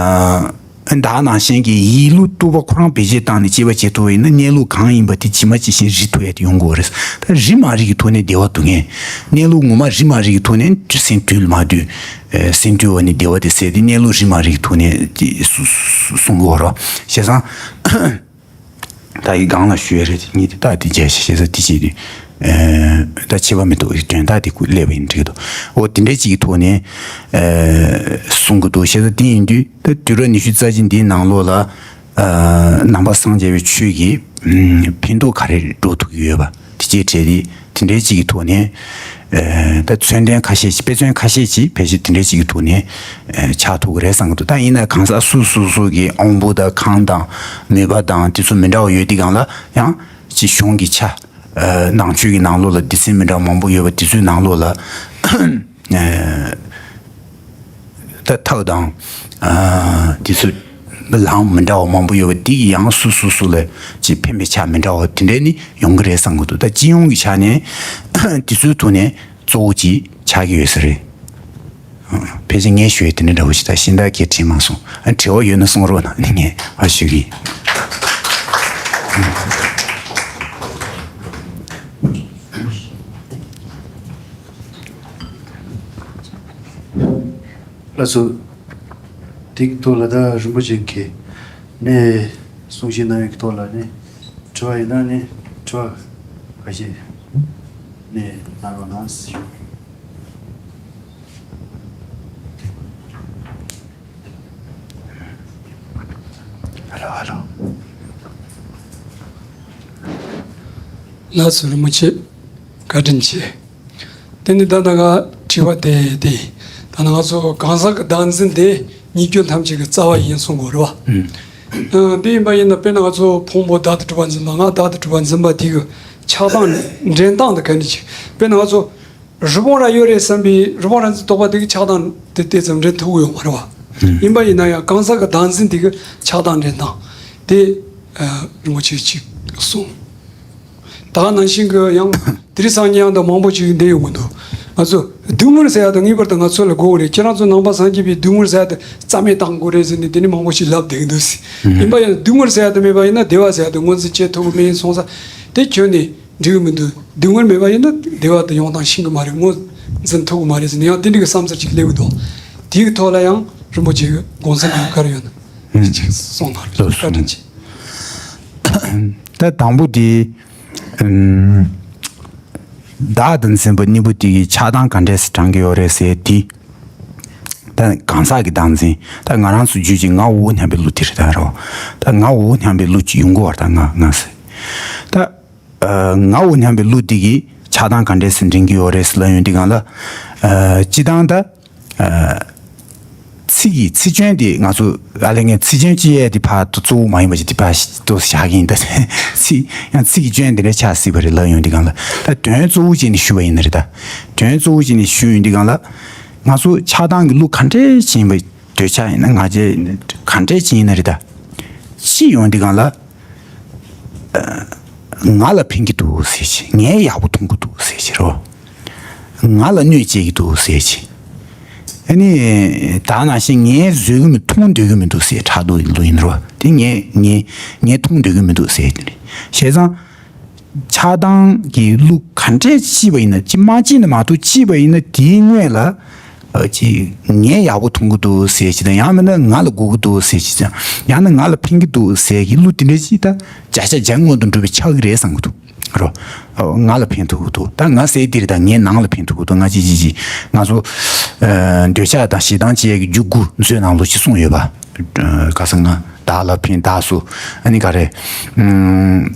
ཨ་ད་ནང་བཞིན་གྱི་ཡིད་ལུས་རྟོག་པ་ཁོ་རང་བེད་སྤྱད་བཏང་ནས་དཔྱད་པ་བྱེད་ཐུབ་པ་ཡིན་ན་གནས་ལུགས་གང་ཡིན་པ་དེ་ཇི་མ་ཇི་བཞིན་རིག་ཐུབ་ཡ་དེ་ཡོང་གི་ཡོད་རེད། ད་རིག་མ་རིག་གི་ཐོག་ནས་བདེ་བ་སྒྲུབ་མཁན། གནས་ལུགས་ངོ་མ་རིག་མ་རིག་གི་ཐོག་ནས་སེམས་དུལ་མ་དུལ། ཨེ་སེམས་དུལ་བ་ནི་བདེ་བ་དེ་ཟེར་ཏེ་གནས་ལུགས་རིག་མ་རིག་གི་ཐོག་ནས་དེ་གསུ་གསུ་གསུང་གི་ཡོད་རེད། བྱས་ཙང་། ད་ཡི་སྒང་ལ་ཞུ་ཡ་རེད། ངས་དེ་ད་དེ་རྒྱས་ཤིག་ཞེ་ས་དེ་བྱས་ཏེ། ཨེ་ད་ཆད་པ་མི་འདུག་དོན་དག་དེ་ཀུན་སླེབས་པ་ཡིན་འགྲིག་གི་འདུག་འོ་དེ་འདྲའི་ཅིག་གི་ཐོག་ནས་ཨེ་གསུང་གི་འདུག་ཞེ་ས་དེ་ཡིན་དུས་ད་དུས་རབས་ཉི་ཤུ་རྩ་གཅིག་འདིའི་ནང་ལོགས་ལ་ཨ་ནང་པ་སངས་རྒྱས་པའི་ཆོས་ཀྱི་ཨམ་ཕན་ཐོགས་ག་རེ་འགྲོ་ཐུབ་ཀྱི་ཡོད་པ་དེ་བཅས་བྲལ་ཏེ་དེ་འདྲའི་ཅིག་གི་ཐོག་ནས་ཨེ་ད་མཚོན་དོན་ཁ་ཤས་ཅིག་དཔེ་མཚོན་ཁ་ཤས་ཅིག་ཕལ་ཆེར་དེ་འདྲའི་ཅིག་གི་ཐོག་ནས་ཨེ་ཆགས་ཐུབ་ཀྱི་རེད་བསམ་གྱི་འདུག་ད་ཡིན་ན་གང་ཟག་སོ་སོ་སོ་གི་དབང་པོ་དང་ཁམས་དང་མོས་པ་དང་དེ་ཚོ་མི་འདྲ་བ་ཡོད་དེ་གང་ལ་ཡང་ཅིག་གཞུང་གི་ཆ། ཨ་ནང་ཆོས་ཀྱི་ནང་ལོགས་ལ་སྡེ་ཚན་མི་འདྲ་བ་མང་པོ་ཡོད་པ་དེ་ཚོའི་ནང་ལོགས་ལ་ཨ་ད་ཐབས་དང་ཨ་དེ་ཚོ་ལམ་མི་འདྲ་བ་མང་པོ་ཡོད་པ་དེ་ཡི་ཡང་སོ་སོ་སོ་ལ་ཅིག་ཕན་པའི་ཆ་མི་འདྲ་བ་དེ་འདྲས་ནི་ཡོང་གི་རེད་བསམ་གི་འདུག་ད་སྤྱི་ཡོངས་ཀྱི་ཆ་ནས་དེ་ཚོའི་ཐོག་ནས་གཙོ་བོ་ཅིག་ཆགས་ཀྱི་ཡོད་ས་རེད། ཕལ་ཆེར་ངས་ཞུ་ཡས་དེ་འདྲ་འདྲ་བོ་ཞིག་ད་གཞན་དག་གིས་དྲིས་མ་སོང་། ཨ་དྲི་བ་ཡོད་ན་གསུང་རོགས་གནང་། ངས་ཨ་ཞུ་གི་ཡིན། ལགས་སོ། འདི་གི་ཐོག་ལ་ད་རིན་པོ་ཆེ་མཁས་ནས་གསུང་བཤད་གནང་བའི་ཐོག་ལ་ནི་དྲི་བ་ཡིན་ན་ནི་དྲི་བ་ཁ་ཤས་ནས་གནང་རོགས་གནང་ཞུ། ཧ་ལོ་ཧ་ལོ། ལགས་སོ། རིན་པོ་ཆེ་བཀའ་དྲིན་ཆེ། དེ་ནི་ད་ལྟ་ང་དྲི་བ་དེ་དེ་ད་ནང་ང་ཚོ་གང་ཟག་གི་བདག་འཛིན་དེ་ཉེས་སྤྱོད་ཐམས་ཅད་ཀྱི་རྩ་བ་ཡིན་གསུང་དགོས་རེད་བ། ཨ། དེ་ཡིན་པ་ཡིན་ན་དཔེར་ན་ང་ཚོ་ཕུང་པོ་བདག་ཏུ་གྲུབ་པ་འཛིན་པ་ང་བདག་ཏུ་གྲུབ་པ་འཛིན་པ་དེ་གི་ཆགས་སྡང་འདྲེན་སྟངས་དེ་ག་འདྲ་ཅིག་དཔེར་ན་ང་ཚོ་རི་བོང་རྭ་ཡོད་རེད་བསམ་པའི་རི་བོང་རྭ་འཛིན་རྟོག་པ་དེ་གི་ཆགས་སྡང་དེ་དེ་ཙམ་འདྲེན་ཐུབ་ཀྱི་ཡོད་མ་རེད་བ། ཡིན་པ་ཡིན་ན་ཡང་གང་ཟག་གི་བདག་འཛིན་དེ་གི་ཆགས་སྡང་འདྲེན་སྟངས་དེ་ཨ་རིན་པོ་ཆེ་ཅིག་གསུངས། ད་ག་ནང་བཞིན་གྱི་ཡང་དེ་རིང་སང་ཉིན་ཡང་ད་མང་པོ་ཅིག་བསྡད་ཡོང་གི་འདུག་ང་ཚོ་སྡུག་བསྔལ་ཟེར་ཡ་ད་ངེས་པར་དུ་ང་ཚོ་ལ་དགོས་ཀྱི་རེད། ཁྱེད་རང་ཚོ་ནང་པ་སངས་རྒྱས་པའི་སྡུག་བསྔལ་ཟེར་ཡ་ད་རྩ་མེད་བཏང་དགོས་རེད་ཟེར་ནས་དེ་ནི་མང་པོ་ཞིག་ལབ་བསྡད་ཀྱི་འདུག་ཟེར། ཡིན་པ་ཡང་སྡུག་བསྔལ་ཟེར་ཡ་ད་མེད་པ་ཡིན་ན་བདེ་བ་ཟེར་ཡ་ད་ངོས་འཛིན་བྱེད་ཐུབ་ཀྱི་མེད་སོང་ཙང་དེ་ཁྱོན་ནས་འགྲིག་གི་མི་འདུག་སྡུག་བསྔལ་མེད་པ་ཡིན་ན་བདེ་བ་ད་ཡོང་སྟངས་ཤེས་ཀྱི་མ་རེད། ངོས་འཛིན་ཐུབ་ཀྱི་མ་རེད་ཟེར་ནས་ཡང་དེ་འདྲ་གི་བསམ་ཚུལ་ཅིག་སླེབས་ཀྱི་འདུག་དེའི་ཐོག་ལ་ཡང་རིན་པོ་ཆེ་གི་དགོངས་ཚུལ་ག་རེ་ཡོད་ན་ཅིག་གསུངས་གནང་རོགས། བཀའ་དྲིན་ཆེ། ད་དང་པོ་དེ། ཨམ། བདག་དང་འཛིན་པ་གཉིས་པོ་དེ་གི་ཆགས་སྡང་ག་འདྲས་སེ་དྲངས་ཀྱི་ཡོད་རེད་ཟེར་དེ། ད་གང་ཟག་གི་བདག་འཛིན། ད་ང་རང་ཚོ་རྒྱུད་ཀྱི་ང་འོ་སྙམ་པའི་བློ་དེ་རེད་ད་རོ། ད་ང་འོ་སྙམ་པའི་བློ་ཅིག་ཡོང་གི་བར་ད་ང་ང་ཟེར། ད་ཨ། ང་འོ་སྙམ་པའི་བློ་དེ་གི་ཆགས་སྡང་ག་འདྲས་སེ་འདྲེན་གྱི་ཡོད་རེད་ཟེར་ལབ་ཡོང་དུས་སྒང་ལ། ཨ། སྤྱིར་བཏང་ད། ཨ། ཚིག་གི་ཚིག་སྐྱོན་དེ་ང་ཚོ་ཨ་ལས་ངས་ཚིག་སྐྱོན་ཅི་ཡས་དེ་ཕར་དུ་གཙོ་བོ་མ་ཡིན་པ་ཅིག་དེ་ཕར་ཏོག་ཙམ་བཞག་གི་ཡིན། ད་ཚིག་ཡང་ཚིག་གི་སྐྱོན་དེ་འདྲ་ཆགས་སྲིད་པ་རེད་ལབ་ཡོང་དུས་སྒང་ལ། ད་དོན་གཙོ་བོ་བྱས་ནས་ཞུ་བ་ཡིན་ན་རེད་ད། དོན་གཙོ་བོ་བྱས་ནས་ཞུ་ཡོང་དུས་སྒང་ལ། ང་ཚོ་ཆགས་སྡང་གི་གླུ་ག་འདྲས་ཅིག་ཡིན་པ་འདོད་ཆགས་ཡིན་ན་ང་རྒྱལ་ཡིན་ན་ག་འདྲས་ཅིག་ཡིན་ན་རེད་ད། ཅི་ཡོང་དུས་སྒང་ལ། ང་ལ་ཕན་གྱི་འདུག་ཟེར་གྱི། ངས་ཡག་པོ་མཐོང་གི་འདུག་ཟེར་གྱི་རོ། ང་ལ་གནོད་བྱེད་ཀྱི་འདུག་ཟེར་གྱི། ཨ་ནི་ད་ནང་བཞིན་ངས་བཟོད་ཀྱི་མི་མཐོང་འདོད་ཀྱི་མི་འདུག་ཟེར་ཕྲག་དོག་གི་གླུ་ཡིན་རོ། དེ་ངས་ངས་ངས་མཐོང་འདོད་ཀྱི་མི་འདུག་ཟེར་གྱི་རེད། བྱས་ཙང་། ཆགས་སྡང་གི་གླུ་ག་འདྲས་ཅིག་པ་ཡིན་ན་ཅི་མ་ཅིག་ནི་མ་གཏོགས་ཅིག་པ་ཡིན་ན་དེའི་སྔོན་ལ། ཨ། ཅིག་ངས་ཡག་པོ་མཐོང་གི་འདུག་ཟེར་གྱི་དང་ཡང་མིན་ན་ང་ལ་དགོས་ཀྱི་འདུག་ཟེར་གྱི་དང་ཡང་ན་ང་ལ་ཕན་གྱི་འདུག་ཟེར་གྱི་གླུ་དེ་འདྲ་ཅིག་ད་བརྒྱ་ཆ་བརྒྱ་མངོན་དུ་འགྲོ་བའི་ཆགས་ཀྱི་རེད་བསམ་གྱི་འདུག་རོ། ཨ། ང་ལ་ཕན་ཐོགས་ཀྱི་འདུག་ད་ང་ཟེར་དེ་རེད། ད་ངའི་ནང་ལ་ཕན་ཐོགས་ཀྱི་འདུག་ང་ཅི་ཅི་ཅི་ང་ཚོ། ཨ། འདོད་ཆགས་དང་ཞེ་སྡང་བཅས་ཀྱི་རྒྱུ་དགུ་མཛོད་ནང་ལོགས་ཅིག་གསུངས་ཡོད་པ། ཨ། ག་ས་ང་བདག་ལ་ཕན་བདག་སོགས་ཨ་ནི་ག་རེ། ཨུམ།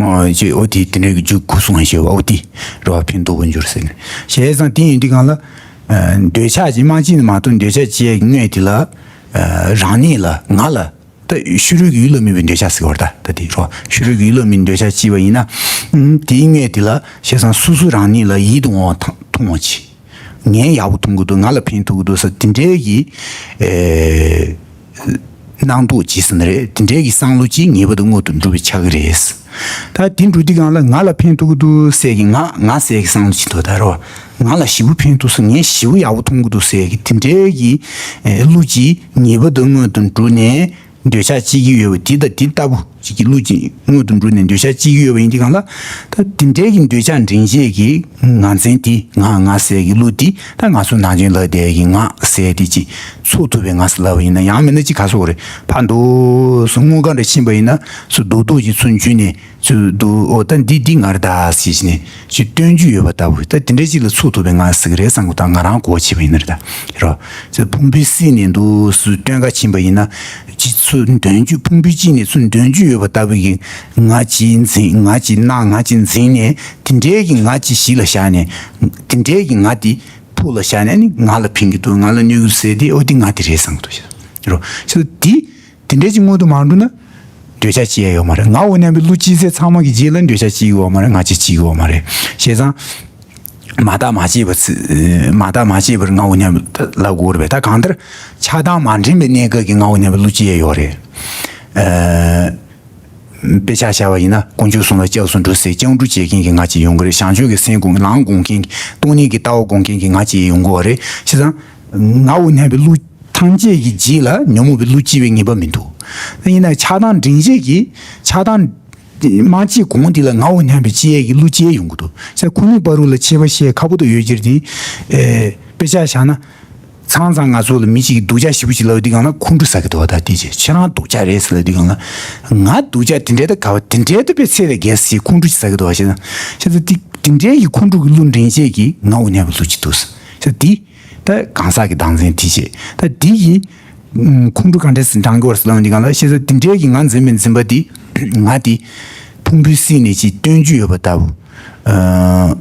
ཨོ་ཅེ་ཨོ་དེ་དེ་འདྲའི་རྒྱུ་དགུ་གསུངས་ཞེས་པ་ཨོ་དེ་རོ། ཕན་འདོགས་པར་འགྱུར་ཟེར་ནས་བྱས་ཙང་དེ་ཡིན་དུས་སྒང་ལ། ཨ། འདོད་ཆགས་ཀྱི་མ་ཅིག་ནི་མ་གཏོགས་འདོད་ཆགས་བཅས་དངོས་དེ་ལ། ཨ། རང་ཉིད་ལ་ང་ལ་ད་ཕྱི་རོལ་གྱི་ཡུལ་ལ་དམིགས་པའི་འདོད་ཆགས་ཟེར་བ་ད་ད་དེ་རོ། ཕྱི་རོལ་གྱི་ཡུལ་ལ་དམིགས་འདོད་ཆགས་ཅིག་པ་ཡིན་ན། ཨུམ། དེའི་དངོས་དེ་ལ་བྱས་ཙང་སོ་སོ་རང་ཉིད་ལ་ཡིད་དུ་འོང་བ་མཐོང་བ་ཅིག་ངས་ཡག་པོ་མཐོང་གི་འདུག་ང་ལ་ཕན་ཐོགས་ཀྱི་འདུག་ཟེར་དེ་འདྲའི་གི། ཨེ། སྣང་དོགས་བྱེད་ཟིན་རེད། དེ་འདྲའི་གི་བསམ་བློ་ཅིག་ངེས་པར་དུ་མངོན་དུ་འགྲོ་བའི་ཆགས་ཀྱི་རེད། ད་དེ་འགྲོ་དུས་སྒང་ལ་ང་ལ་ཕན་ཐོགས་ཀྱི་འདུག་ཟེར་གི་ང་ང་ཟེར་གི་བསམ་བློ་ཅིག་འདུག་ད་རོ། ང་ལ་ཞེ་པོ་ཕན་ཐོགས་སོང་། ངས་ཞེ་པོ་ཡག་པོ་མཐོང་གི་འདུག་ཟེར་གི་དེ་འདྲའི་གི་ཨེ་གླུ་ཅིག་ངེས་པར་དུ་མངོན་དུ་འགྲོ་ནས། འདོད་ཆགས་སྐྱེ་གི་ཡོད་པ་དེ་དང་དེ་ལྟ་བུ་ཅིག་གི་གླུ་ཅིག་མངོན་དུ་འགྲོ་ནས་འདོད་ཆགས་སྐྱེ་གི་ཡོད་པ་ཡིན་དུས་སྒང་ལ། ད་དེ་འདྲའི་གི་འདོད་ཆགས་འདྲེན་བྱེད་ཀྱི་ངར་འཛིན་དེ་ང་ང་ཟེར་གི་གླུ་དེ་ད་ང་ཚོ་ནང་ཆེན་ལ་བསྡད་ཀྱི་ང་ཟེར་དེ་ཅིག་ཚུགས་ཐུབ་པའི་ང་ཟེར་ལབ་པ་ཡིན་ན་ཡང་མིན་ན་ཅིག་ག་སོག་རེད། ཕར་འདུག་སུ་དངོས་ག་འདྲ་ཕྱིན་པ་ཡིན་ན་སུ་རྡོག་རྡོག་ཅིག་ཚུར་འཇུས་ནས་ཚུར་འདུག་ཨོ་ད་འདི་འདི་ང་རེད་ད་ཟེར་ནས་ཅིག་སྟོན་རྒྱུ་ཡོད་པ་ལྟ་བུ་ད་དེ་འདྲའི་ཅིག་ལ་ཚུགས་ཐུབ་པའི་ང་ཟེར་གི་རེད་བསམ་གི་ད་ང་རང་གོ་བྱས་པ་ཡིན་ན་རེད་ད་རོ། ཚུར་ཕུང་པོའི་སྲིད་ནས་འདུག་སུ་སྟོན་ག་ཕྱིན་པ་ཡིན་ན། ཅིག་ཚུར་འདོན་རྒྱུ་ཕུང་པོའི་དཀྱིལ་ནས་ཚུར་འདོན་རྒྱུ་ཡོད་པ་ལྟ་བུའི་གི་ང་ཅིག་འཛིན་ང་ཅིག་སྣང་ང་ཅིག་འཛིན་ནས་དེ་འདྲའི་གི་ང་ཅིག་གཞི་ལ་བཞག་ནས་དེ་འདྲའི་གི་ང་དེ་ཕུགས་ལ་བཞག་ནས་ནི་ང་ལ་ཕན་གི་འདུག་ང་ལ་གནོད་གི་ཟེར་དེ་ཨོ་དེ་ང་དེ་རེད་བསམ་གི་འདུག་ཤག་རོ། ཤག་དེ་དེ་འདྲའི་ཅིག་མངོན་དུ་མ་འགྲོ་ན་འདོད་ཆགས་སྐྱེ་ཡ་ཡོད་མ་རེད། ང་འོ་སྙམ་པའི་གླུ་ཅིག་ཟེར་ཚང་མ་གི་རྗེས་ལ་འདོད་ཆགས་སྐྱེ་གི་ཡོད་མ་རེད། ང་ཅིག་སྐྱེ་གི་ཡོད་མ་རེད། བྱས་ཙང་། མ་བརྟགས་མ་དཔྱད་པར་ཚེ་མ་བརྟགས་མ་དཔྱད་པར་ང་འོ་སྙམ་ལབ་དགོས་རེད་པས། ད་གང་ལྟར་ཆགས་སྡང་མ་འདྲེན་པའི་གནས་སྐབས་ཀྱི་ང་འོ་སྙམ་པའི་གླུ་ཅིག་ཡོད་རེད། ཨ། དཔེ་ཆ་བཞག་པ་ཡིན་ན་དཀོན་མཆོག་གསུམ་ལ་སྐྱབས་སུ་འགྲོ་ཟེར་སྐྱབས་འགྲོ་བྱེད་མཁན་གྱི་ང་ཅིག་ཡོང་གི་རེད། བྱང་ཆུབ་ཀྱི་སེམས་སྒོམ་ལམ་སྒོམ་མཁན་གྱི་སྟོང་ཉིད་ཀྱི་ལྟ་བ་སྒོམ་མཁན་གྱི་ང་ཅིག་ཡོང་གི་རེད། བྱས་ཙང་ང་འོ་སྙམ་པའི་གླུ་ཐམས་ཅད་ཀྱི་རྗེས་ལ་ཉོན་མོངས་པའི་གླུ་ཅིག་པའི་ངེས་པ་མི་འདུག་ཡིན་ན་ཆགས་སྡང་འདྲེན་བྱེད་ཀྱི་ཆགས་སྡང་མ་སྐྱེས་གོང་དེ་ལ་ང་འོ་སྙམ་པའི་སྐྱེ་ཡས་ཀྱི་གླུ་སྐྱེ་ཡོང་གི་འདུག་ས་ཁོ་གཉིས་བར་རུ་ལ་ཁྱད་པར་བཤད་ཁག་པོ་དུ་ཡོད་ཀྱི་རེད་དེ། ཨེ། དཔེ་ཆ་བཞག་ན། གང་ཚང་ང་ཚོ་ལ་མི་གཅིག་གིས་སྡུག་ཅག་ཞེ་པོ་ཅིག་ལབ་དུས་སྒང་ལ་ཁོང་ཁྲོ་ཟ་གི་འདུག་བ། ད་དེ་རྗེས་ཁྱེད་རང་སྡུག་ཅག་རེད་ཟེར་ལབ་དུས་སྒང་ལ། ང་སྡུག་ཅག་དེ་འདྲའི་ད་ག་བ་དེ་འདྲའི་ད་དཔེ་ཚད་ལས་བརྒལ་སི་ཁོང་ཁྲོ་ཅིག་ཟ་གི་འདུག་བ། བྱས་ཙང་བྱས་ཙང་དེ་དེ་འདྲའི་གི་ཁོང་ཁྲོ་གི་གླུ་འདྲེན་བྱེད་ཀྱི་ངའོ་སྙམ་པའི་གླུ་ཅིག་འདུག་ཟེར། བྱས་ཙང་དེ་ད་གང་ཟག་གི་བདག་འཛིན་དེ་བྱས། ད་དེ་ཡི་ཁོང་ཁྲོ་ག་འདྲས་སེ་འདྲེན་དགོས་ཟེར་ལབ་དུས་སྒང་ལ། བྱས་ཙང་དེ་འདྲའི་གི་ང་འཛིན་པའི་འཛིན་པ་དེ། ང་དེ་ཕུང་པོའི་སྲིད་ནས་ཅིག་བཏོན་རྒྱུ་ཡོད་པ་ལྟ་བུ། ཨ།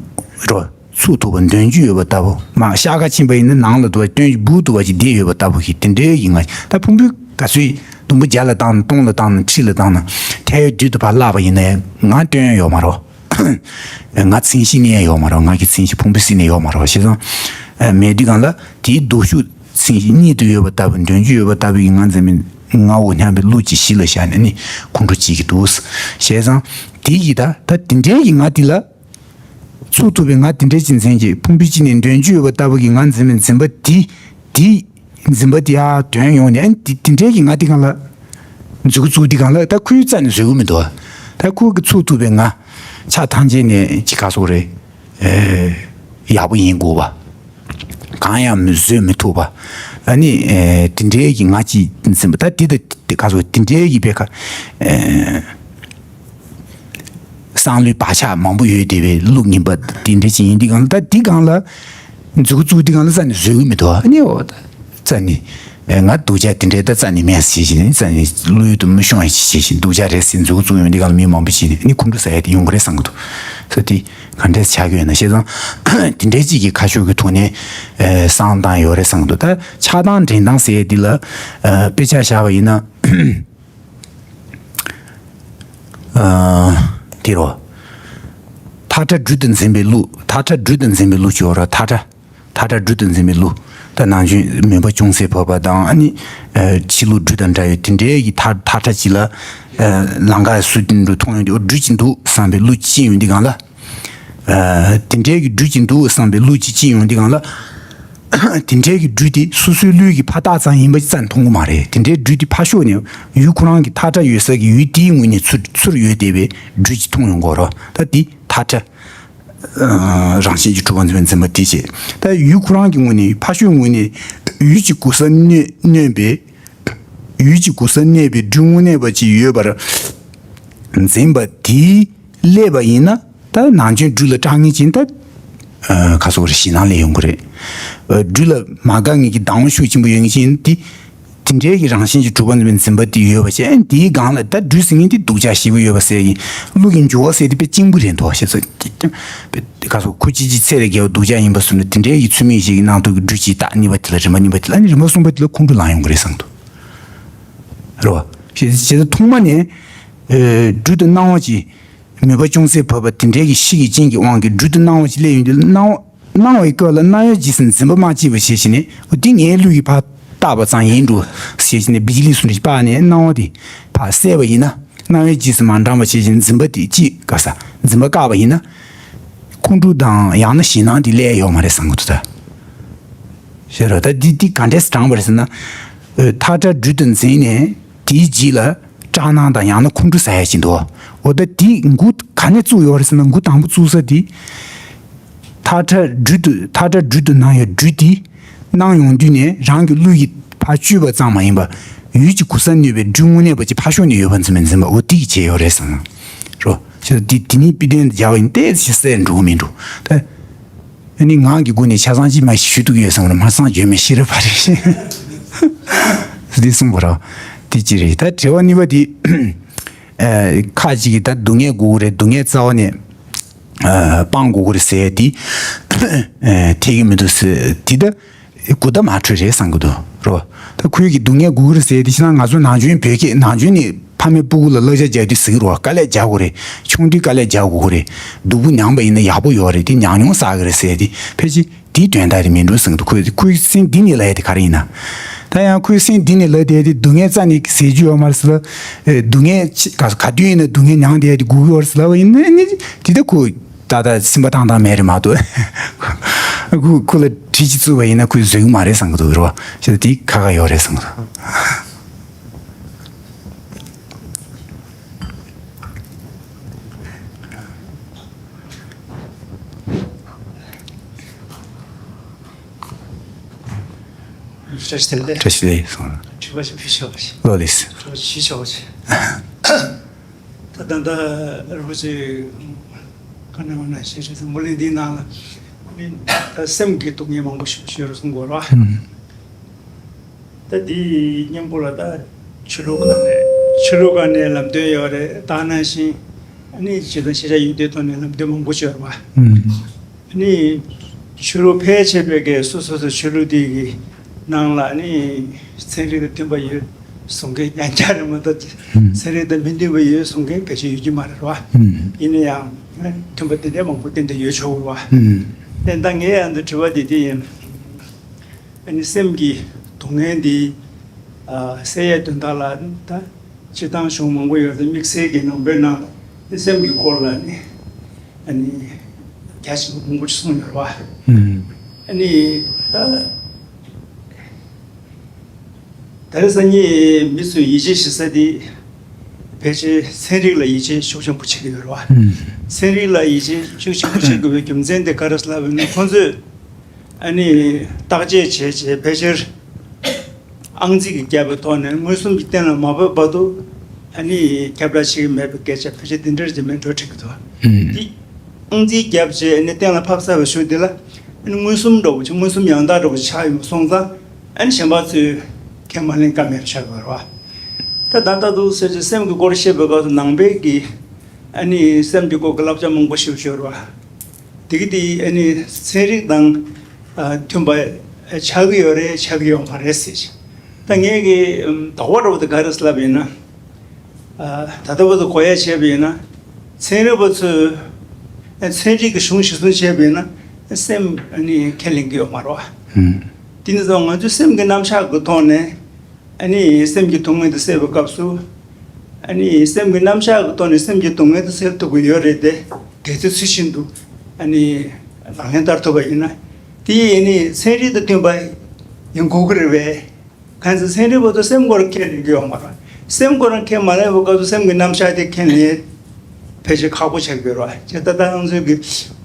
རོ། ཚུགས་ཐུབ་པ་འདོན་རྒྱུ་ཡོད་པ་ལྟ་བུ། མ་ཤ་ཁ་ཕྱིན་པ་ཡིན་ན་ནང་ལ་འདུག་པ། བཏོན་རྒྱུ་འབུ་འདུག་པ་ཅིག་བསྡད་ཡོད་པ་ལྟ་བུ་ཞིག་དེ་འདྲའི་ཡིན་ང་། ད་ཕུང་པོའི་ག་ཚོད་དུམ་བུ་བརྒྱ་ལ་བཏང་ན། སྟོང་ལ་བཏང་ན། ཁྲི་ལ་བཏང་ན། ཐལ་བའི་དུས་དུ་ཕར་བརླག་པ་ཡིན་ན་ཡང་ང་བཏོན་ཡོད་མ་རེད། ང་མཚན་གཞི་གནས་ཡོད་མ་རེད། ང་གི་མཚན་གཞི་ཕུང་པོའི་སྲིད་ནས་ཡོད་མ་རེད། བྱས་ཙང་མེད་དུས་སྒང་ལ་དེའི་སྡུག་ཤོས་མཚན་གཞི་གཉིད་དུ་ཡོད་པ་ལྟ་བུ། འདོན་རྒྱུ་ཡོད་པ་ལྟ་བུ་ཡི་ང་འཛིན་པའི་ངའོ་སྙམ་པའི་གླུ་ཅིག་གཞི་ལ་བཞག་ནས་ནི་ཁོང་ཁྲོ་སྐྱེ་གི་འདུག། བྱས་ཙང་དེ་ཡི་ད་ད་དེ་འདྲའི་ཡི་ང་དེ་ལ། ཚུགས་ཐུབ་པའི་ང་དེ་འདྲའི་ཅིག་འཛིན་གྱི། ཕུང་པོའི་དཀྱིལ་ནས་འདོན་རྒྱུ་ཡོད་པ་ལྟ་བུ་གི་ང་འཛིན་པའི་འཛིན་པ་དེ། དེ་འཛིན་པ་དེ་ཡར་དོན་ཡོང་ནས། ཨ་ནི་དེ་དེ་འདྲའི་གི་ང་དེ་སྒང་ལ་མཛུབ་གུ་བཙུགས་དུས་སྒང་ལ། ད་ཁོའི་རྩ་ནས་བཟོད་གི་མི་འདུག། ད་ཁོ་གི་ཚུགས་ཐུབ་པའི་ང་ཆ་ཐམས་ཅད་ནས་ཅིག་ག་སོགས་རེད། ཨེ། ཡག་པོ་ཡིན་དགོས་པ། གང་ཡང་མི་བཟོད་མི་ཐུབ་པ། ཨ་ནི་ཨེ། དེ་འདྲའི་གི་ང་ཅིག་འཛིན་པ། ད་དེ་ད་དེ་ག་སོགས་དེ་འདྲའི་གི་དཔེ་ཁ། ཨེ། བསམ་བློའི་བག་ཆགས་མང་པོ་ཡོད་བསྡད་པའི་གླུ་ངན་པ་དེ་འདྲ་ཅིག་ཡིན་དུས་སྒང་ལ། ད་དེ་སྒང་ལ་མཛུབ་གུ་བཙུགས་དུས་སྒང་ལ་རྩ་ནས་བཟོད་གི་མི་འདུག། ཨ་ནི་འོ་ད་རྩ་ནས་ང་སྡུག་ཅག་དེ་འདྲའི་ད་རྩ་ནས་མེད་ཟེར་བཞིན། རྩ་ནས་བློ་ཡུལ་དུ་མི་ཤོང་ཡ་ཞིག་བྱེད་བཞིན། སྡུག་ཅག་རེད་ཟེར་མཛུབ་གུ་བཙུགས་ཡོང་དུས་སྒང་ལ་མི་མང་པོ་ཞིག་ནས་ཨ་ནི་ཁོང་ཁྲོ་ཟ་ཡ་དེ་ཡོང་གི་རེད་བསམ་གི་འདུག། ས་དེ་ག་འདྲས་ཆགས་ཀྱི་ཡོད་ན། བྱས་ཙང་དེ་འདྲའི་ཅིག་གི་ཁ་ཕྱོགས་ཀྱི་ཐོག་ནས་བསམ་བཏང་ཡོད་རེད་བསམ་གི་འདུག། ད་ཆགས་སྡང་འདྲེན་སྟངས་ཟེར་ཡ་དེ་ལ་དཔེ་ཆ་བཞག་པ་ཡིན་ན། ཨ། དེ་རོ། ཐག་ཁྲ་སྦྲུལ་དུ་འཛིན་པའི་གླུ། ཐག་ཁྲ་སྦྲུལ་དུ་འཛིན་པའི་གླུ་ཅིག་ཡོད་རེད། ཐག་ཁྲ། ཐག་ཁྲ་སྦྲུལ་དུ་འཛིན་པའི་གླུ། ད་ནམ་རྒྱུན་མུན་པ་ཅུང་ཟད་བབས་པ་དང་། ཨ་ནི་ཨ། ཕྱི་ལུགས་སྦྲུལ་དང་འདྲ་བའི་དེ་འདྲའི་གི་ཐག་ཐག་ཁྲ་ཅིག་ལ། ཨ། ལམ་ཁ་སུ་དེ་འདྲ་མཐོང་ཡོང་དུས། འོ་སྦྲུལ་ཅིག་འདུག་བསམ་པའི་གླུ་ཅིག་ཡོང་དུས་སྒང་ལ། ཨ། དེ་འདྲའི་གི་སྦྲུལ་ཅིག་འདུག་བསམ་པའི་གླུ་ཅིག་ཅིག་ཡོང་དུས་སྒང་ལ། དེ་འདྲའི་གི་སྦྲུལ་དེ་སོ་སོའི་ལུས་ཀྱི་ཕ་རྟགས་ཙམ་ཡིན་པ་ཅིག་རྩ་ནས་མཐོང་གི་མ་རེད། དེ་འདྲའི་སྦྲུལ་དེ་ཕར་ཕྱོགས་ནས་ཡུལ་ཁོ་རང་གི་ཐག་ཁྲ་ཡོད་ས་གི་ཡུལ་དེའི་ངོས་ནས་ཚུར་ཚུར་ཡོད་བསྡད་པའི་སྦྲུལ་ཅིག་མཐོང་ཡོང་གི་རེད། ད་དེ་ཐག་ཁྲ། ཨ། རང་བཞིན་གྱིས་གྲུབ་པ་འཛིན་པའི་འཛིན་པ་དེ་བྱས། ད་ཡུལ་ཁོ་རང་གི་ངོས་ནས། ཕར་ཕྱོགས་ངོས་ནས་ཡུལ་གྱི་གོ་ས་གནས་གནས་པའི། ཡུལ་གྱི་གོ་ས་གནས་པའི་སྦྲུལ་དངོས་གནས་པ་ཅིག་ཡོད་པར་འཛིན་པ་དེས་སླེབས་པ་ཡིན་ན། ད་ནམ་རྒྱུན་སྦྲུལ་ལ་སྐྲག་མཁན་ཅིག་ཡིན་ད། ཨ། ག་སོགས་རེ་ཞེད་སྣང་སླེབས་ཡོང་གི་རེད། ཨ། སྦྲུལ་ལ་མ་དགའ་མཁན་གྱི་སྡང་བོ་ཤུགས་ཆེན་པོ་ཡོད་མཁན་ཅིག་ཡིན་དེ། དེ་འདྲའི་གི་རང་བཞིན་གྱིས་གྲུབ་པ་འཛིན་པའི་འཛིན་པ་དེ་ཡོད་པ་བྱས། དེའི་སྒང་ལ་ད་སྦྲུལ་ཟེར་མཁན་དེ་སྡུག་ཅག་ཞེ་པོ་ཡོད་པ་ཟེར་གི། གླུ་གི་འགྱུར་བ་ཟེར་དེ་དཔེ་གཅིག་པུ་རེད་འདུག་བཤད་ཚོད། ག་སོགས་ཁོ་ཅི་ཅི་ཚད་ལས་བརྒལ་བ་སྡུག་ཅག་ཡིན་པ་བཟོ་ན། དེ་འདྲའི་གི་ཚུལ་མིན་ཞིག་གི་ནང་དུ་གི་སྦྲུལ་གཅིག་ད་གཉིས་པ་དེ་ལ། རིམ་པ་གཉིས་པ་དེ་ལ། ཨ་ནི་རིམ་པ་གསུམ་པ་དེ་ལ་ཁོང་ཁྲོ་ལངས་ཡོང་གི་རེད་བསམ་འདུག། རེད་བ། ཞེས་ཞེས་ཐོག་མ་ནས། ཨེ། སྦྲུལ་དུ་སྣང་བ་ཅིག། མོས་པ་ཅུང་ཟད་བབས་པ་དེ་འདྲའི་གི་གཤིས་ཀྱི་རྐྱེན་གྱི་དབང་གིས་སྦྲུལ་དུ་སྣང་བ་ཞིག་སླེབས་ཡོང་དུས། སྣང་བ། སྣང་བའི་སྐབས་ལ་སྣང་བའི་རྗེས་སུ་འཛིན་པ་མ་སྐྱེས་པ་བྱས་བྱས་ནས། འོ་དེ་ངའི་ལུས་ཀྱི་ཕར་བཏགས་པ་ཙམ་ཡིན་འགྲོ་ཞེས་བྱས་ནས། བི་ཇི་ལི་སུ་འདྲ་ཞིག་སྤར་ནས་སྣང་བ་དེ་ཕར་བསལ་བ་ཡིན་ན། སྣང་བའི་རྗེས་སུ་མ་འབྲངས་པ་བྱས་བྱས་ནས་འཛིན་པ་དེ་ཅིག་ག་ས། འཛིན་པ་བཀག་པ་ཡིན་ན། ཁོང་ཁྲོ་དང་ཡང་ན་ཞེད་སྣང་དེ་སླེབས་ཡོད་མ་རེད་བསམ་གི་འདུག་ད། ཤེས་རོགས། ད་འདི་འདི་ག་འདྲས་སེ་དྲངས་པ་རེད་ཟེར་ན། ཨ། ཐག་ཁྲ་སྦྲུལ་དུ་འཛིན་ནས་དེའི་རྗེས་ལ་སྐྲག་སྣང་དང་ཡང་ན་ཁོང་ཁྲོ་ཟ་ཡ་ཅིག་འདུག། འོ་ད་དེ་འགོ་ག་ནས་བཙུགས་ཡོད་རེད་ཟེར་ན། འགོ་དང་པོ་བཙུགས་ས་དེ། ཐག་ཁྲ་སྦྲུལ་དུ། ཐག་ཁྲ་སྦྲུལ་དུ་སྣང་བའི་སྦྲུལ་དེ་སྣང་ཡོང་དུས་ནས། རང་གི་ལུས་ཀྱི་ཕར་གཅུས་པ་ཙམ་མ་ཡིན་པར་ཡུལ་གྱི་གོ་ས་གནས་པའི་སྦྲུལ་དངོས་གནས་པ་ཅིག་ཕར་ཕྱོགས་ནས་ཡོད་པ་འཛིན་པའི་འཛིན་པ། འོ་དེ་གིས་བྱས་ཡོད་རེད་བསམ་རོ། ཤེས་རོགས། དེ་དེ་ནས་དཔེ་དོན་དུ་སྦྱར་བ་ཡིན་ཏེ་ཞིག་གསལ་འགྲོ་གི་མི་འདུག་ད། ཨ་ནི་ངག་གི་སྒོ་ནས་ཆ་ཚང་ཅིག་མ་ཞུ་ཐུབ་ཀྱི་ཡོད་བསམ་རེད། མ་ཚང་བརྗོད་མེད་ཤེས་རབ་ཕ་རེད། འདི་གསུངས་པ་རེད། དེ་ཅི་རེད། ད་དྲི་བ་གཉིས་པ་དེ། ཨ། ཁ་ཅིག་གིས་ད་སྡུག་བསྔལ་དགོས་ཀྱི་རེད། སྡུག་བསྔལ་རྩ་བ་ནས། ཨ། སྤང་དགོས་ཀྱི་རེད་ཟེར་ཡ་དེ། ཨ། འཐད་ཀྱི་མི་འདུག་ཟེར། དེ་ད་གུ་དང་མ་འཕྲོད་རེད་བསམ་གྱི་འདུག་རོ། ད་ཁོས་ཀྱིས་སྡུག་བསྔལ་དགོས་ཀྱི་རེད་ཟེར་ཡ་དེ། ཕྱི་ནང་ང་ཚོ་ནམ་རྒྱུན་བོད་སྐད་ནམ་རྒྱུན་ནས། ཕ་མས་སྤུ་གུ་ལ་བསླབ་བྱ་རྒྱག་དུས་ཟེར་གྱི་རེད་བ། དཀའ་ལས་རྒྱག་དགོས་རེད། ཆུང་དུས་དཀའ་ལས་རྒྱག་དགོས་ཀྱི་རེད། སྡུག་པོ་མྱངས་པ་ཡིན་ན་ཡག་པོ་ཡོད་རེད། དེ་ཉམས་མྱོང་བསགས་ཀྱི་རེད་ཟེར་ཏེ། ཕལ་ཆེར་དེའི་དོན་དག་དེ་མིན་འགྲོ་བསམ་གྱི་འདུག། ཁོས་ཁོའི་སེམས་འདི་ནས་ལབ་ཡ་དེ་ག་རེ་ཡིན་ན། ད་ཡང་ཁོའི་སེམས་འདི་ནས་ལབ་བསྡད་དེ། སྡུག་བསྔལ་རྩ་ནས་ཟེར་རྒྱུ་ཡོད་མ་རེད་ཟེར་ལབ། ཨེ། སྡུག་བསྔལ་ཅི་ག་ག་དུས་ཡིན་ན་སྡུག་བསྔལ་མྱངས་བསྡད་དེ་སྒུག་གི་ཡོད་རེད་ཟེར་ལབ་པ་ཡིན་ན། ཨ་ནི་དེ་ད་ཁོ་ད་ལྟ་སེམས་པ་བཏང་སྟངས་མེད་རེད་མ་གཏོགས། ཁོ་ཁོ་ལ་གྲི་ཅིག་བཙུགས་པ་ཡིན་ན་ཁོས་བཟོད་གི་མ་རེད་བསམ་གྱི་འདུག་རེད་བ། ཅི་ད་དེ་ཁག་ཁག་ཡོད་རེད་བསམ་གྱི་འདུག། བཀྲ་ཤིས་བདེ་ལེགས། བཀྲ་ཤིས་བདེ་ལེགས་སོང་། དྲི་བ་ཞིག་ཕུལ་ཆོག་པ་ཞིག་ལོ་ལེགས། དྲི་བ་ཞིག་ཞུ་ཆོག་པ་ཞིག་ད་ད་ལྟ་རིན་པོ་ཆེ་ག་ནས་མ་ན་ཞེས་བྱས་ཙང་མུ་ལི་འདིའི་ནང་ལ་ནི་ད་སེམས་ཀྱི་སྡུག་བསྔལ་མང་པོ་ཞིག་ཡོད་རེད་གསུང་གི་ཡོད་རེད་བ། ད་འདིའི་སྙིང་པོ་ལ་ད་ཆོས་ལུགས་སྒང་ནས་ཆོས་ལུགས་སྒང་ནས་ལམ་སྟོན་ཡོད་རེད། ད་ནང་བཞིན་ཨ་ནི་ཇི་ལྟར་ཤེས་བྱ་ཡོན་ཏན་ཐོག་ནས་ལམ་སྟོན་མང་པོ་ཞིག་ཡོད་རེད་བ། ནི་ཆོས་ལུགས་ཕལ་ཆེ་བའི་གི་སོ་སོ་སོ་ཆོས་ལུགས་དེ་གི་ནང་ལ་ནི་ཚན་རིག་དང་མཐུན་པ་ཡོད་གསུང་མཁན་ཡང་བསྐྱར་རེད་མ་གཏོགས། ཚན་རིག་དང་མི་མཐུན་པ་ཡོད་གསུང་མཁན་ཕལ་ཆེར་ཡོད་ཀྱི་མ་རེད་བ། ཡིན་ན་ཡང་མཐུན་པ་དེ་འདྲ་མང་པོ་ཏན་ཏན་ཡོད་ཆོག་བ། དེ་ད་ངས་ཡང་འདི་དྲི་བ་དེ་དེ་ཡིན། ཨ་ནི་སེམས་ཀྱི་སྡུག་བསྔལ་འདི་ཨ་སེལ་ཡས་དོན་དག་ལ་ད། སྤྱིར་བཏང་གཞུང་མང་པོ་ཡོད་དེ་དམིགས་བསལ་གྱི་ནང་པའི་ནང་ལ་སེམས་ཀྱི་སྐོར་ལ་ནི་ཨ་ནི་རྒྱ་ཆེན་པོ་མང་པོ་ཞིག་གསུངས་ཡོད་རེད་བ། ཨ་ནི་ད་ད་རེས་སང་ཉིན་མི་ཚོས་ཡིད་ཆེས་བྱེད་ས་དེ་ཕལ་ཆེར་ཚན་རིག་ལ་ཡིད་ཆེས་ཤུགས་ཆེན་པོ་བྱེད་ཀྱི་ཡོད་རེད་བ། ཚན་རིག་ལ་ཡིད་ཆེས་ཤུགས་ཆེན་པོ་བྱེད་དགོས་པའི་རྒྱུ་མཚན་དེ་ག་རེ་ལབ་ན་ཁོང་ཚོས། ཨ་ནི་བརྟག་དཔྱད་བྱས་བྱས་ཕལ་ཆེར་ཨང་རྩིས་ཀྱིས་བརྒྱབ་པའི་ཐོག་ནས་མངོན་སུམ་གྱི་སྟེང་ལ་མ་བབས་བར་དུ་ཨ་ནི་ཁྱབ་བསྒྲགས་བྱེད་ཀྱི་མེད་པའི་སྐད་ཆ་ཕལ་ཆེར་འདི་འདྲར་ཅིག་མེད་འགྲོ་འགྲིག་གི་འདུག་འདི་ཨང་རྩིས་བརྒྱབ་བྱས་ཨ་ནི་གཏན་ལ་ཕབ་ཚར་བའི་གཞུག་འདི་ལ་ཨ་ནི་མངོན་སུམ་འདྲ་བོ་ཅིག་མངོན་སུམ་ཡང་དག་འདྲ་བོ་ཅིག་ཆགས་ཡོང་སོང་ཙང་ཨ་ནི་གཞན་པ་ཚོས་ཁས་མ་ལེན་ཀ་མེད་པ་ཆགས་ཡོད་རེད་བ། ད་ད་ལྟ་འདུག་ཟེར་ཅིག་སེམས་ཀྱི་སྐོར་བཤད་པའི་སྐབས་སུ་ནང་པའི་གི་ཨ་ནི་སེམས་ཀྱི་སྐོར་གྱི་བསླབ་བྱ་མང་པོ་ཞིག་ཡོད་རེད་བ། དེ་གི་དེ་ཨ་ནི་ཚན་རིག་དང་ཨ་མཐུན་པ་ཆགས་ཀྱི་ཡོད་རེད་ཆགས་ཀྱི་ཡོད་མ་རེད་ཟེར། ད་ངས་ཀྱི་ཨམ་དོགས་པ་འདྲ་བོ་དེ་ག་རེ་ལབ་ཡིན་ན། ཨ་ད་ལྟ་བར་དུ་གོ་ཡ་བྱས་པ་ཡིན་ན་ཚན་རིག་པ་ཚོས་ཨ་ཚན་རིག་གི་གཞུང་གཞིར་བཟུང་བྱས་པ་ཡིན་ན་སེམས་ཨ་ནི་ཁས་ལེན་གྱི་ཡོད་མ་རེད་བ། དེ་ནི་ཚོ་ང་ཚོའི་སེམས་ཀྱི་རྣམ་གཞག་གི་ཐོག་ནས། ཨ་ནི་སེམས་ཀྱི་སྡུག་བསྔལ་དེ་སེལ་བའི་སྐབས་སུ། ཨ་ནི་སེམས་ཀྱི་རྣམ་གཞག་གི་ཐོག་ནས་སེམས་ཀྱི་སྡུག་བསྔལ་དེ་སེལ་ཐུབ་ཀྱི་ཡོད་རེད་དེ། གལ་སྲིད་ཚུལ་བཞིན་དུ་ཨ་ནི་ལག་ལེན་བསྟར་ཐུབ་པ་ཡིན་ན། དེ་ཡིས་ཨ་ནི་ཚན་རིག་དང་མཐུན་པ་ཡིན་དགོས་ཀྱི་རེད་པས། གང་ཚེ་ཚན་རིག་པ་ཚོ་སེམས་སྐོར་ཁས་ལེན་གྱི་ཡོད་མ་རེད། སེམས་སྐོར་ཁས་མ་ལེན་པའི་སྐབས་སུ་སེམས་ཀྱི་རྣམ་གཞག་དེ་ཁས་ལེན་ཕལ་ཆེར་ཁག་པོ་ཆགས་ཀྱི་ཡོད་རེད་བ། ཅེས་ད་ལྟ་ང་ཚོའི་གི་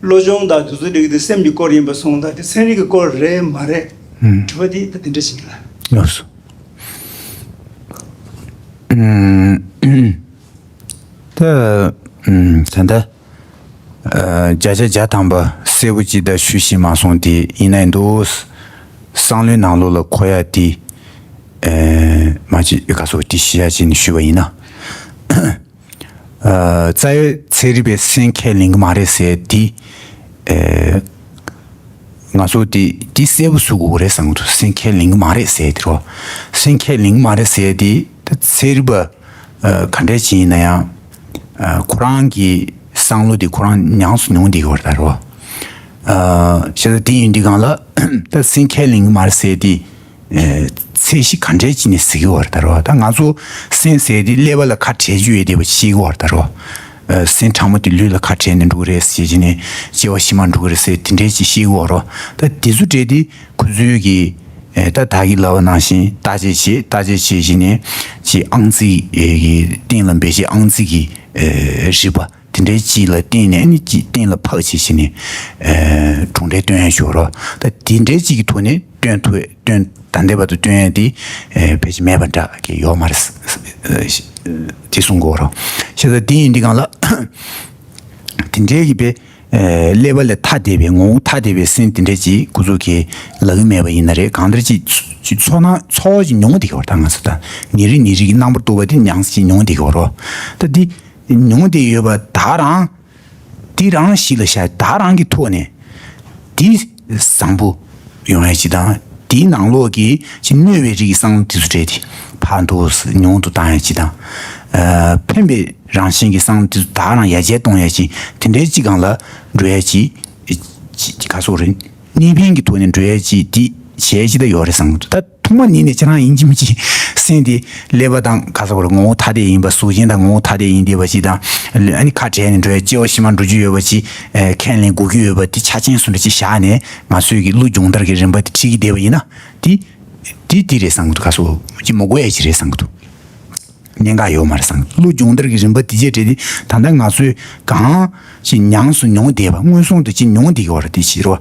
བློ་སྦྱོང་དང་དེ་ཚོའི་རིགས་དེ་སེམས་ཀྱི་སྐོར་ཡིན་པ་སོང་ཙང་དེ་ཚན་རིག་གི་སྐོར་རེད་མ་རེད། དྲི་བ་དེ་ད་དེ་འདྲ་ཞིག་ཡིན་ལ། ལགས་སོ། ད་ད་ལྟ་བརྒྱ་ཆ་བརྒྱ་ཐམ་པ་གསལ་པོ་ཅིག་ད་ཞུ་ཤེས་མ་སོང་དེ་ཡིན་ན་ཡིན་འདུག་བསམ་བློའི་ནང་ལོགས་ལ་འཁོར་ཡ་དེ་མ་ཅིག་ག་སོགས་དེ་ཤེས་ཡ་ཅིག་ནས་ཞུས་པ་ཡིན་ན། རྩ་བའི་ཚན་རིག་པས་སེམས་ཁས་ལེན་གྱི་མ་རེད་ཟེར་དེ། ང་ཚོ་དེ་དེ་གསལ་པོ་བཟོ་དགོས་རེད་བསམ་གྱི་འདུག་སེམས་ཁས་ལེན་གྱི་མ་རེད་ཟེར་དེ་རོ། སེམས་ཁས་ལེན་གྱི་མ་རེད་ཟེར་དེ་ད་ཚན་རིག་པ་ག་འདྲས་ཅིག་ཡིན་ན་ཡང་ཁོ་རང་གི་བསམ་བློ་དེ་ཁོ་རང་ཉམས་སུ་མྱོང་བསྡད་ཀྱི་ཡོད་རེད་ད་རོ། བྱས་ཙང་དེ་ཡིན་དུས་སྒང་ལ་ད་སེམས་ཁས་ལེན་གྱི་མ་རེད་ཟེར་དེ། ཚད་གཞི་ག་འདྲས་ཅིག་ནས་ཟེར་གྱི་ཡོད་རེད་ད་རོ། ད་ང་ཚོ་སེམས་ཟེར་དེ་ཀླད་པ་ལ་ཁ་བྲལ་རྒྱུ་ཡོད་བསྡད་པ་ཤེས་ཀྱི་ཡོད་རེད་ད་རོ། སེམས་ཕྲ་མོ་དེ་ལུས་ལ་ཁ་བྲལ་ནས་འགྲོ་གི་རེད་ཟེར་གྱི་ནས་སྐྱེ་བ་ཕྱི་མ་འགྲོ་གི་རེད་ཟེར་དེ་འདྲས་ཅིག་ཤེས་ཀྱི་ཡོད་རོ། ད་དེ་ཚོ་འདྲས་དེ་ཁོ་ཚོའི་གི་ད་ད་གི་ལབ་པ་ནང་བཞིན་བརྟག་དཔྱད་བྱེད་བརྟག་དཔྱད་བྱེད་གྱི་ནས་ཅིག་ཨང་རྩིས་ཀྱི་སྟེང་ལ་འབད་བྱེད་ཨང་རྩིས་ཀྱི་རིག་པ། དེ་འདྲའི་ཅིག་ལ་བརྟེན་ནས་ནི་ཅིག་གཏན་ལ་ཕབ་བྱས་བྱས་ནས་གྲུབ་འབྲས་སྟོན་ཡ་ཞུ་རོགས། ད་དེ་འདྲའི་ཅིག་གི་ཐོག་ནས་སྟོན་ཐུབ་སྟོན་ད་ལྟའི་བར་དུ་སྟོན་ཡ་དེ་ཕལ་ཆེར་མེད་པ་འདྲ་གི་ཡོད་མ་རེད། དེ་གསུང་དགོས་རོགས། བྱས་ཙང་དེ་ཡིན་དུས་སྒང་ལ་དེ་འདྲའི་གི་པའི་ཀླད་པ་ལས་ཐ་དད་པའི་ངོ་བོ་ཐ་དད་པའི་སེམས་དེ་འདྲ་ཅིག་ཁོ་ཚོ་གི་ལབ་ཀྱི་མེད་པ་ཡིན་ན་རེད། གང་ལྟར་ཅིག་ཚོར་སྣང་ཚོར་བ་ཅིག་མྱོང་བསྡད་ཀྱི་ཡོད་རེད། ད་ང་ཚོ་ད་ཉིན་རེ་ཉིན་རེ་གི་རྣམ་པར་རྟོག་པ་དེ་ཉམས་སུ་ཅིག་མྱོང་བསྡད་ཀྱི་ཡོད་རེད། ད་འདི། མྱོང་བསྡད་ཡོད་པ་ད་རང་། འདི་རང་གཞི་ལ་བཞག་ད་རང་གི་ཐོག་ནས། འདི་བཟང་པོ་ཡོང་ཡ་ཅིག་དང་། འདིའི་ནང་ལོགས་ཀྱི་ཅིག་གནོད་པའི་རིགས་ཀྱི་བསམ་བློ་དེ་ཚོ་སྤྲད་དེ་ཕར་འདུག་ཉུང་དུ་བཏང་ཡ་ཅིག་དང་། ཕན་པའི་རང་བཞིན་གྱི་བསམ་བློ་དེ་ཚོ་ད་རང་ཡར་རྒྱས་གཏོང་ཡ་ཅིག་དེ་འདྲའི་ཅིག་སྒང་ལ་འགྲོ་ཡ་ཅིག་ཅིག་ག་སོགས་རེད། གནས་ཕན་གྱི་ཐོག་ནས་འགྲོ་ཡ་ཅིག་འདི་བྱས་ཅིག་ད་ཡོད་རེད་བསམ་གྱི་འདུག་ད་ཐོག་མ་ཉིད་ནས་ཁྱེད་རང་ཡིན་གཅིག་མིན་གཅིག་སེམས་དེ་ཀླད་པ་དང་ག་ས་བར་ངོ་བོ་ཐ་དད་ཡིན་པ་གཟུགས་ཅན་དང་ངོ་བོ་ཐ་དད་ཡིན་བསྡད་པ་ཅིག་དང་། ཨ་ནི་ཁ་བྲལ་ནས་འགྲོ་ཡ་སྐྱེ་བ་ཕྱི་མ་འགྲོ་རྒྱུ་ཡོད་པ་ཅིག་ཁས་ལེན་དགོས་ཀྱི་ཡོད་པ་དེ་ཆ་རྐྱེན་སུ་འདྲ་ཅིག་བཞག་ནས་ང་ཚོས་ཀྱི་བློ་སྦྱོང་བརྡར་གྱི་རིམ་པ་དེ་ཁྲིད་ཀྱི་བསྡད་པ་ཡིན་ན་དེ་དེ་དེ་རེད་བསམ་གྱི་འདུག་ག་སོགས་ཅིག་མ་གོ་ཡ་ཅིག་རེད་བསམ་གྱི་འདུག་གནད་འགག་ཡོད་མ་རེད་བསམ་གྱི་འདུག་བློ་སྦྱོང་བརྡར་གྱི་རིམ་པ་དེ་རྗེས་འབྲེལ་ཏེ་ད་ལྟ་ང་ཚོས་གང་ཅིག་ཉམས་སུ་མྱོང་བསྡད་པ་མངོན་སུམ་དུ་ཅིག་མྱོང་བསྡད་ཀྱི་ཡོད་རེད་དེ་ཕྱི་རོ།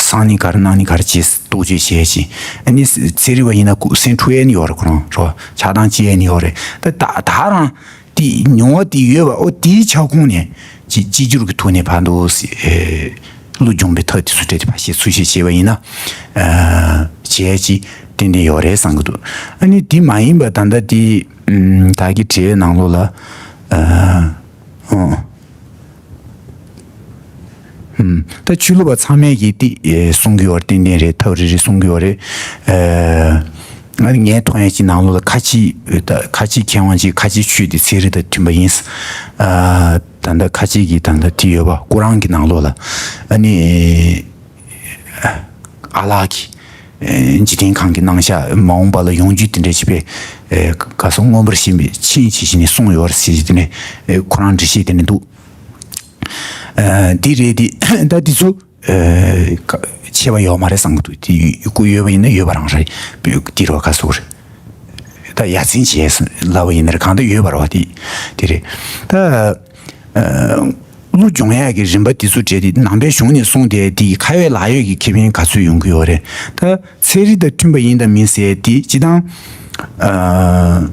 གསང་ནི་ག་རེ་གནང་ནི་ག་རེ་བྱེད་རྟོག་དཔྱོད་བྱས་ཤིང་། ཨ་ནི་ཚན་རིག་པ་ཡིན་ན་ཁུ་སེམས་འཁྲུག་ཡས་ནི་ཡོད་རེད། ཁོ་རང་རོ་ཆགས་སྡང་སྐྱེ་ཡས་ནི་ཡོད་རེད། ད་ད་ད་རང་དེ་མྱོང་བ་དེ་ཡོད་པ། ཨོ་དེའི་ཆ་ཁོངས་ནས་ཅི་ཅི་འགྱུར་གྱི་ཐོག་ནས་ཕར་འདུག་ཟེར། ཨེ། བློ་སྦྱོང་བའི་ཐབས་དེ་ཚོ་སྤྲད་དེ་ཕར་བཤད་ཚུར་བཤད་བྱས་པ་ཡིན་ན། ཨ། བྱས་ཅི་ཏན་ཏན་ཡོད་རེད་བསམ་གྱི་འདུག་ཨ་ནི་དེ་མ་ཡིན་པ་ད་ལྟ་དེ་ཨམ། བདག་གི་དྲི་བའི་ནང་ལོགས་ལ། ཨ། ཨོ། ཨམ། ད་ཆོས་ལུགས་པ་ཚང་མས་ཀྱིས་དེ་ཨེ། གསུང་གི་ཡོད་རེད། ཏན་ཏན་རེད། ཐབས་རེ་རེ་གསུང་གི་ཡོད་རེད། ཨ། ང་ངས་མཐོང་ཡས་ཀྱི་ནང་ལོགས་ལ་ཁ་ཆེ་ད་ཁ་ཆེ་མཁས་དབང་ཅིག་ཁ་ཆེ་ཆོས་དེ་ཚན་རིག་དང་མཐུན་པ་ཡིན། ཨ། ད་ལྟ་ཁ་ཆེ་གི་ད་ལྟ་དེ་ཡོད་པ་ཁོ་རང་གི་ནང་ལོགས་ལ་ཨ་ནི་ཨ་ལགས་ཀྱི་ཨ། འཇིག་རྟེན་ཁམས་ཀྱི་སྣང་ཤས་མ་འོངས་པ་ལ་ཡོང་རྒྱུ་དེ་འདྲ་ཞིག་པས། ཨ། ག་སོང་མངོན་པར་ཤེས་པའི་ཆིངས་ཆེ་ཞིག་ནས་གསུངས་ཡོད་རེད་ཟེར་གྱི་དེ་ནས་ཨ། ཁོ་རང་འགྲེལ་བཤད་དེ་ནས་འདུག་ཨ། འདི་རེད་དེ་ད་འདི་ཚོ། ཨེ། ཆད་པ་ཡོད་མ་རེད་བསམ་གྱི་འདུག་དེ་ཡོད་ཀུ་ཡོད་པ་ཡིན་ན་ཡོད་པ་རང་རེད། དེ་རོ་ག་སོགས་རེད། ད་ཡ་མཚན་བྱས་ལབ་པ་ཡིན་ན་རེད། གང་ལྟར་ཡོད་པ་རེད་བ། དེ་དེ་རེད། ད་ཨ། བློ་སྦྱོང་ཡག་གི་རིམ་པ་དེ་ཚོ་བྲལ་ཏེ་ནང་པའི་གཞུང་ནས་གསུངས་ཏེ་དེ་ཁ་ཡོད་ལག་ཡོད་ཀྱི་ཁེ་ཕན་ག་ཚོད་ཡོང་གི་ཡོད་རེད། ད་ཚན་རིག་དང་མཐུན་པ་ཡིན་དང་མིན་ཟེར་དེ་སྤྱི་བཏང་ཨ།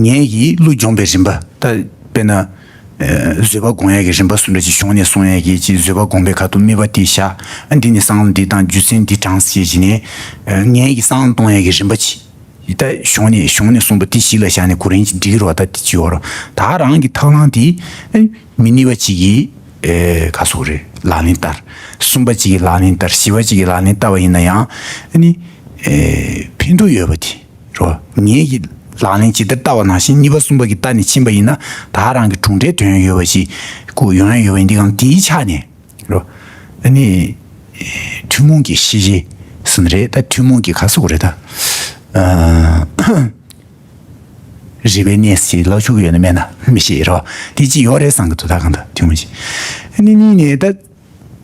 ངེད་ཀྱིས་བློ་སྦྱོང་བའི་རིམ་པ་ད་དཔེར་ན། ཨ། བཟོད་པ་སྒོམ་ཡས་ཀྱི་རིམ་པ་སུ་འདྲ་ཅིག་གཞུང་ནས་གསུང་ཡས་ཀྱི་ཅིག་བཟོད་པ་སྒོམ་པའི་ཁ་ཐུག་དམིགས་པ་དེ་བཞག་ཨ། འདི་ནས་བསམ་བློ་འདི་དང་རྒྱུ་མཚན་འདི་དྲངས་ཟེར་བྱས་ནས། ཨ། ངེད་ཀྱིས་བསམ་བློ་གཏོང་ཡས་ཀྱི་རིམ་པ་ཅིག་ད་གཞུང་ནས་གཞུང་ནས་གསུངས་པ་དེ་གཞི་ལ་བཞག་ནས་གོ་རིམ་ཅིག་སྒྲིག་རོགས། ད་དེ་ཅིག་ཡོད་རོགས། ད་རང་གི་ཐབས་ལམ་དེ་ཨ། མི་གཉིས་པ་ཅིག་གིས་ཨེ། ག་སོགས་རེད་ལག་ལེན་བསྟར། གསུམ་པ་ཅིག་གིས་ལག་ལེན་བསྟར། བཞི་པ་ཅིག་གིས་ལག་ལེན་བསྟར་བ་ཡིན་ན་ཡང་ཨ་ནི་ཨེ། ཕན་ཐོགས་ཡོད་པ་དེ། རོ། ངེད་ཀྱིས་ལག་ལེན་ཇི་ལྟར་བསྟར་བ་ནང་བཞིན་གཉིས་པ་གསུམ་པ་གིས་བསྟར་ནས་ཕྱིན་པ་ཡིན་ན་ད་རང་གི་གྲུབ་འབྲས་དོན་ཡོད་པ་ཞིག་ཁོ་ཡོང་ཡ་ཡོད་པ་ཡིན། འདི་གང་དེའི་ཆ་ནས་རོ། ཨ་ནི་ཐུན་མོང་གི་ཤེས་བྱེད་ཟེར་ནི་རེད། ད་ཐུན་མོང་གི་ག་སོགས་རེད་ད། ཨ། རིག་པའི་གནས་ཞེས་ལབ་ཆོག་གི་ཡོད་ན་མེད་ན་མི་ཤེས་རོ། དེ་ཅི་ཡོད་རེད་བསམ་གི་འདུག་ད་གང་ད་ཐུན་མོང་ཞིག་ཨ་ནི་གཉིས་ནས་ད།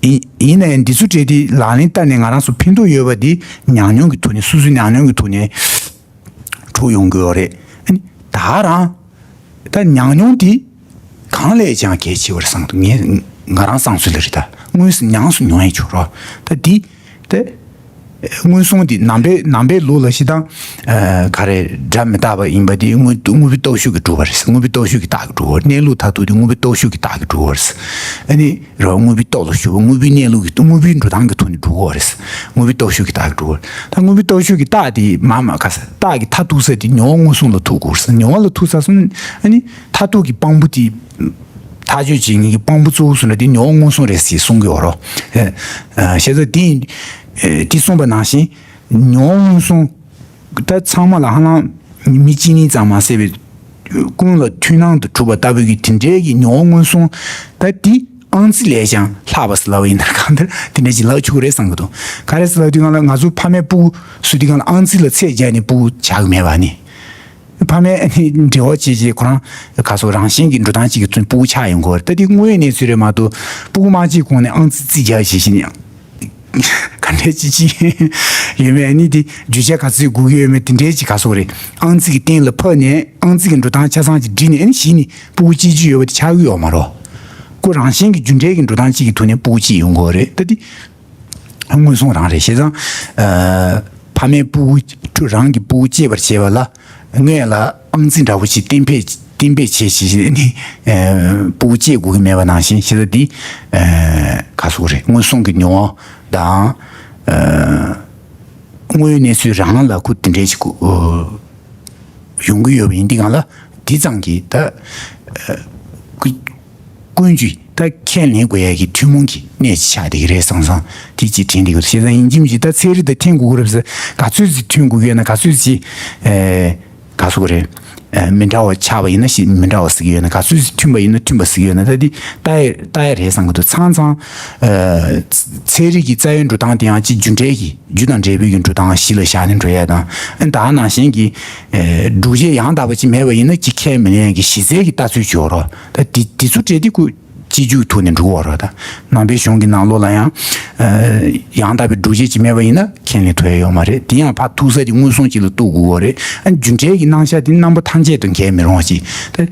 ཡིན་ཡིན་ནའི་འདི་ཚོ་བྲལ་ཏེ་ལག་ལེན་བསྟར་ནས་ང་རང་ཚོ་ཕན་ཐོགས་ཡོད་པ་འདི་ཉམས་མྱོང་གི་ཐོག་ནས་སོ་སོའི་ཉམས་མྱོང་གི་ཐོག་ནས་འཕྲོ་ཡོང་གི་ཡོད་རེད། ཨ་ནི་ད་རང་ད་ཉམས་མྱོང་འདི་གང་ལས་ཀྱང་གལ་ཆེ་བར་བསམ་འདུག་ངས་ང་རང་བསམ་ཚུལ་ལ་རེད། ད་དངོས་སུ་ཉམས་སུ་མྱོང་ཡས་ཆོག་རོགས། ད་འདི་ད་མངོན་སུམ་འདི་ནང་པའི་ནང་པའི་ལུགས་ལ་ཤི་དང་། ཨ། ག་རེ་སྒྲ་མི་རྟག་པ་ཡིན་པ་དེ་དངོས་དངོས་པོའི་སྟོབས་ཤུགས་ཀྱིས་གྲུབ་པ་རེད། དངོས་པོའི་སྟོབས་ཤུགས་ཀྱིས་རྟག་གི་གྲུབ་པ་རེད། གནས་ལུགས་མཐར་ཐུག་དེ་དངོས་པོའི་སྟོབས་ཤུགས་ཀྱིས་རྟག་གི་གྲུབ་པ་རེད། ཨ་ནི་རོ་དངོས་པོའི་སྟོབས་ལ་ཞུགས་པ་དངོས་པོའི་གནས་ལུགས་ཀྱི་དངོས་པོའི་འགྲོ་སྟངས་ཀྱི་ཐོག་ནས་གྲུབ་པ་རེད། དངོས་པོའི་སྟོབས་ཤུགས་ཀྱིས་རྟག་གི་གྲུབ་པ་རེད། ད་དངོས་པོའི་སྟོབས་ཤུགས་ཀྱིས་རྟག་དེ་མ་མ་ག་ས་རྟག་གི་མཐར་ཐུག་ས་དེ་མྱོང་བ་མངོན་སུམ་ལ་ཐུག་དགོས་རེད། མྱོང་བ་ལ་ཐུག་ཚར་སོང་ཨ་ནི་མཐར་ཐུག་གི་དཔང་པོ་དེ། ཐག་གཅོད་བྱེད་མཁན་གྱི་དཔང་པོ་གཙོ་བོ་སུ་འདྲ་དེ་མྱོང་བ་མངོན་སུམ་རེད་ཟེར་གསུང་གི་ཡོད་རོ། ཨ། ཨ། བྱས་ཙང་དེ་ཡིན། ཨེ། དེ་གསུངས་པ་ནང་བཞིན་མྱོང་བ་མངོན་སུམ། ད་ཚང་མ་ལ་ཧ་ལམ་མི་གཅིག་གཉིས་ཙམ་མ་ཟད་པའི་ཀུན་ལ་མཐུན་སྣང་དུ་གྲུབ་པ་ལྟ་བུའི་གི་དེ་འདྲའི་གི་མྱོང་བ་མངོན་སུམ། ད་དེ་ཨང་རྩིས་ལས་ཀྱང་ལྷག་པ་ཟེར་ལབ་པ་ཡིན་ན་གང་ལྟར་དེ་འདྲ་ཅིག་ལབ་ཆོག་གི་རེད་བསམ་གི་འདུག་ག་རེ་ཟེར་ལབ་དུས་སྒང་ལ་ང་ཚོ་ཕ་མས་སྤུ་གུ་གསོ་དུས་སྒང་ལ་ཨང་རྩིས་ལ་ཚད་བརྒྱབ་ནས་སྤུ་གུ་བྱ་གི་མེད་པ་ནི། ཕ་མས་འབྲེལ་བ་བྱེད་བྱེད་ཁོ་རང་ག་སོགས་རང་བཞིན་གྱི་འགྲོ་སྟངས་གཅིག་གི་ཚུན་སྤུ་གུ་ཆགས་ཡོང་གི་རེད། ད་དེ་དངོས་ཡོད་གནས་ཚུལ་རེད་མ་གཏོགས་སྤུ་གུ་མ་གཅིག་གོང་ནས་ཨང་རྩིས་རྩིས་རྒྱག་བྱེད་བཞིན་ཡང་ག་འདྲས་ཅི་ཅི་ཡོད་མེད་ཨ་ནི་དེ་རྒྱུ་ཆ་ག་ཚོད་དགོས་ཀྱི་ཡོད་མེད་དེ་འདྲས་ཅིག་ག་སོགས་རེད། ཨང་རྩིས་ཀྱི་སྟེང་ལ་ཕབ་ནས་ཨང་རྩིས་ཀྱི་འགྲོ་སྟངས་ཆ་ཚང་ཅིག་བསྒྲིགས་ནས་ཨ་ནི་གཞི་ནས་སྤུ་གུ་གཅིག་གཅིག་ཡོད་པ་དེ་ཆགས་ཀྱི་ཡོད་མ་རེད། ཁོ་རང་བཞིན་གྱི་རྒྱུ་འབྲས་ཀྱི་འགྲོ་སྟངས་གཅིག་གི་ཐོག་ནས་སྤུ་གུ་གཅིག་ཡོང་གི་ཡོད་རེད། ད་དེ། མངོན་སུམ་རང་རེད། བྱས་ཙང་། ཨ། ཕ་མས་སྤུ་གུ་རང་གི་སྤུ་གུ་སྐྱེས་པར་བྱེད་པ་ལ་སྔོན་ལ་ཨང་རྩིས་འདྲ་པོ་ཞིག་གཏན་འབེབས་གཏན་འབེབས་བྱས་བྱས་བྱས་ནས་ཨ། སྤུ་གུ་སྐྱེ་དགོས་ཀྱི་མེད་པ་ནང་བཞིན། བྱས་ཙང་འདི་ཨ། ག་སོགས་རེད། མངོན་སུམ་གྱི་མྱོང་བ་དང་། ཨ། དངོས་ཡོད་གནས་ཚུལ་རང་ལ་ཁུ་དེ་འདྲའི་ཞིག་ཨ། ཡོང་གི་ཡོད་པ་ཡིན་དུས་སྒང་ལ་འདི་ཙམ་གྱིས་ད་ཨ། ཀུན་ཀུན་གྱིས་ད་ཁས་ལེན་དགོས་ཡ་གི་ཐུན་མོང་གི་གནས་ཅིག་ཆགས་བསྡད་ཀྱི་རེད་བསམ་བསམ་དེ་ཅིག་དྲན་བསྡད་ཀྱི་འདུག་བྱས་ཙང་ཡིན་གཅིག་མིན་གཅིག་ད་ཚན་རིག་དང་མཐུན་དགོས་ཀྱི་རེད་ཟེར། ག་ཚོད་ཅིག་མཐུན་དགོས་ཀྱི་ཡོད་ན་ག་ཚོད་ཅིག་ཨེ། ག་སོགས་རེད། ཨེ། མི་འདྲ་བ་ཆགས་པ་ཡིན་ན་ཞིག་མི་འདྲ་བ་ཟེར་གྱི་ཡོད་ན། ག་ཚོད་ཅིག་མཐུན་པ་ཡིན་ན་མཐུན་པ་ཟེར་གྱི་ཡོད་ན། ད་འདི་ལྟ་ཡ་ལྟ་ཡ་རེད་བསམ་གྱི་འདུག་ཚང་ཚང་། ཨེ། ཚན་རིག་གི་རྩ་བའི་འགྲོ་སྟངས་དེ་ཡང་ཅིག་རྒྱུ་འབྲས་ཀྱི་རྒྱུ་དང་འབྲས་བུའི་གི་འགྲོ་སྟངས་གཞི་ལ་བཞག་ནས་འགྲོ་ཡ་དང་། ཨ། ད་ནང་བཞིན་གྱི་ཨེ། སྒྲུབ་བྱེད་ཡང་དག་པ་ཅིག་མེད་པ་ཡིན་ན་ཅིག་ཁས་མི་ལེན་ཡ་གི་གཞི་རྩའི་གི་ལྟ་ཚུལ་ཅིག་ཡོད་རོགས། ད་འདི་འདི་ཚོ་འབྲེལ་ཏེ་ཁུ་ སྤྱི་རྒྱུ་ཐོག་ནས་འགྲོ་བ་རེད་ད། ནང་པའི་གཞུང་གི་ནང་ལོགས་ལ་ཡང་། ཡང་དག་པའི་སྒྲུབ་བྱེད་ཅིག་མེད་པ་ཡིན་ན་ཁས་ལེན་ཐུབ་ཡ་ཡོད་མ་རེད། དེ་ཡང་ཕར་ཐུག་ས་དེ་མངོན་སུམ་ཅིག་ལ་གཏུག་དགོས་པ་རེད། ཨ་རྒྱུ་འབྲས་ཀྱི་རྣམ་གཞག་དེ་རྣམ་པ་ཐམས་ཅད་དུ་འགལ་མི་རུང་བ་ཅིག་ད།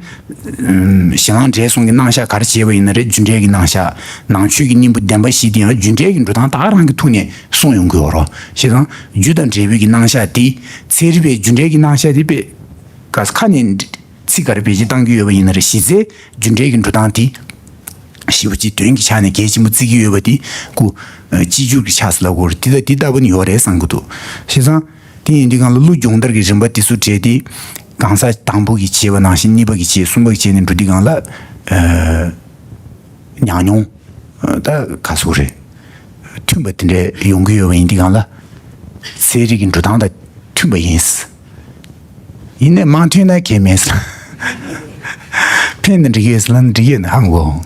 གཞན་དབང་བགྲེས་གསུམ་གྱི་རྣམ་གཞག་ག་རེ་བྱས་པ་ཡིན་ན་རེད། རྒྱུ་འབྲས་ཀྱི་རྣམ་གཞག་ནང་ཆོས་ཀྱི་སྙིང་པོ་བདེན་པ་བཞི་དེ་ཡང་རྒྱུ་འབྲས་ཀྱི་འགྲོ་སྟངས་ད་ག་རང་གི་ཐོག་ནས་གསུངས་ཡོང་གི་ཡོད་རེད། བྱས་ཙང་རྒྱུ་དང་འབྲས་བུ་གི་རྣམ་གཞག་དེ་ཚན་རིག་པས་རྒྱུ་འབྲས་ཀྱི་རྣམ་གཞག་དེ་དཔེ་ག་ས་ཁ་ནས་ཚིག་ག་རེ་བེད་སྤྱོད་བཏང་གི་ཡོད་པ་ཡིན་ན་རེད། གཞི་རྩའི་རྒྱུ་འབྲས་ཀྱི་འགྲོ་སྟངས་དེ་ཞེ་པོ་ཅིག་དོན་གྱི་ཆ་ནས་གལ་ཆེན་པོ་བརྩི་གི་ཡོད་པ་དེ་ཀུ་སྤྱི་རྒྱུ་གི་ཆ་ས་ལ་གོ་རེད། དེ་ལ་དེ་ལྟ་བུ་ནི་ཡོད་རེད་བསམ་གི་འདུག་བྱས་ཙང་དེ་ཡིན་དུས་གང་ལ་ཀླུ་སྦྱོང་བརྡར་གྱི་རིམ་པ་དེ་ཚོ་བྲལ་ཏེ་གང་ཟག་དང་པོ་གིས་བྱས་པ་ནང་བཞིན་གཉིས་པ་གིས་བྱས། གསུམ་པ་གིས་བྱས་ནས་འགྲོ་དུས་གང་ལ་ཨ་ཉམས་མྱོང་ད་ག་ཚོད་རེད། མཐུན་པ་དེ་འདྲ་ཡོང་གི་ཡོད་པ་ཡིན་དུས་གང་ལ་ཚན་རིག་གི་འགྲོ་སྟངས་དང་མཐུན་པ་ཡིན། ཡིན་ནའི་མ་མཐུན་ན་ཁྱད་མེད་ཟེར། ཕན་ན་འགྲིག་ཡོད་ཟེར་ན་འགྲིག་ཡོད་ན་ཧང་གོ།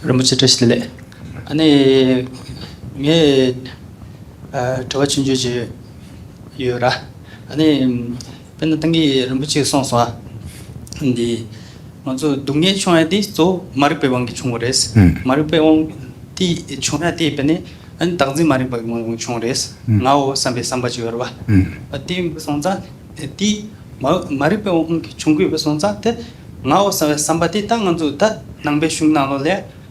རིན་པོ་ཆེ་བཀྲ་ཤིས་བདེ་ལེགས། ཨ་ནི་ངས་ཨ་དྲི་བ་ཆུང་ཆུང་ཅིག་ཡོད་ར། ཨ་ནི་དཔེར་ན་ཏང་གི་རིན་པོ་ཆེས་གསུངས་སོང་ཨ། འདི་ང་ཚོ་སྡུག་བསྔལ་བྱུང་ཡ་དེ་གཙོ་བོ་མ་རིག་པའི་དབང་གིས་བྱུང་བ་རེད། ཨུམ། མ་རིག་པའི་དབང་དེ་བྱུང་ཡ་དེ་དཔེར་ན་ཨ་ནི་བདག་འཛིན་མ་རིག་པའི་དབང་གིས་བྱུང་བ་རེད། ཨུམ། ངའོ་བསམ་པའི་བསམ་པ་ཅིག་ཡོད་རེད་བ། ཨུམ། ཨ་དེ་སོང་ཙང་དེ་མ་མ་རིག་པའི་དབང་གིས་བྱུང་གི་ཡོད་པ་སོང་ཙང་དེ་ངའོ་བསམ་པའི་བསམ་པ་དེ་ད་ང་ཚོ་ད་ནང་པའི་གཞུང་ནང་ལོགས་ལ་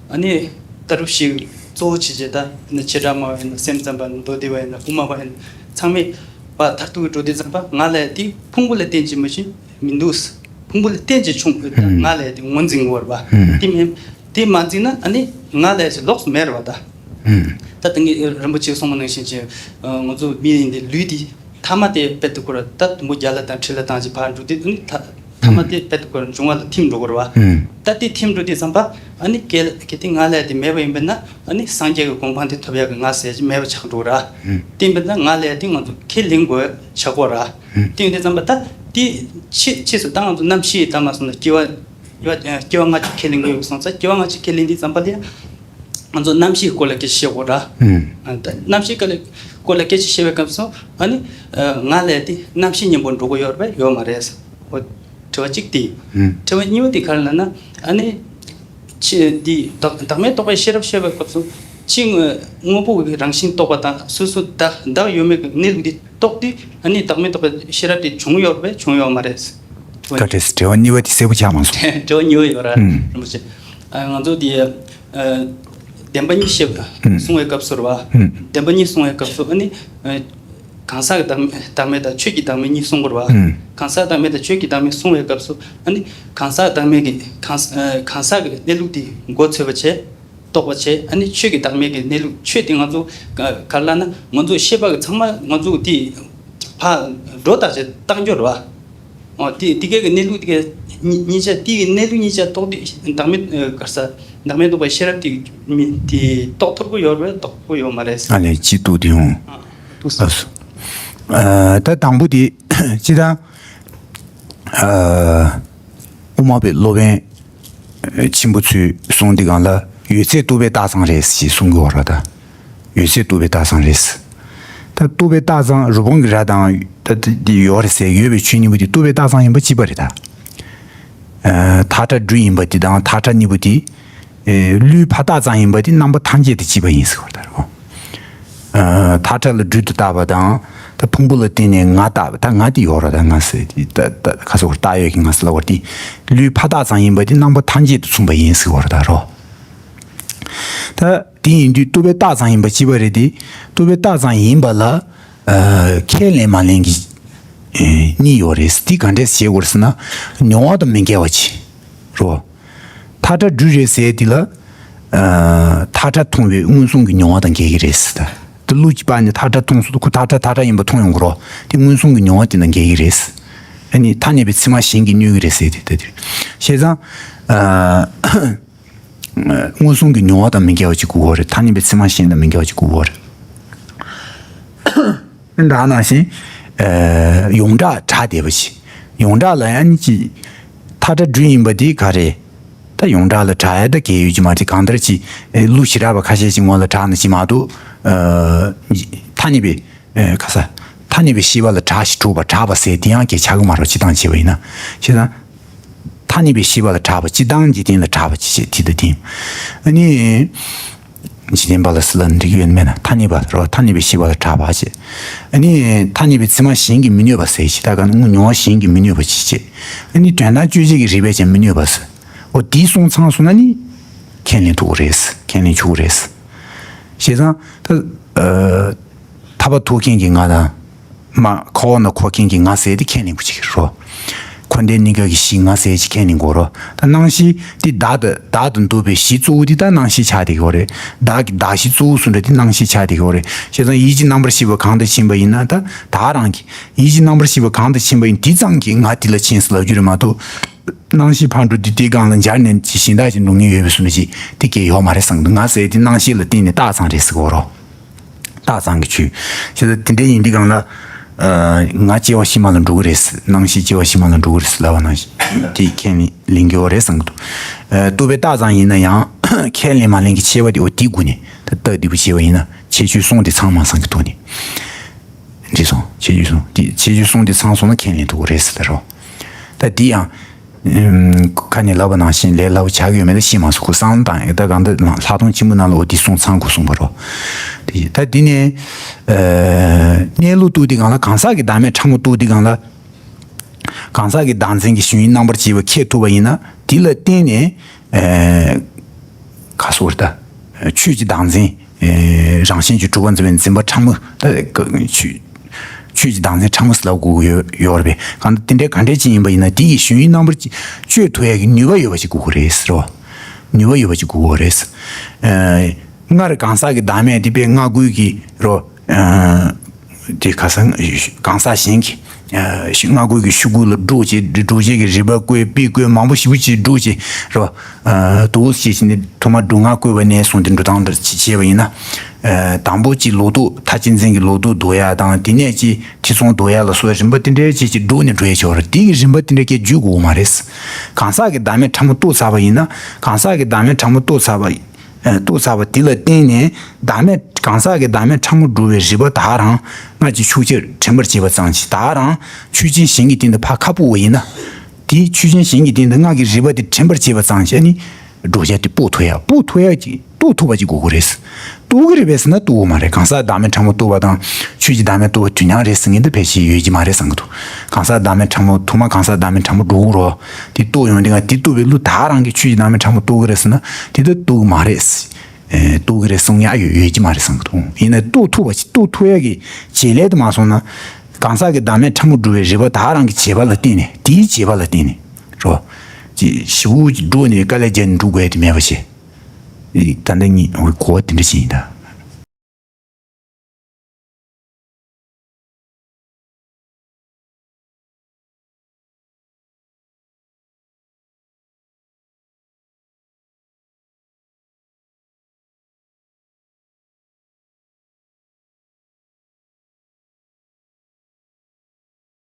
ཨ་ནི་ལྟ་གྲུབ་བཞི་གཙོ་བོ་བྱེད་བྱེད་ད་ནི་བྱེ་བྲག་སྨྲ་བ་ཡིན་ན་སེམས་ཙམ་པ་ཡིན་ན་མདོ་སྡེ་པ་ཡིན་ན་དབུ་མ་པ་ཡིན་ན་ཚང་མས་པ་མཐར་ཐུག་གི་འགྲོ་དུས་ཙམ་པ་ང་ལ་དེ་ཕུང་པོ་ལ་བརྟེན་གྱི་མ་གཏོགས་མི་འདུག་ཕུང་པོ་ལ་བརྟེན་གྱི་བྱུང་ད་ཧུམ། ང་ལ་དེ་ངོས་འཛིན་དགོས་རེད་པ། ཧུམ། དེ་མིན་དེ་མ་འཛིན་ན་ཨ་ནི་ང་ལ་ཡ་ཞིག་ལོགས་སུ་མེད་རེད་པ་ད། ཧུམ། ད་དེང་གི་རིན་པོ་ཆེས་གསུངས་པ་ནང་བཞིན་གྱི་ང་ཚོ་མི་ཡིན་དེ་ལུས་དེ་ཐ་མ་དེ་དཔེ་ཐུག་གོ་ར་ད་དུམ་བུ་བརྒྱ་ལ་དང་ཁྲི་ལ་དང་ཅིག་ཕར་འགྲོ་དུས་ཨ་ནི་ཐ་ཐ་མ་དེ་དཔེ་ཐུག་གོ་ར་འབྱུང་བ་ལ་ཐིམ་འགྲོ་གོ་ར་བ། ཧུམ། ད་དེ་ཐིམ་འགྲོ་དུས་ཙམ་པ་ཨ་ནི་གལ་གལ་ཏེ་ང་ལ་ཡ་དེ་མེད་པ་ཡིན་པ་ན་ཨ་ནི་སངས་རྒྱས་ཀྱི་གོ་འཕང་དེ་ཐོབ་ཡག་གི་ང་ཟེར་ཅིག་མེད་པ་ཆགས་འགྲོ་གོ་ར། ཧུམ། དེ་ཡིན་པ་ན་ང་ལ་ཡ་དེ་ང་ཚོ་ཁས་ལེན་དགོས་ཆགས་གོ་ར། ཧུམ། དེ་ཡིན་དུས་ཙམ་པ་ད་དེ་ཕྱིས་ཕྱིས་སུ་ད་ང་ཚོ་རྣམ་ཤེས་ད་མ་སོང་ན་སྐྱེ་བ་སྐྱེ་བ་སྐྱེ་བ་སྔ་ཕྱི་ཁས་ལེན་དགོས་སོང་ཙང་སྐྱེ་བ་སྔ་ཕྱི་ཁས་ལེན་དུས་ཙམ་པ་ལ་ཡ། ང་ཚོ་རྣམ་ཤེས་སྐོར་ལ་སྐད་ཆ་བཤད་དགོས་ར། ཨུམ། ཨ་ད་རྣམ་ཤེས་སྐོར་ལ་སྐོར་ལ་སྐད་ཆ་བཤད་པའི་སྐབས་སུ་ཨ་ནི་ཨ་ང་ལ་དེ་རྣམ་ཤེས་གཉིས་པོ་འགྲོ་གི་ཡོད་རེད་པས་ཡོད་མ་རེད། འོ་དྲི་བ་གཅིག་དེ། ཨུམ། དྲི་བ་གཉིས་པ་དེ་ག་རེ་ལབ་ན་ཨ་ནི་ཕྱི་འདི་བདག་བདག་མེད་རྟོག་པའི་ཤེས་རབ་བཤད་པའི་སྐབས་སུ་ཕྱི་དངོས་དངོས་པོ་གི་རང་བཞིན་རྟོགས་པ་དང་སོ་སོ་བདག་བདག་ཡོད་མེད་ཀྱི་གནས་ལུགས་འདི་རྟོགས་དུས་ཨ་ནི་བདག་མེད་རྟོག་པའི་ཤེས་རབ་དེ་བྱུང་ཡོད་རེད་པས་བྱུང་ཡོད་མ་རེད། བཀའ་དྲིན་ཆེ། དྲི་བ་གཉིས་པ་དེ་གསལ་པོ་ཆགས་མ་སོང་། དྲི་བ་གཉིས་པ་ཡོད་ར། ཨུམ། རིན་པོ་ཆེ། ཨ་ང་ཚོ་དེ་ཨ་བདེན་པ་གཉིས་བཤད་ཨུམ། གསུང་བའི་སྐབས་སུ་རེད་བ། ཨུམ། བདེན་པ་གཉིས་གསུང་བའི་སྐབས་སུ་ཨ་ནི་ཨ་གང་ཟག་གི་བདག་མེད་བདག་མེད་དང་ཆོས་ཀྱི་བདག་མེད་གཉིས་གསུང་དགོས་རེད་བ། ཨུམ། གང་ཟག་བདག་མེད་དང་ཆོས་ཀྱི་བདག་མེད་གསུང་བའི་སྐབས་སུ་ཨ་ནི་གང་ཟག་བདག་མེད་ཀྱི་གང་ཨ་གང་ཟག་གི་གནས་ལུགས་དེ་མགོ་ཚོས་པ་བྱས། རྟོགས་པ་བྱས་ཨ་ནི་ཆོས་ཀྱི་བདག་མེད་ཀྱི་གནས་ལུགས་ཆོས་དེ་ང་ཚོ་ག་ག་རེ་ལབ་ན་ང་ཚོ་ཤེས་པ་གི་ཚང་མ་ང་ཚོ་དེ་ཕར་སྒྲོ་བཏགས་བྱས་བཏང་རྒྱུ་རེད་བ། འོ་དེ་དེ་གའི་གི་གནས་ལུགས་དེ་གའི་གཉིས་གཉིས་ཆ་དེ་གི་གནས་ལུགས་གཉིས་ཆ་རྟོགས་དུས་བདག་མེད་ཨ་ག་རེ་ཟ་བདག་མེད་རྟོགས་པའི་ཤེས་རབ་དེ་མི་དེ་རྟོགས་ཐུབ་ཀྱི་ཡོད་རེད་རྟོགས་ཐུབ་ཀྱི་ཡོད་མ་རེད། ཨ་ལས་ཅི་ཏུ་དེ་ཧོང་། ཨ་ཏུ་ས། ཨ་ད་དང་པོ་དེ་ཅི་ད། ཨ་དབུ་མ་པའི་སློབ་དཔོན་ཆེན་པོ་ཚོས་གསུངས་དེ་གང་ལ་ཡོད་ཚད་རྟོགས་པའི་རྟགས་ཙམ་རེད་ཞེས་གསུང་གི་ཡོད་རེད་ད། ཡོད་ཚད་རྟོགས་པའི་རྟགས་ཙམ་རེད། ད་རྟོགས་པའི་རྟགས་ཙམ་རི་བོང་གི་རྭ་དང་ད་དེ་ཡོད་རེད་ཟེར་ཡོད་པའི་ཆོས་གཉིས་པོ་དེ་རྟོགས་པའི་རྟགས་ཙམ་ཡིན་པ་གཅིག་པ་རེད་ད། ཨ་མཐའ་བྲལ་སྦྲུལ་ཡིན་པ་དེ་དང་མཐའ་བྲལ་གཉིས་པོ་དེ། ཨེ་ལུས་ཕ་རྟགས་ཙམ་ཡིན་པ་དེ་རྣམ་པ་ཐམས་ཅད་དུ་གཅིག་པ་ཡིན་ཟེར་བ་ལྟར་རོ། ཨ་མཐའ་བྲལ་ལ་སྦྲུལ་དུ་བཏགས་པ་དང་ད་ཕུང་པོ་ལ་བརྟེན་ནས་ང་བཏགས་པ་ད་ང་དེ་ཡོད་ར་ད་ང་ཟེར་དེ་ད་ད་ཁ་སོགས་བཏགས་ཡོད་ཀྱི་ང་ཟེར་ལ་བར་དེ་ལུས་ཕ་རྟགས་ཙམ་ཡིན་པ་དེ་རྣམ་པ་ཐམས་ཅད་དུ་མཚུངས་པ་ཡིན་ཟེར་བ་ལྟར་རོ། ད་དེ་ཡིན་དུས་རྟོགས་པའི་རྟགས་ཙམ་ཡིན་པ་གཅིག་པ་རེད་དེ་རྟོགས་པའི་རྟགས་ཙམ་ཡིན་པ་ལ་ཨ་ཁས་ལེན་མ་ལེན་གྱི་ཨེ་གཉིས་ཡོད་རེད། དེ་ག་འདྲས་བྱེད་དགོས་རེད་ཟེར་ན་མྱོང་བ་དང་མི་འགལ་བ་ཅིག་རོ། མཐའ་བྲལ་སྦྲུལ་རེད་ཟེར་དེ་ལ། ཨ་མཐའ་བྲལ་མཐོང་བའི་མངོན་སུམ་གྱི་མྱོང་བ་དང་འགལ་གྱི་རེད་ཟེར། ད་ལུས་ཀྱི་པ་ནི་མཐའ་བྲལ་མཐོང་སོང་ཁོ་མཐའ་བྲལ་མཐའ་བྲལ་ཡིན་པ་མཐོང་ཡོང་གི་རོ། དེ་མངོན་སུམ་གྱི་མྱོང་བ་དེ་དང་འགལ་གྱི་རེད། ཨ་ནི་ཐ་སྙད་པའི་ཚད་མ་གཞན་གྱིས་གནོད་ཀྱི་རེད་ཟེར་དེ་ད་དེ། བྱས་ཙང་། ཨ་མངོན་སུམ་གྱི་མྱོང་བ་དང་མི་འགལ་བ་ཅིག་དགོས་པ་རེད། ཐ་སྙད་པའི་ཚད་མ་གཞན་དང་མི་འགལ་བ་ཅིག་དགོས་པ་རེད། ད་ནང་བཞིན། ཨ་ཡོངས་གྲགས་གྲགས་བསྡད་པ་ཞིག་ཡོངས་གྲགས་ལ་ཡང་ཅི། མཐའ་བྲལ་སྦྲུལ་ཡིན་པ་དེ་ག་རེད། ད་ཡོངས་གྲགས་ལ་གྲགས་ཡ་ད་གལ་ཡོད་ཀྱི་མ་རེད། གང་ལྟར་ཅིག་ཨེ་གླུ་ཞེ་དྲག་པ་ཁ་ཤས་ཅིག་སྔོན་ལ་གྲགས་ནི་ཅིག་མ་གཏོགས། ཨ་ཐ་སྙད་པའི་ཨེ་ཁ་ས་ཐ་སྙད་པའི་ཤེས་པ་ལ་གྲགས་ཤིང་གྲུབ་པ་གྲགས་པ་ཟེར་དེ་ཡང་སྐད་ཆ་གི་མ་རོ་སྤྱི་བཏང་བྱས་པ་ཡིན་ན། བྱས་ཙང་ཐ་སྙད་པའི་ཤེས་པ་ལ་གྲགས་པ། སྤྱི་བཏང་འཇིག་རྟེན་ལ་གྲགས་པ་ཅི་བྱེད་དེ་ད་དེ། ཨ་ནི། འཇིག་རྟེན་པ་ལ་སུ་ལ་འགྲིག་ཡོད་མེད་ན། ཐ་སྙད་པ་རོ། ཐ་སྙད་པའི་ཤེས་པ་ལ་གྲགས་པ་བྱེད། ཨ་ནི་ཐ་སྙད་པའི་ཚད་མ་གཞན་གྱིས་མི་གནོད་པ་ཟེར་ཞིག་ད་ག་ནི་མྱོང་བ་གཞན་གྱིས་མི་གནོད་པ་ཅི་བྱེད། ཨ་ནི་དོན་དམ་དཔྱོད་བྱེད་ཀྱི་རིགས་པས་ཀྱང་མི་གནོད་པ་ཟེར། འོ་དེའི་གསུང་ཚང་སོང་ན་ནི་ཁས་ལེན་ཐུབ་ཀྱི་རེད། ཁས་ལེན་ཆོག་གི་རེད། བྱས་ཙང་ད་ཨ་ཐར་པ་ཐོབ་མཁན་གྱི་ང་དང་། མ་འཁོར་བ་ན་འཁོར་མཁན་གྱི་ང་ཟེར་དེ་ཁས་ལེན་དགོས་ཀྱི་རེད་རོ། འཁོར་འདས་གཉིས་ཀ་གི་གཞི་ང་ཟེར་ཅིག་ཁས་ལེན་དགོས་རོ། ད་སྣང་གཞི་དེ་བདག་དང་བདག་ཏུ་འདོད་པའི་གཞི་གཙོ་བོ་དེ་ད་སྣང་གཞི་ཆགས་བསྡད་ཀྱི་ཡོད་རེད། བདག་གི་བདག་གཞི་གཙོ་བོ་བཟུང་འདྲ་དེ་སྣང་གཞི་ཆགས་བསྡད་ཀྱི་ཡོད་རེད། བྱས་ཙང་ཡིད་ཀྱི་རྣམ་པར་ཤེས་པ་གང་དུ་ཕྱིན་པ་ཡིན་ན། ད་བདག་རང་གི་ཡིད་ཀྱི་རྣམ་པར་ཤེས་པ་གང་དུ་ཕྱིན་པ་ཡིན་དེ་ཙམ་གྱིས་ང་དེ་ལ་ཕྱིན་ཟེར་ལབ་རྒྱུ་རེད་མ་གཏོགས། སྣང་གཞི་ཕར་འགྲོ་དུས་དེའི་སྒང་ལ་འབྱར་ནས་ཅི་གཞན་དག་ཅིག་འགྲོ་མཁན་ཡོད་པའི་བཟོ་འདྲ་ཅིག་དེ་སྐད་ཡོད་མ་རེད་བསམ་གི་འདུག་ང་ཟེར་དེ་སྣང་གཞི་ལ་བརྟེན་ནས་རྟགས་ཙམ་རེད་ཟེར་གོ་རོ། རྟགས་ཙམ་གྱི་ཆོས། བྱས་ཙང་དེ་འདྲ་ཡིན་དུས་སྒང་ལ། ཨ་ང་སྐྱེ་བ་ཕྱི་མ་ལ་འགྲོ་གི་རེད། སྣང་གཞི་སྐྱེ་བ་ཕྱི་མ་ལ་འགྲོ་གི་རེད་ལབ་པ་ནང་བཞིན་དེ་ཁས་ལེན་གྱི་ཡོད་རེད་བསམ་གི་འདུག་ཨ་རྟོག་པའི་རྟགས་ཙམ་ཡིན་ན་ཡང་ཁས་ལེན་མ་ལེན་གྱི་ཁྱད་པར་དེ་འོ་དེའི་སྒོ་ནས་ད་རྟགས་འདི་པོ་བྱས་པ་ཡིན་ན་ཁྱད་ཆོས་གསུམ་དེ་ཚང་མ་བསམ་གྱི་ཐོག་ནས། འགྲིག་སོང་། ཁྱད་ཆོས་གསུམ་དེ་ཁྱད་ཆོས་གསུམ་དེ་ཚང་སོང་ན་ཁས་ལེན་ཐུབ་ཀྱི་རེད་ཟེར་ལབ་རོ། ད་འདི་ཡང་། ཨུམ། ཁ་ནས་ལབ་པ་ནང་བཞིན་ལས་སླ་པོ་ཆགས་ཀྱི་ཡོད་མེད་ལ་ཤེས་མ་སོང་། ཁོ་བསམ་བློ་བཏང་ཡོད། ད་གང་ལྟར་ལྷག་མཐོང་ཆེན་པོ་ནང་ལ་འོ་འདི་གསུང་ཚང་དགོས་གསུངས་པ་རོ། དེ་ད་འདི་ནས་ཨ་གནས་ལུགས་རྟོགས་དུས་སྒང་ལ་གང་ཟག་གི་བདག་མེད་ཕྲ་མོ་རྟོགས་དུས་སྒང་ལ། གང་ཟག་གི་བདག་འཛིན་གྱི་ཞེན་ཡུལ་རྣམ་པར་བཅད་པ་ཁེགས་ཐུབ་པ་ཡིན་ན། དེ་ལ་བརྟེན་ནས་ཨ་ག་སོགས་ད་ཆོས་ཀྱི་བདག་འཛིན། ཨེ་རང་བཞིན་གྱིས་གྲུབ་པར་འཛིན་པའི་འཛིན་པ་ཕྲ་མོ་ད་ཆོས་ཆོས་ཀྱི་བདག་འཛིན་ཕྲ་མོ་ཟེར་ལབ་དགོས་ཀྱི་ཡོད་ཡོད་རེད་པས། གང་ལྟར་དེ་འདྲའི་ག་འདྲས་ཅིག་ཡིན་པ་ཡིན་ན་དེ་ཡི་ཞེན་ཡུལ་རྣམ་པར་གཅོད་ཐུབ་ཡག་གི་ནུས་པ་ཡོད་པ་ཞིག་དགོས་ཀྱི་རེད་ཟེར་རོ། ནུས་པ་ཡོད་པ་ཞིག་དགོས་ཀྱི་རེད། ཨེ་སྔར་གང་ཟག་གི་བདག་མེད་དེ་པས་སྔ་རྒོལ་གྱི་རོ། ཨེ་དེ་ཁ་སང་གང་ཟག་གཞན་གྱི་ཨ་སྔ་རྒོལ་གྱི་ཤུ་གུ་ལ་སྒྲོག་བྱས། སྒྲོག་བྱེད་ཀྱི་རིགས་པ་བཀོད། དཔེ་བཀོད། མང་པོ་ཞེ་པོ་ཅིག་སྒྲོག་བྱས་རོ། ཨ་དུ་ཞེས་བྱས་ནས་ཐོག་མར་སྒྲུབ་ངག་བཀོད་པ་ནས་བཟུང་སྟེ་འགྲོ་སྟངས་འདྲ་ཅིག་བྱས་པ་ཡིན་ན། ཨ་དང་པོ་ཅིག་ལོག་རྟོག་མཐར་ཕྱིན་འཛིན་གྱི་ལོག་རྟོག་བཟློག་ཡ་དང་། དེ་ནས་ཅིག་ཐེ་ཚོམ་བཟློག་ཡ་ལ་སོགས་རིམ་པ་དེ་འདྲའི་ཅིག་ཅིག་སྒྲུབ་ནས་འགྲོ་ཡ་ཆོག་རེད། དེ་གི་རིམ་པ་དེ་འདྲ་སྐད་བརྗོད་དགོས་མ་རེད། གང་ཟག་གི་བདག་མེད་ཕྲ་མོ་རྟོགས་ཚར་བ་ཡིན་ན། གང་ཟག་གི་བདག་མེད་ཕྲ་མོ་རྟོགས་ཚར་བ། ཨ་རྟོགས་ཚར་བ་དེ་ལ་བརྟེན་ནས་བདག་མེད་གང་ཟག་གི་བདག་མེད་ཕྲ་མོ་སྒྲུབ་པའི་རིགས་པ་དག་རང་སྔར་གྱི་ཕྱོགས་ཆོས་དྲན་པར་བྱེད་པ་ཙམ་གྱིས། དག་རང་ཆོས་ཅན་གཞན་གྱི་སྟེང་དུ་ཕར་ཁ་སྤོ་བ་ཡིན་ན། དེའི་ཆོས་ཅན་གཞན་གྱི་སྟེང་དུ་སྔར་གྱི་རིགས་པ་དེ་དྲན་པར་བྱེད་པ་ཙམ་གྱིས་ནི་བཟློག་བྱ་དེ་སྤོ་ཐུབ་ཡ། སྤོ་ཐུབ་ཡ་ཅིག་རྟོགས་ཐུབ་པ་ཅིག་དགོས་ཀྱི་རེད། རྟོགས་ཀྱི་རེད་པས་ཟེར་ན་རྟོགས་ཀྱི་མ་རེད། གང་ཟག་བདག་མེད་ཕྲ་མོ་རྟོགས་པ་དང་ཆོས་ཀྱི་བདག་མེད་རྟོགས་པ་དུས་མཉམ་རེད་ཟེར་མཁན་དེ་ཕལ་ཆེར་ཡོད་ཀྱི་མ་རེད་བསམ་གྱི་འདུག་གང་ཟག་བདག་མེད་ཕྲ་མོ་ཐོག་མར་གང་ཟག་བདག་མེད་ཕྲ་མོ་སྒྲུབ་དགོས་རོ། དེ་རྟོགས་ཡོང་དུས་ང་དེ་རྟོགས་པའི་བློ་དག་རང་གིས་ཆོས་ཀྱི་བདག་མེད་ཕྲ་མོ་རྟོགས་ཀྱི་རེད་ཟེར་ན་དེ་ལྟར་རྟོགས་ཀྱི་མ་རེད། ཨེ་རྟོགས་ཀྱི་རེད་གསུང་ཡ་ཡོད་ཡོད་ཀྱི་མ་རེད་བསམ་གྱི་འདུག་ཡིན་ན་རྟོགས་ཐུབ་པ་ཅིག་རྟོགས་ཐུབ་ཡ་གི་བྱེད་ལས་དེ་མ་སོང་ན། གང་ཟག་གི་བདག་མེད་ཕྲ་མོ་སྒྲུབ་པའི་རིགས་པ་དག་རང་གི་བྱེད་པ་ལ་བརྟེན་ནས། དེའི་བྱེད་པ་ལ་བརྟེན་ནས་རོ། ཅིག་ཞེ་པོ་ཅིག་སྒྲོག་ནས་དཀའ་ལས་བརྒྱབ་ནས་འགྲོ་དགོས་ཡ་དེ་མེད་པ་བྱས། ད་ལྟ་ཉིད་འོ་གོ་བ་དེ་འདྲ་ཞིག་ཡིན་ད།